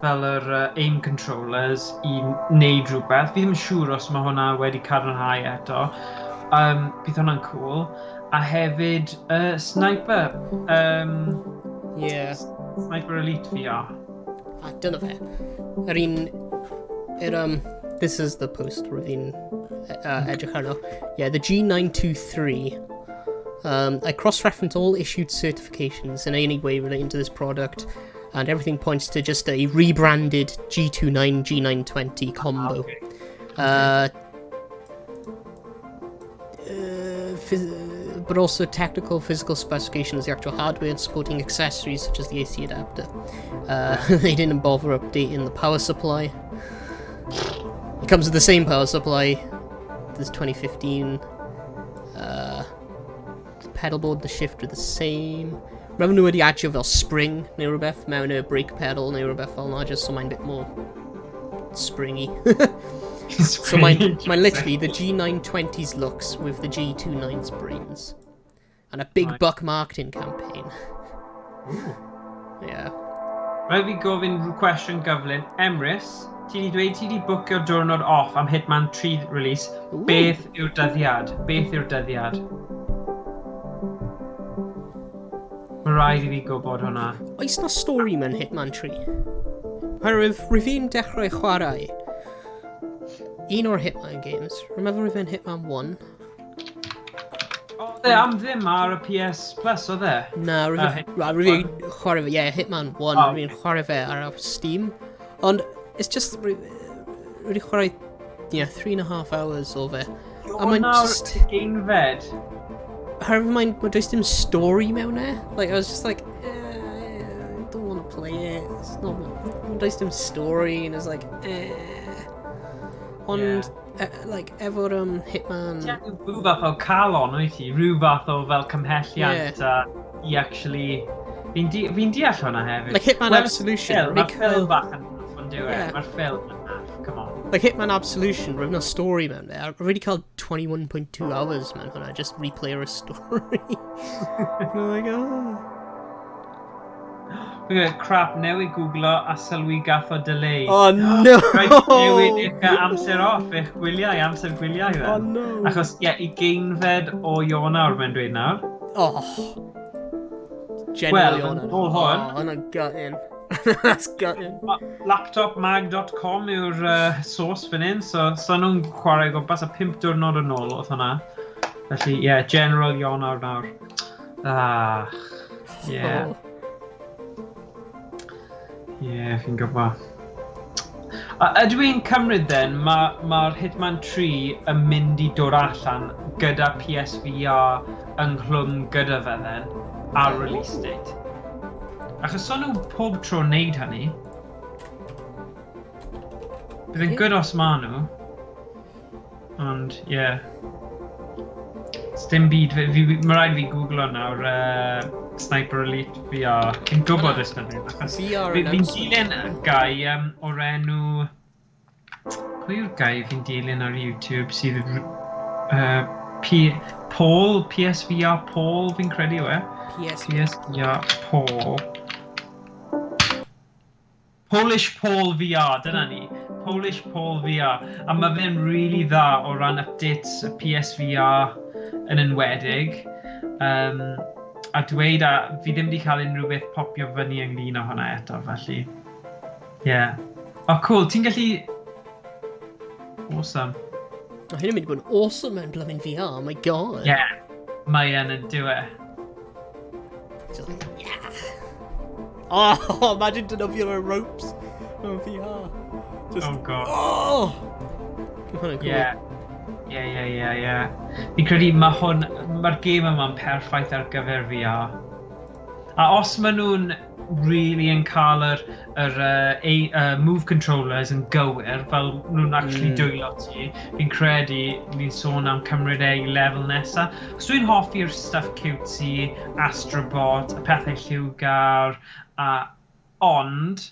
fel yr aim controllers i wneud rhywbeth. Fi ddim yn siŵr os mae hwnna wedi cadarnhau eto. Bydd hwnna'n cool. A hefyd, Sniper. Sniper Elite VR. A dyna fe. Yr un... Yr, this is the post rwyf fi'n edrych arno. Yeah, the G923. I cross-reference all issued certifications in any way relating to this product, and everything points to just a rebranded G29 G920 combo. But also technical physical specifications, the actual hardware and supporting accessories such as the AC adapter. They didn't bother updating the power supply. It comes with the same power supply as 2015. The pedal board, the shift are the same. Roedden nhw wedi adio fel spring neu rhywbeth mewn y brake pedal neu rhywbeth fel yna, just so mae'n bit more springy. So mae'n literally the G920's looks with the G29's brains. And a big buck marketing campaign. Yeah. Rhaid fi gofyn rhyw cwestiwn gyflym. Emrys, ti wedi dweud ti wedi bwcio diwrnod off am Hitman 3 release. Ooh. Beth yw'r dyddiad? Beth yw'r dyddiad? Mae rhaid i fi gwybod hwnna. Oes na stori mewn Hitman 3? Oherwydd, rwy fi'n dechrau chwarae un o'r Hitman games. Rwy'n meddwl rwy fi'n Hitman 1. Oedd e am ddim ar y PS Plus, oedd e? Na, rwy Hitman rwy fi'n chwarae fe, yeah, Hitman 1, Oh, rwy fi'n chwarae fe ar Steam. Ond, it's just, rwy wedi chwarae, yeah, 3.5 hours o fe. A mae'n Ionawr just... 20. Oherwydd mae does dim story mewn e. Like, I was just like, eh, I don't want to play it. It's not, does dim story, and it's like, eh. Ond, like, efo'r Hitman... Ti angen rhyw fath o calon, wyt ti? Rhyw fath o fel cymhelliant a i actually... Fi deall hwnna hefyd. Like Hitman Wel, Absolution, Mae'r rwy'n ffilm cael- bach yn naff, ond dyw e? Yeah. Mae'r ffilm yn naff, come on. Like Hitman Absolution, roedd na story mewn fe, a rwy wedi cael 21.2 hours mewn hwnna, just replay o'r story. Oh my God. Okay, crap, newid googlo a sylwi gath o delay. Oh no! Rhaid newid eich amser off, eich gwyliau, amser gwyliau fe. Oh no! Achos, ie, yeah, ugeinfed o Ionawr mae'n dweud nawr. Oh. Generally Wel, yn ôl hwn. Oh, hwnna'n gutting. That's gutting. Laptopmag.com yw'r source fan hyn, so nhw'n chwarae gwmpas a 5 diwrnod yn ôl oedd hwnna. Felly, ie, yeah, general Ionawr nawr. Ah, ie. Yeah. Oh. Ie, yeah, fi'n gwybod. A ydw i'n cymryd then, mae'r ma Hitman 3 yn mynd i dod allan gyda PSVR ynghlwm gyda fe then, ar release date? Achos so nhw pob tro wneud hynny. Bydd yn good os ma nhw. Ond, ie. Yeah. Dim byd, mae rhaid fi googlo nawr Sniper Elite VR. Fi'n gwybod ys na ddim, achos VR fi'n dilyn guy o'r enw... Pwy yw'r guy fi'n dilyn ar YouTube sydd... P, Paul, PSVR Paul fi'n credu yw e. PS. PSVR Paul. Polish Paul VR, dyna ni. Polish Paul VR. A mae fe'n really dda o ran updates y PSVR yn enwedig. A dweud a fi ddim wedi cael unrhyw beth popio fyny ynglyn â hwnna eto, felly. Yeah. Oh, cool. Ti'n gallu... Awesome. Oh, hyn yn mynd i bod yn awesome mewn blooming VR, oh my God. Yeah. Mae yn yn dyw e. Just like, yeah. Oh, imagine defnyddio'r ropes mewn VR. Just, Oh God. Oh! Mae hwnna'n cool. Yeah. Fi'n credu mae hwn, mae'r gêm yma'n perffaith ar gyfer VR. A os maen nhw'n really yn cael yr move controllers yn gywir, fel nhw'n actually dwylo ti, fi'n credu ni'n sôn am cymryd e i lefel nesaf. Os dwi'n hoffi'r stuff cutesy, Astrobot, y pethau lliwgar, ond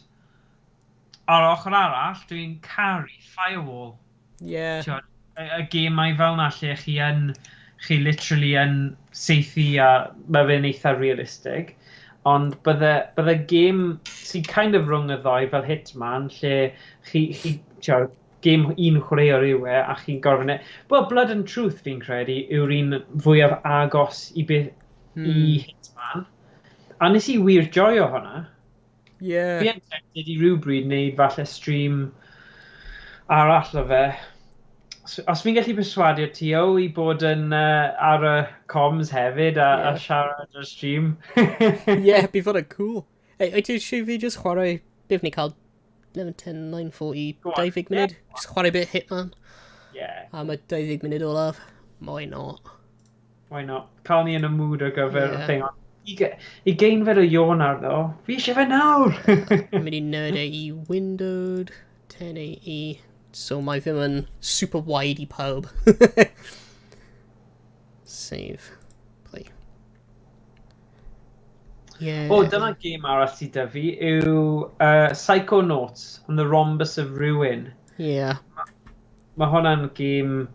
ar ochr arall, dwi'n caru Firewall. T'wod, y gemau fel 'na lle chi literally yn saethu a mae fe'n eitha realistig. Ond bydde gêm sy'n kind of rhwng y ddau fel Hitman, lle chi t'wod, gêm un chwaraewr yw e, a chi'n gorfod. Wel, Blood and Truth fi'n credu yw'r un fwyaf agos i, beth, i Hitman. A nes i wir joio hwnna. Fi yn tempted i rhywbryd wneud falle stream arall o fe. So, os fi'n gallu perswadio Tio i bod yn ar y comms hefyd a siarad ar stream. Yeah, bydd fod yn cool. Hey, wyt ti eisiau fi just chwarae, beth ni cael 11, 10, 9, 40, Go on. 20 munud? Just chwarae bit Hitman. Yeah. A mae 20 munud olaf. Why not? Why not? Cael ni yn y mood ar gyfer Yeah. thing. Ugeinfed o Ionawr, ddo. Fi eisiau fe nawr! Yn mynd i newid e i windowed 1080. So mae ddim yn super wide i pawb. Save. Play. Yeah. O, dyna gêm arall sydd 'da fi yw Psychonauts and the Rhombus of Ruin. Mae hwnna'n gêm...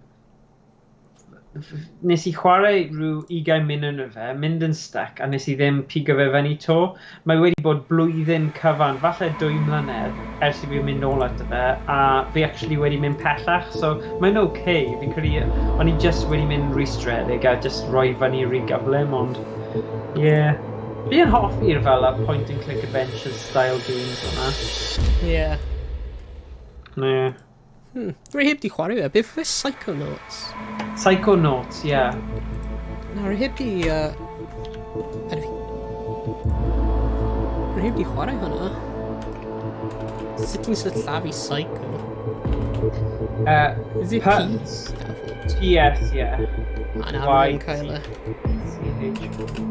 Nes i chwarae rhyw 20 munud o fe, mynd yn stuck, a nes i ddim pigo fe fyny to. Mae wedi bod blwyddyn cyfan, falle 2 mlynedd, ers i fi mynd nôl ato fe, a fi actually wedi mynd pellach, so mae'n okay. Fi'n credu, o'n i just wedi mynd rwystredig a just rhoi fyny rhy gyflym, ond yeah. Fi yn hoffi'r fel y point and click adventure style games yna. Yeah. Rwy heb di chwarae fe. Beth fe Psychonauts? Psychonauts, yeah. Na, rwy heb di... Rwy heb di chwarae hwnna. Sut ti'n sillafu Psycho? Is it P? P-S, yeah. Na, na, Y rwy'n cael e. C H.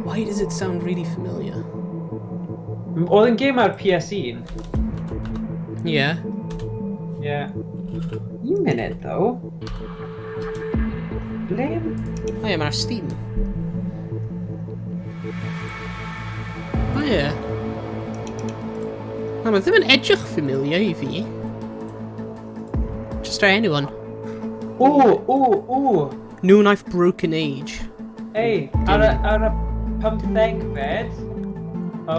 Why does it sound really familiar? Oedd yn gêm ar PS1. Yeah. Yeah. Un munud, though. Ble? O ie, mae'n ar Steam. O ie. Na, mae ddim yn edrych familiar i fi. Just ar enw hwn. O, o, o! Nhw wnaeth Broken Age. Ei, ar y, ar y pymthegfed, o,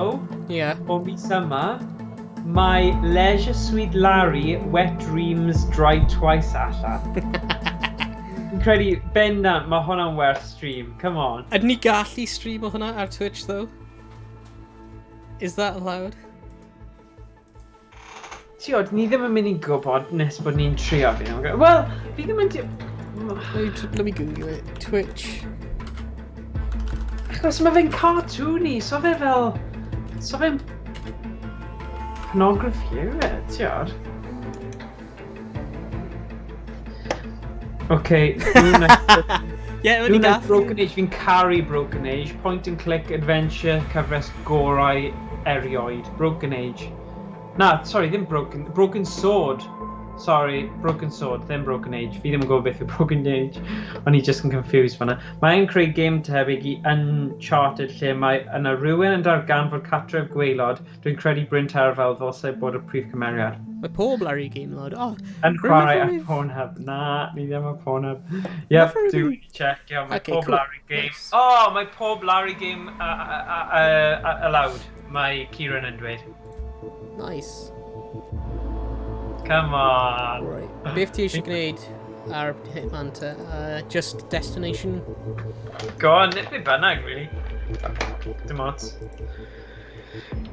yeah. o mis yma, mae Leisure Suit Larry Wet Dreams Dry Twice allan. Fi'n credu, bendant, mae hwnna'n werth stream. Come on. Ydyn ni gallu stream o hwnna ar Twitch, though? Is that allowed? Tiod, ni ddim yn mynd i gwybod nes bod ni'n trio fi. Wel, fi ddim yn... Let me Google it. Twitch. Achos mae fe'n cartoony, so fe fel... So fe'n... Pornography yw e, tiod? Okay, Yeah, o'n i gath. Broken Age, fi'n caru Broken Age. Point and click adventure cyfres gorau erioed. Broken Age. Na, sorry, ddim Broken... Broken Sword. Sorry, Broken Sword, ddim Broken Age. Fi ddim yn gwybod beth yw Broken Age. O'n i just yn confused fanna. Mae'n creu game tebyg i Uncharted lle mae yna rhywun yn darganfod cartref gwaelod. Dwi'n credu Bryn Terfel ddylsai bod y prif cymeriad. Mae pob Larry game lad. Oh, Yn chwarae ar remember with- Pornhub. Na, ni ddim ar Pornhub. Yep, Remember dwi when- wedi checio. Mae Okay, pob cool. Larry game. Oh, mae pob Larry game allowed. Mae Kieran yn dweud. Nice. Come on. Right. Beth ti eisiau gwneud ar Hitman te? Just Destination? Go on, nid be bynnag, really. Dim ots.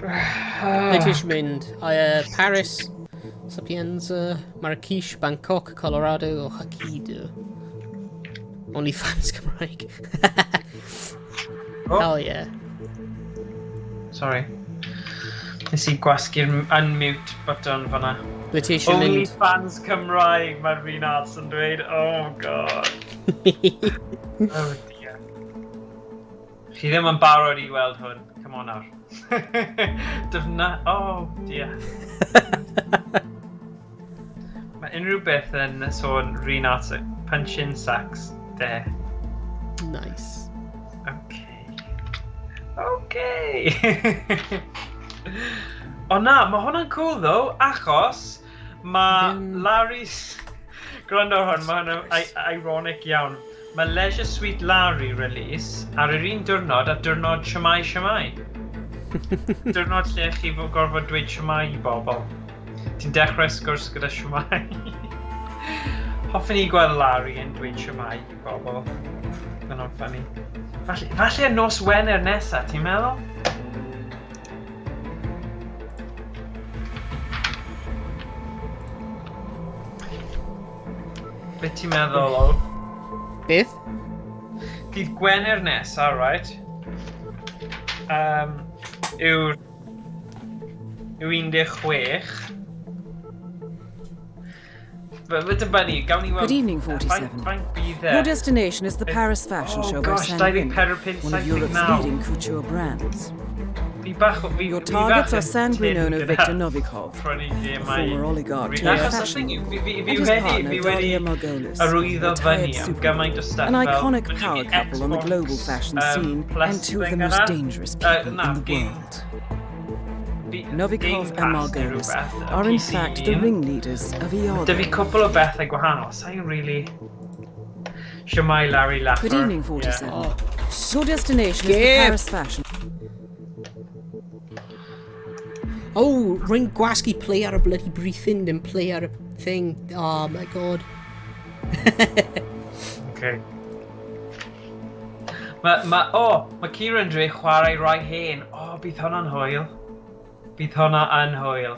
Lle ti eisiau mynd? Paris, Sapienza, Marrakesh, Bangkok, Colorado o Hokkaido. Only fans Cymraeg. Oh. Hell yeah. Sorry. Nes i gwasgu'r unmute button fanna. Ble ti eisiau Only mynd? fans Cymraeg, mae'r un arts yn dweud. Oh, god. Oh, dear. Chi ddim yn barod i weld hwn. Come on nawr. Dyfna... Oh, dear. Mae unrhyw beth yn sôn Rhun Arts punching sacks de. Nice. Okay. Okay. O na, mae hwnna'n cool though, achos mae Larry's... Gwrando ar hwn, mae hwnna'n ironic iawn. Mae Leisure Suit Larry release ar yr un diwrnod a diwrnod Shwmae Shwmae. Diwrnod lle chi fod gorfod dweud Shwmae i bobl. Ti'n dechrau sgwrs gyda Shwmae. Hoffwn i gweld Larry yn dweud Shwmae i bobl. Mae'n funny. Falle y nos Wener nesa, ti'n meddwl? Be ti'n meddwl o? Beth? Dydd Gwener nesa, right? Yw'r yw 16. Fe dibynnu, gawn ni weld... Good evening, 47. Faint bydd e? Your destination is the Paris fashion Oh show by gosh, San 24 one of Europe's 79. leading couture brands. Fi bach o... Your Fi targets bach are yn San tyn owner gyda Viktor Novikov, prynu a gemau. former oligarch turned Achos y fashion thing yw, fi and his wedi, partner fi wedi Dalia Margolis, arwyddo retired fyny am gymaint o supermodel, stuff an fel- iconic ma' 'da power fi couple on the Xbox, global fashion scene Plus and two of the thing most yna. dangerous people Na, in the Game- world. Game Novikov and Pass neu Margolis rhywbeth, y are in PC fact the un. ringleaders of Ma' 'da fi Iago. cwpl o bethau gwahanol, sa'n really... Shwmae Larry Laffer. Good evening, 47. Yeah. Your destination is the Skip. Paris fashion Oh, rwy'n gwasgu play ar y bloody briefing, dim play ar y thing. Oh my god. Okay. Mae Kieran dweud chwarae rai hen. O, bydd hwnna'n hwyl. Bydd hwnna yn hwyl.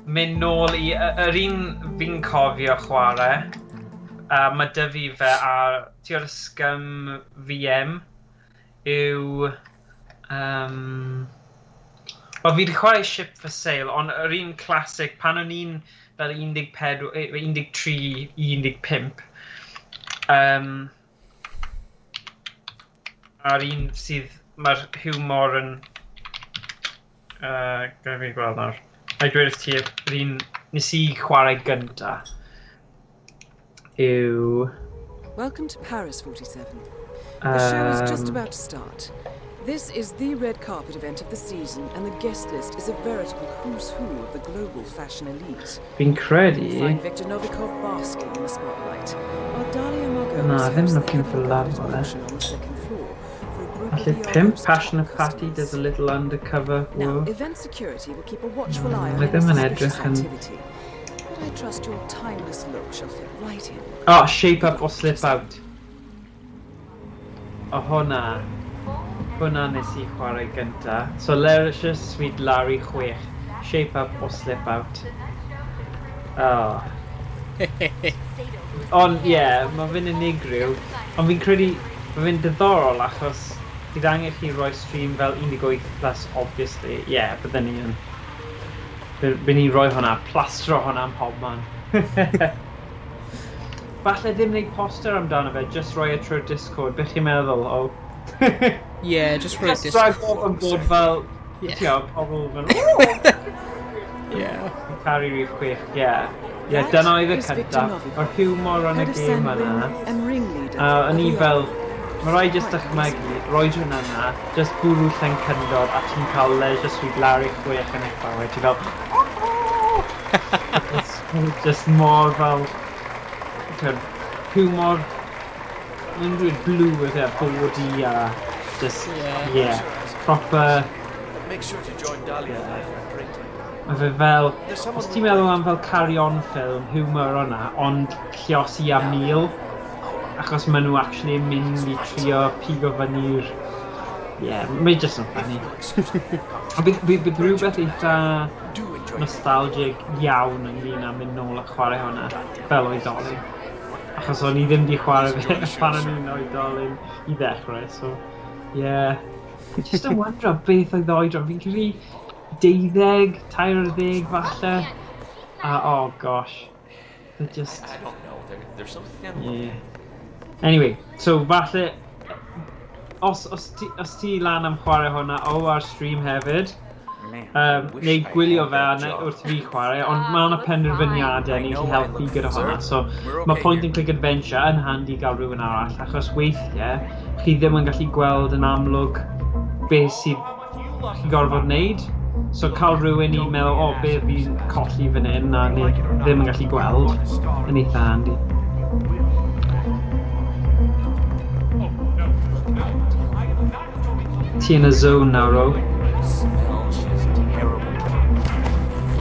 Mynd nôl i... Yr un fi'n cofio chwarae, mae 'da fi fe ar... Ti o'r Scum VM yw... Wel, fi wedi chwarae Ship for Sale, ond yr un classic, pan o'n i'n fel 14, 13, 15, a'r un sydd, mae'r humor yn... Gad fi gweld nawr. Na i dweud wrth ti, yr un nes i chwarae gynta yw... Welcome to Paris 47. The show is just about to start. This is the red carpet event of the season, and the guest list is a veritable who's who of the global fashion elite. Fi'n credu... Find Victor Novikov basking in the spotlight, while Dahlia Margolis Na, ddim hosts the Looking for heavily Love guarded oedd e. auction on the second floor for a group of Falle the 5, Argos Passionate top Patty, customers. There's a Little Undercover Now, War. event security will keep a watchful eye on Mae any ddim yn suspicious edrych yn... activity. But I trust your timeless look shall fit right in. Oh, Shape Up or Slip Out. O hwnna. Hwnna nes i chwarae gynta. So Leisure Suit Larry 6. Shape Up or Slip Out. Oh. Ond ie, yeah, mae fe'n unigryw. Ond fi'n credu, mae fe'n diddorol achos bydd angen chi roi stream fel 18 plus, obviously. Ie, yeah, bydden ni yn. Bydd ni'n rhoi hwnna, plastro hwnna am pobman. Falle ddim wneud poster amdano fe, just rhoi e trwy'r Discord. Be chi'n meddwl? O. Yeah, just rhoi Just rhoi pobl yn bod fel... Ti'n pobl fel... Yeah. Caru rhif 6, ie. Ie, dyna oedd y is Victor cyntaf. Novikov, Mae'r humor yn y head of gêm Sanguine yna. and ringleader A o'n i of the fel... Mae rhaid just dychmygu, rhoi hwnna yna, just bwrw llencyndod a ti'n cael Leisure Suit Larry 6 yn eich bywyd. Ti'n fel... It's just mor fel... Ti'n humor... Mae'n rhywun blue with e, bawdy a... Just, yeah. Proper... Make sure to join Dahlia and I for a drink later. Mae fe fel... Os ti'n meddwl am fel Carry On film, humor o'na, ond lliosi a 1000, achos maen nhw actually yn mynd i trio pigo fyny'r... Yeah, mae jyst yn funny. A bydd rhywbeth eitha nostalgic iawn ynglyn â mynd nôl a chwarae hwnna fel oedolyn. Achos o'n i ddim di chwarae fe pan o'n i'n oedolyn i ddechrau, so... Yeah. Just yn wondro beth oedd oedran. Fi'n credu 12, 13 falle. A, oh gosh. They're just... I don't know. They're so thin. Yeah. Anyway, so falle... Os ti lan am chwarae hwnna o ar stream hefyd, neu gwylio fe wrth fi chwarae, ond mae yna penderfyniadau ni'n gallu helpu gyda hwnna. So mae point and click adventure yn handi gael rhywun arall, achos weithiau chi ddim yn gallu gweld yn amlwg beth sydd chi'n gorfod wneud. So cael rhywun i meddwl, o, be fi'n colli fan hyn, a ni ddim yn gallu gweld, yn eitha handi. Ti yn y zone nawr, o. Smells is terrible.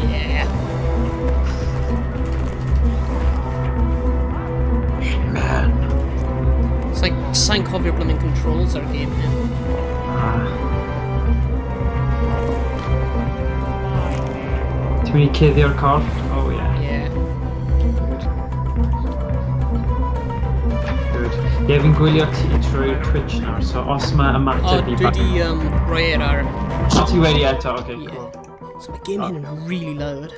Yeah. Man. It's like sa'n cofio'r blooming controls ar game hyn. Ah. Ti'n mynd i cuddio'r corff? Oh, yeah. Yeah. Good. Ie, yeah, fi'n gwylio ti trwy Twitch nawr, so os mae O, ymateb i... dwi di rhoi e ar... O, ti wedi eto, oce, okay, cool. So mae game hyn yn really loud.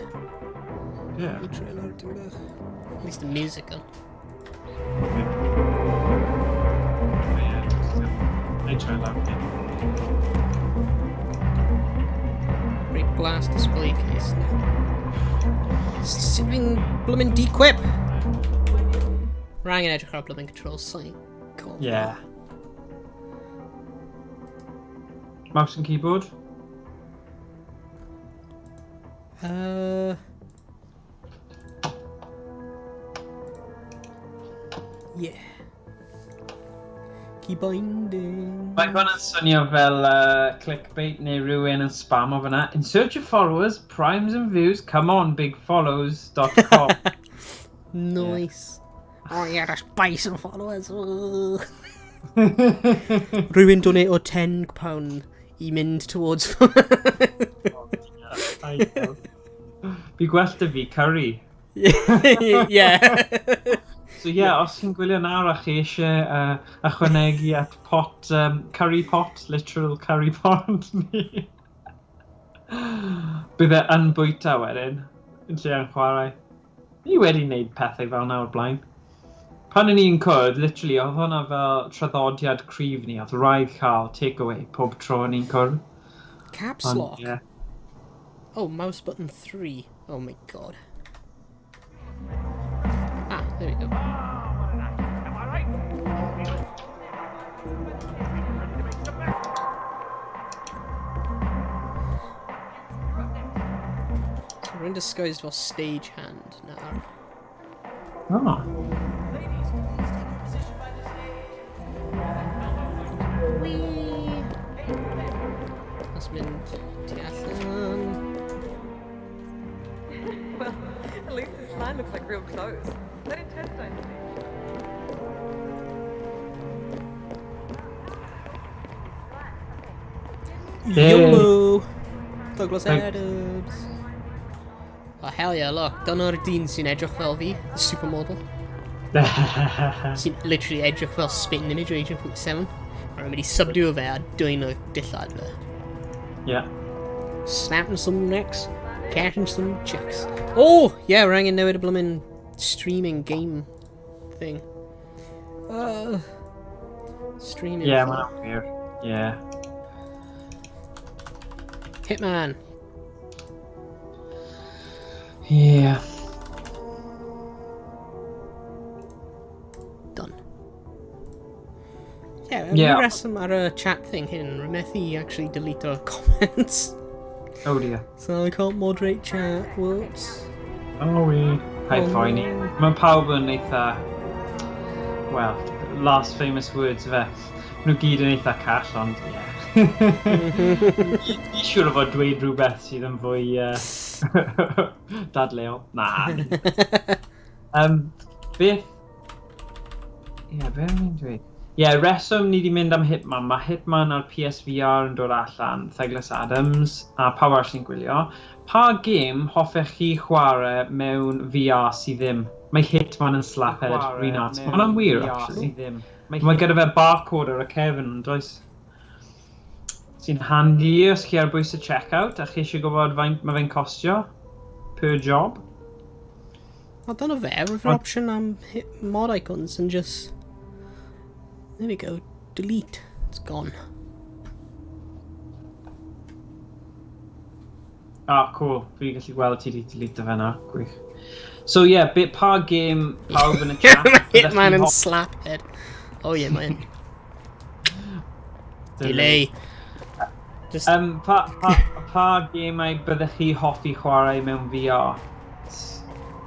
Yeah. Dwi'n trio lawr dim bach. At least the music yn. I try lawr, yeah. Great glass display case. Sut fi'n bloomin' dequip? Rhaid angen edrych ar bloomin' controls sa'n cofio. Yeah. Mouse and keyboard? Yeah. Key binding. Mae hwn yn swnio fel clickbait neu rhywun yn spam o fyna. In search of followers, primes and views, come on bigfollows.com. Nice. Oh yeah, that's buy some followers. Rhywun donate o £10 i mynd towards... I know. Fi gwell dy fi curry. Yeah. So yeah, os chi'n gwylio nawr a chi eisiau ychwanegu at pot, curry pot, literal curry pot ni. Bydd e yn bwyta wedyn, yn lle yn chwarae. Ni wedi wneud pethau fel nawr blaen. Pan o'n i'n cwrdd, literally, oedd hwnna fel traddodiad cryf ni, oedd rhaid cael takeaway pob tro o'n i'n cwrdd. Caps Ond, lock. ie. Oh, mouse button 3. Oh my god. Ah, there we go. Rwy'n disguised fel stagehand nawr. Oh. Whee! Let's mynd tu allan. Well, at least this line looks like real clothes. That intestine thing. Hey. YOLO! Douglas Thank- Adams. Oh, hell yeah, look. Dyna'r dyn sy'n edrych fel fi, the supermodel. Sy'n literally edrych fel spitting image o Agent 47. Mae'n mynd i subdue fe a dwyn o dillad fe. Yeah. Snapping some necks, catching some chicks. Oh, yeah, we're angen newid y bloomin' streaming game thing. Streaming. Yeah, mae'n wir. Yeah. Hitman. Yeah. Done. Yeah, Yeah. yeah. Reswm ar y chat thing hyn, rwy methu actually delete our comments. Oh dear. So I can't moderate chat, whoops. Oh we. Paid Oh, phoeni. no. Mae pawb yn eitha... Well, last famous words fe. Nhw gyd yn eitha call, ond ie. Ni siŵr o fod dweud rhywbeth sydd yn fwy dadleuol. Na. Beth... Ie, yeah, beth o'n i'n dweud? Ie, yeah, reswm ni wedi mynd am Hitman. Mae Hitman ar PSVR yn dod allan, Douglas Adams, a pawb arall sy'n gwylio. Pa gêm hoffech chi chwarae mewn VR sydd ddim? Mae Hitman yn slaphead, Reinhardt. Mae hwnna'n wir, actually. Mae gyda fe barcode ar y cefn, yn does? Sy'n handi os chi ar bwys y checkout a chi eisiau gwybod faint mae fe'n costio per job. O, dyna fe, roedd yr opsiwn am hit mod icons and just... There we go, delete. It's gone. Ah, cool. Fi'n gallu gweld ti wedi delete fe na. Gwych. So yeah, bit pa game pawb yn y chat? byddech Hitman chi'n and slaphead. Oh yeah, man. Delay. Just... Pa gemau byddech chi hoffi chwarae mewn VR?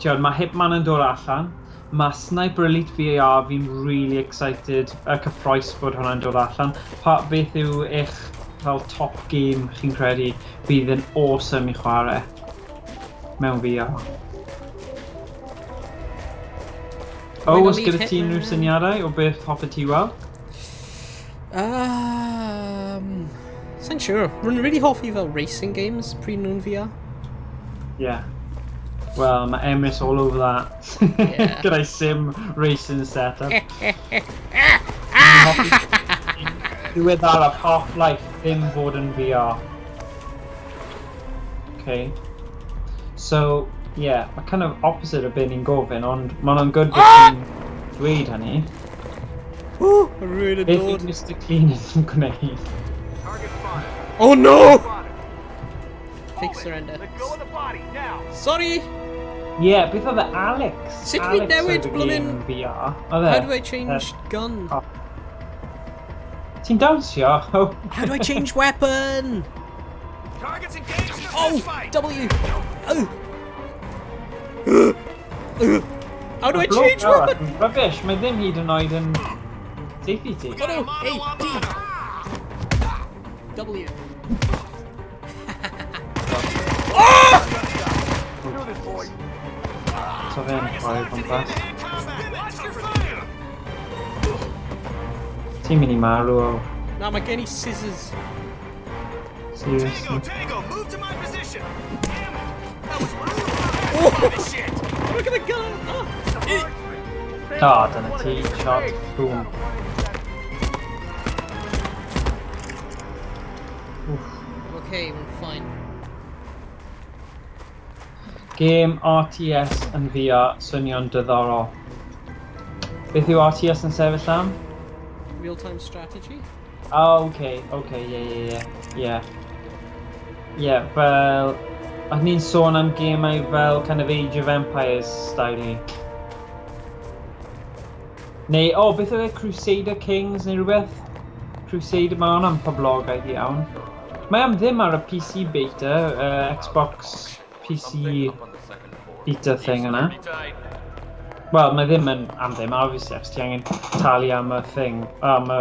Tiod, mae Hitman yn dod allan. Mae Sniper Elite VR, fi'n really excited a cyffroes bod hwnna'n dod allan. Beth yw eich fel top game chi'n credu bydd yn awesome i chwarae mewn VR? Oh, Elite oes gyda ti unrhyw Hitman. syniadau o beth hoffet ti weld? Sa'n siŵr. Rwy'n really hoffi fel racing games pryd nhw'n VR. Yeah. Well, mae Emrys all over that. Yeah. Gyda'i sim racing setup. Diweddaraf Half-Life ddim fod yn VR. Okay. So, yeah, mae kind of opposite o beth ni'n gofyn, ond mae hwnna'n good bod ti'n dweud hynny. Ooh, rwy'n Beth yw dod. Mr Clean yn gwneud? Oh no! Fake surrender. Sorry! Yeah, beth oedd e Alex? Sut fi Alex newid oedd y bloomin' game VR. Oedd e? How do I change gun? Ti'n dawnsio? Oh. How do I change weapon? Oh! W! Oh! How do I change weapon? Rubbish, mae ddim hyd yn oed yn saethu ti. Oh no! A, D! W. Oh! So fe'n chwarae gwmpas. Ti'n mynd i marw o. Na, mae gen i scissors. Seriously. Oh! Look at the gun! Oh! Oh, dyna ti. Shot. Boom. Okay, we're fine. Game RTS yn VR swnio'n diddorol. Beth yw RTS yn sefyll am? Real-time strategy? Oh, okay, yeah. Yeah, fel... O'n ni'n sôn am gemau fel kind of Age of Empires style i. Neu, oh, beth oedd e? Crusader Kings neu rhywbeth? Crusader, mae hwnna'n poblogaidd iawn. Mae am ddim ar y PC beta, Xbox PC Vita thing yna. Wel, mae ddim yn am ddim, obviously, achos ti angen talu am y thing, am y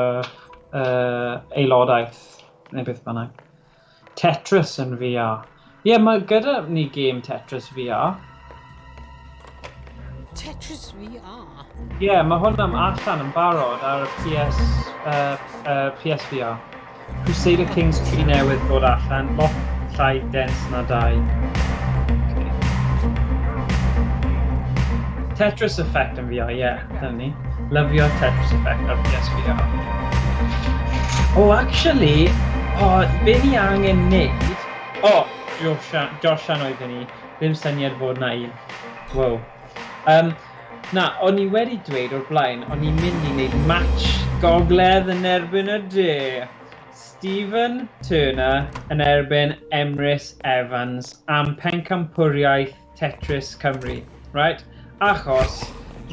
aelodaeth, neu beth bynnag. Tetris yn VR. Ie, yeah, mae gyda ni game Tetris VR. Tetris VR? Ie, yeah, mae hwn am allan yn barod ar y PS, PSVR. Crusader Kings 3 newydd ddod allan, lot llai dense na 2. Okay. Tetris Effect yn VR, ie, yeah, dyna ni. Lyfio Tetris Effect ar PSVR. Oh, actually, oh, be ni angen neud... Oh, Josian oedden ni. Ddim syniad fod na un. Wow. Na, o'n i wedi dweud o'r blaen, o'n i'n mynd i wneud match gogledd yn erbyn y de. Stephen Turner yn erbyn Emrys Evans am pencampwriaeth Tetris Cymru. Right? Achos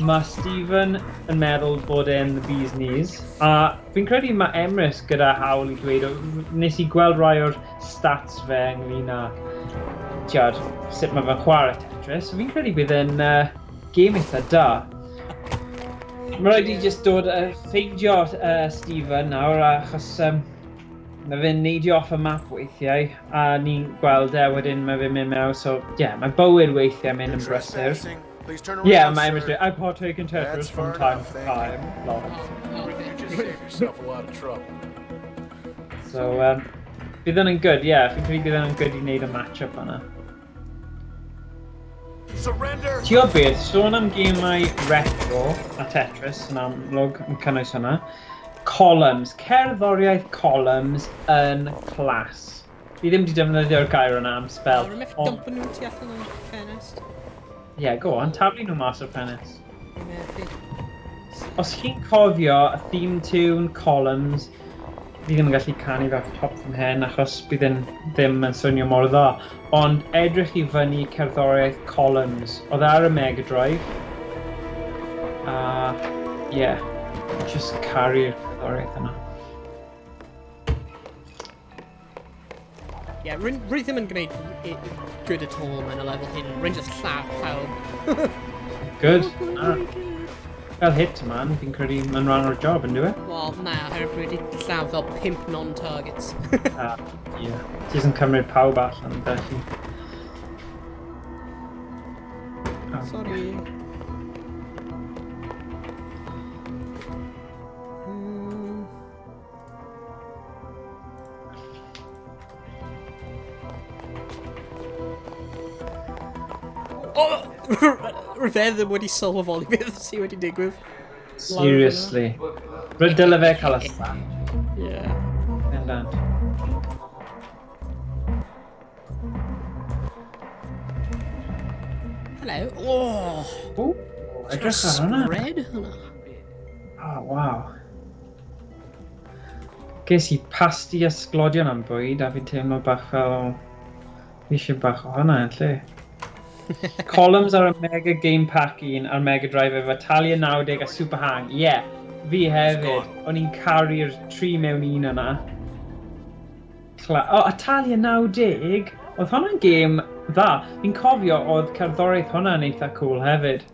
mae Stephen yn meddwl bod e'n the bee's knees, a fi'n credu mae Emrys gyda hawl i dweud, nes i gweld rai o'r stats fe ynglyn â tiod, sut mae fe'n chwarae Tetris. Fi'n credu bydd e'n game eitha da. Mae rhaid i just dod ffeindio Stephen nawr, achos mae fe'n neidio off y map weithiau, a ni'n gweld e wedyn mae fe'n mynd mewn, so ie, yeah, mae bywyd weithiau mynd yn brysur. Yeah, mae Emrys dweud, I partake in Tetris from time to time. Lol. You just saved yourself a lot of trouble. So, bydd hwn yn good, ie, yeah, fi'n credu bydd hwn yn good i wneud y match-up yna. Surrender! Ti o beth, sôn am gemau retro a Tetris yn amlwg yn cynnwys hwnna. Columns, cerddoriaeth Columns yn class. Fi ddim wedi defnyddio'r gair yna am spel. Rwy'n methu dumpo nhw tu allan o'r ffenest. Ie, yeah, go on, taflu nhw mas o'r ffenest. Fi'n methu. Os chi'n cofio y theme tune Columns, fi ddim yn gallu canu fe off top fy mhen achos bydd e'n ddim yn swnio mor dda. Ond edrych i fyny cerddoriaeth Columns. Oedd e ar y Mega Drive. A, yeah, just caru'r cerddoriaeth yna. Ie, yeah, rwy'n rwy ddim yn gwneud good at all mewn y lefel hyn. Rwy'n just lladd pawb. Good. Ah. Fel hitman, fi'n credu mae'n rhan o'r job, yn dwi? Wel, na, oherwydd rwy wedi lladd fel 5 non-targets. Ah, ie. Ti yn cymryd pawb allan, felly. Oh, Sorry. Oh! Rwy'n ddim wedi sylweddoli beth sydd wedi digwydd. Seriously. Rydw dyle fe cael y sac. Yeah. Bendant. Hello. Oh! Ooh, edrych ar hwnna. Spread hwnna. Oh, wow. Ges i pasti a sglodion am bwyd a fi'n teimlo bach fel... Fi eisiau bach o hwnna yn lle. Columns ar y Mega Game Pack 1 a'r Mega Drive efo Italia 90 a Super Hang. Ie, yeah, fi hefyd. O'n i'n caru'r 3 mewn 1 yna. O, oh, Italia 90? Oedd hwnna'n gêm dda. Fi'n cofio oedd cerddoriaeth hwnna'n eitha cool hefyd.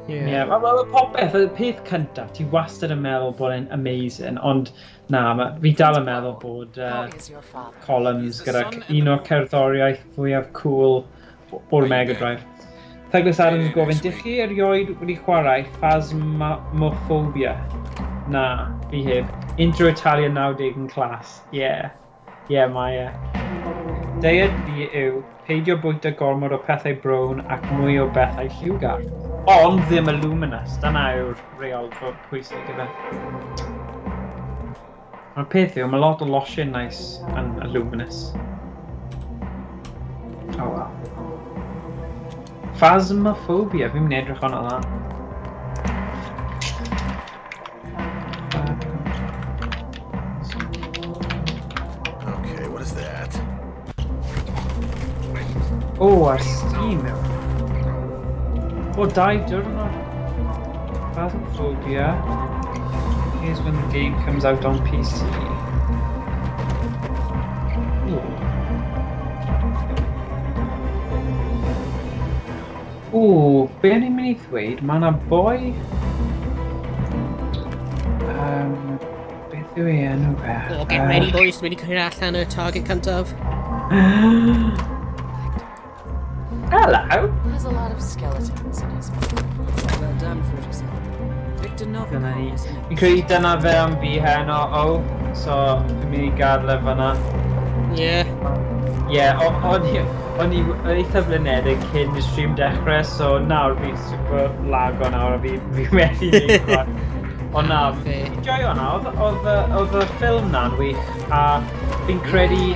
Ie, yeah. Wel, popeth, y peth cyntaf, ti wastad yn meddwl bod e'n amazing, ond na, fi dal yn meddwl bod Columns gyda un o'r cerddoriaeth fwyaf cool o'r Mega Drive. Douglas Adams yn gofyn, dych chi erioed wedi chwarae Phasmophobia? Na, fi heb. Intro Italia 90 yn class. Yeah. Yeah, mae e. Diet fi yw peidio bwyta gormod o pethau brown ac mwy o bethau lliwgar. Ond ddim y luminous. Dyna yw'r reol pwysig efe. Mae'r peth yw, mae lot o losin nice yn y luminous. Oh well. Phasmophobia, fi'n mynd i edrych hwnna lan. Okay, what is that? O, ar Steam yw. O, 2 diwrnod. Phasmophobia. Here's when the game comes out on PC. Ooh. Ww, be o'n i'n mynd i ddweud? Mae yna boi... Beth yw ei enw fe? Oh, get ready boys, dwi'n mynd i cyrraedd allan y target cyntaf. Hello! Has a lot of skeletons in his Well done, Ferguson. Victor Dyna Novikov ni. is Fi'n next. credu dyna fe am fi heno, o. So, fi'n mynd i gadael e fyna. Yeah. Ie, yeah, o'n i o'n i yn eitha blinedig cyn y stream dechrau, so nawr fi'n super lago nawr a fi methu neud rhai. Ond na, fi'n joio hwnna, oedd y ffilm na'n wych, a fi'n credu...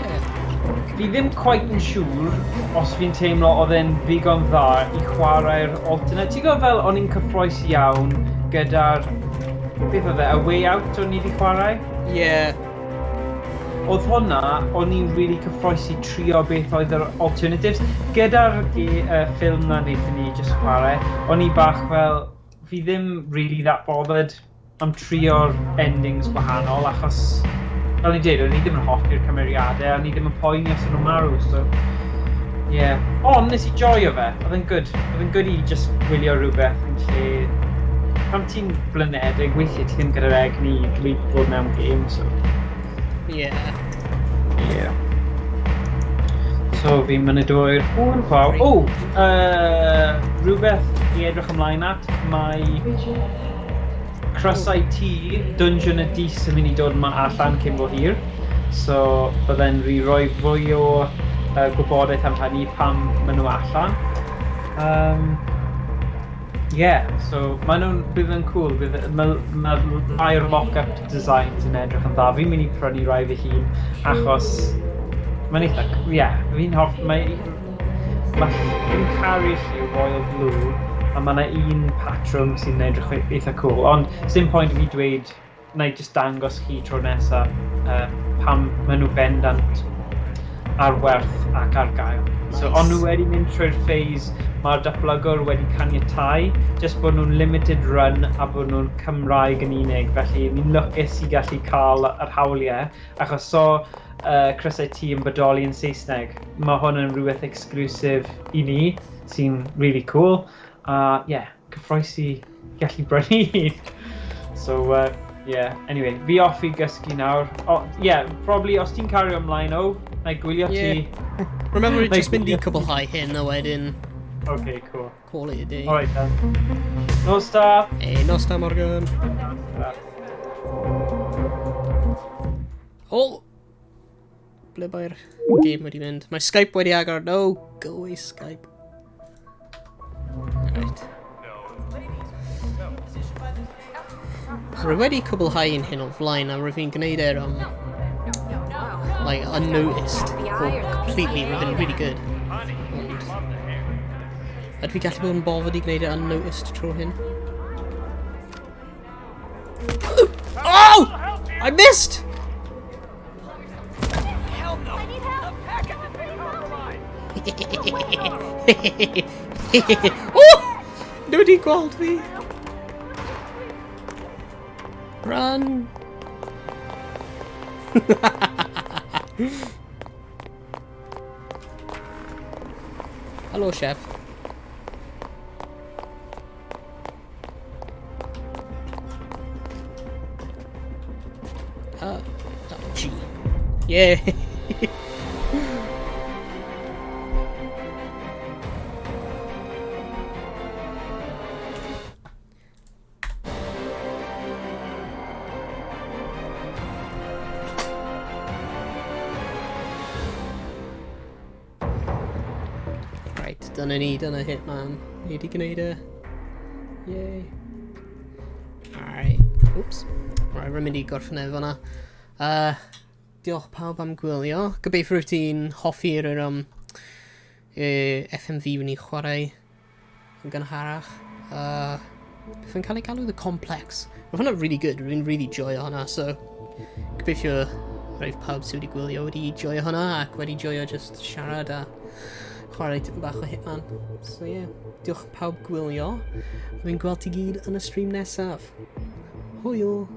Fi ddim quite yn siŵr os fi'n teimlo oedd e'n ddigon dda i chwarae'r alternate. Ti'n gwybod fel o'n i'n cyffroes iawn gyda'r... Beth oedd e? A Way Out o'n i wedi chwarae? Yeah. Oedd hwnna, o'n i'n really cyffroes i trio beth oedd yr alternatives. Gyda'r ffilm na wnaethon ni just chwarae, o'n i bach fel, fi ddim really that bothered am trio'r endings gwahanol, achos, fel ni'n dweud, o'n i ddim yn hoffi'r cymeriadau, o'n i ddim yn poeni os o'n nhw'n marw, so... Yeah. Ond nes i joio fe, oedd e'n good. Oedd e'n good i just wylio rhywbeth yn lle... Pan ti'n blinedig, weithiau ti ddim gyda'r egni i dweud bod mewn game, so... Yeah. Yeah. So fi'n mynd i dod i'r hwn pawb. O! Rhywbeth i edrych ymlaen at, mae Crysau T, Dungeon y Dis yn mynd i dod yma allan cyn bo hir. So bydde'n rhi roi fwy o gwybodaeth am hynny pam maen nhw allan. Yeah, so maen nhw'n, bydd yn cool, bydd, mae rhai o'r mock-up designs yn edrych yn dda. Fi'n mynd i prynu rai fy hun, achos mae'n eitha, yeah, fi'n hoff, mae fi'n caru lliw Royal Blue, a mae yna un patrwm sy'n edrych eitha cool, ond sim point i fi dweud, na i just dangos chi tro nesa, pam maen nhw bendant ar werth ac ar gael. So, Nice. ond nhw wedi mynd trwy'r phase, mae'r datblygwr wedi caniatau, just bod nhw'n limited run a bod nhw'n Cymraeg yn unig, felly ni'n lwcus i gallu cael yr hawliau, achos so Crysau T yn bodoli yn Saesneg. Mae hwn yn rhywbeth exclusive i ni, sy'n really cool, a yeah, cyffroes i gallu brynu un. So, yeah, anyway, fi off i gysgu nawr. Oh, yeah, probably os ti'n cario ymlaen, o, na i gwylio ti. Remember, Na i just mynd i gwylio ti. cwblhau hyn a wedyn... Okay, cool. Call it a day. Alright then. Nos da! Hey, nos da, Morgan. Da. Oh! Ble mae'r game wedi mynd? Mae Skype wedi agor. No, go away Skype. Right. Rwy wedi cwblhau un hyn o flaen a rwy fi'n gwneud e'r like, unnoticed. Or completely, rwy'n been really good. Ond... Ydw fi gallu bod yn bothered i gwneud e unnoticed tro hyn? Oh! I missed! Hell no! Oh! Nhw wedi gweld fi! Run! Hello, chef. Oh, G. Yeah. Right, dyna ni, dyna Hitman. Ni wedi gwneud e. Yay. Alright, oops. Right, rwy'n mynd i gorffen e fanna. Diolch pawb am gwylio. Gobeithio wyt ti'n hoffi'r FMV wni chwarae yn gynharach. Beth yn cael ei galw? The Complex. Mae hwnna'n really good, rwy'n really joio hwnna, so gobeithio roedd pawb sydd wedi gwylio wedi joio hwnna ac wedi joio just siarad a chwarae tipyn bach o Hitman. So yeah, diolch pawb gwylio. Rwy'n gweld ti gyd yn y stream nesaf. Hwyl!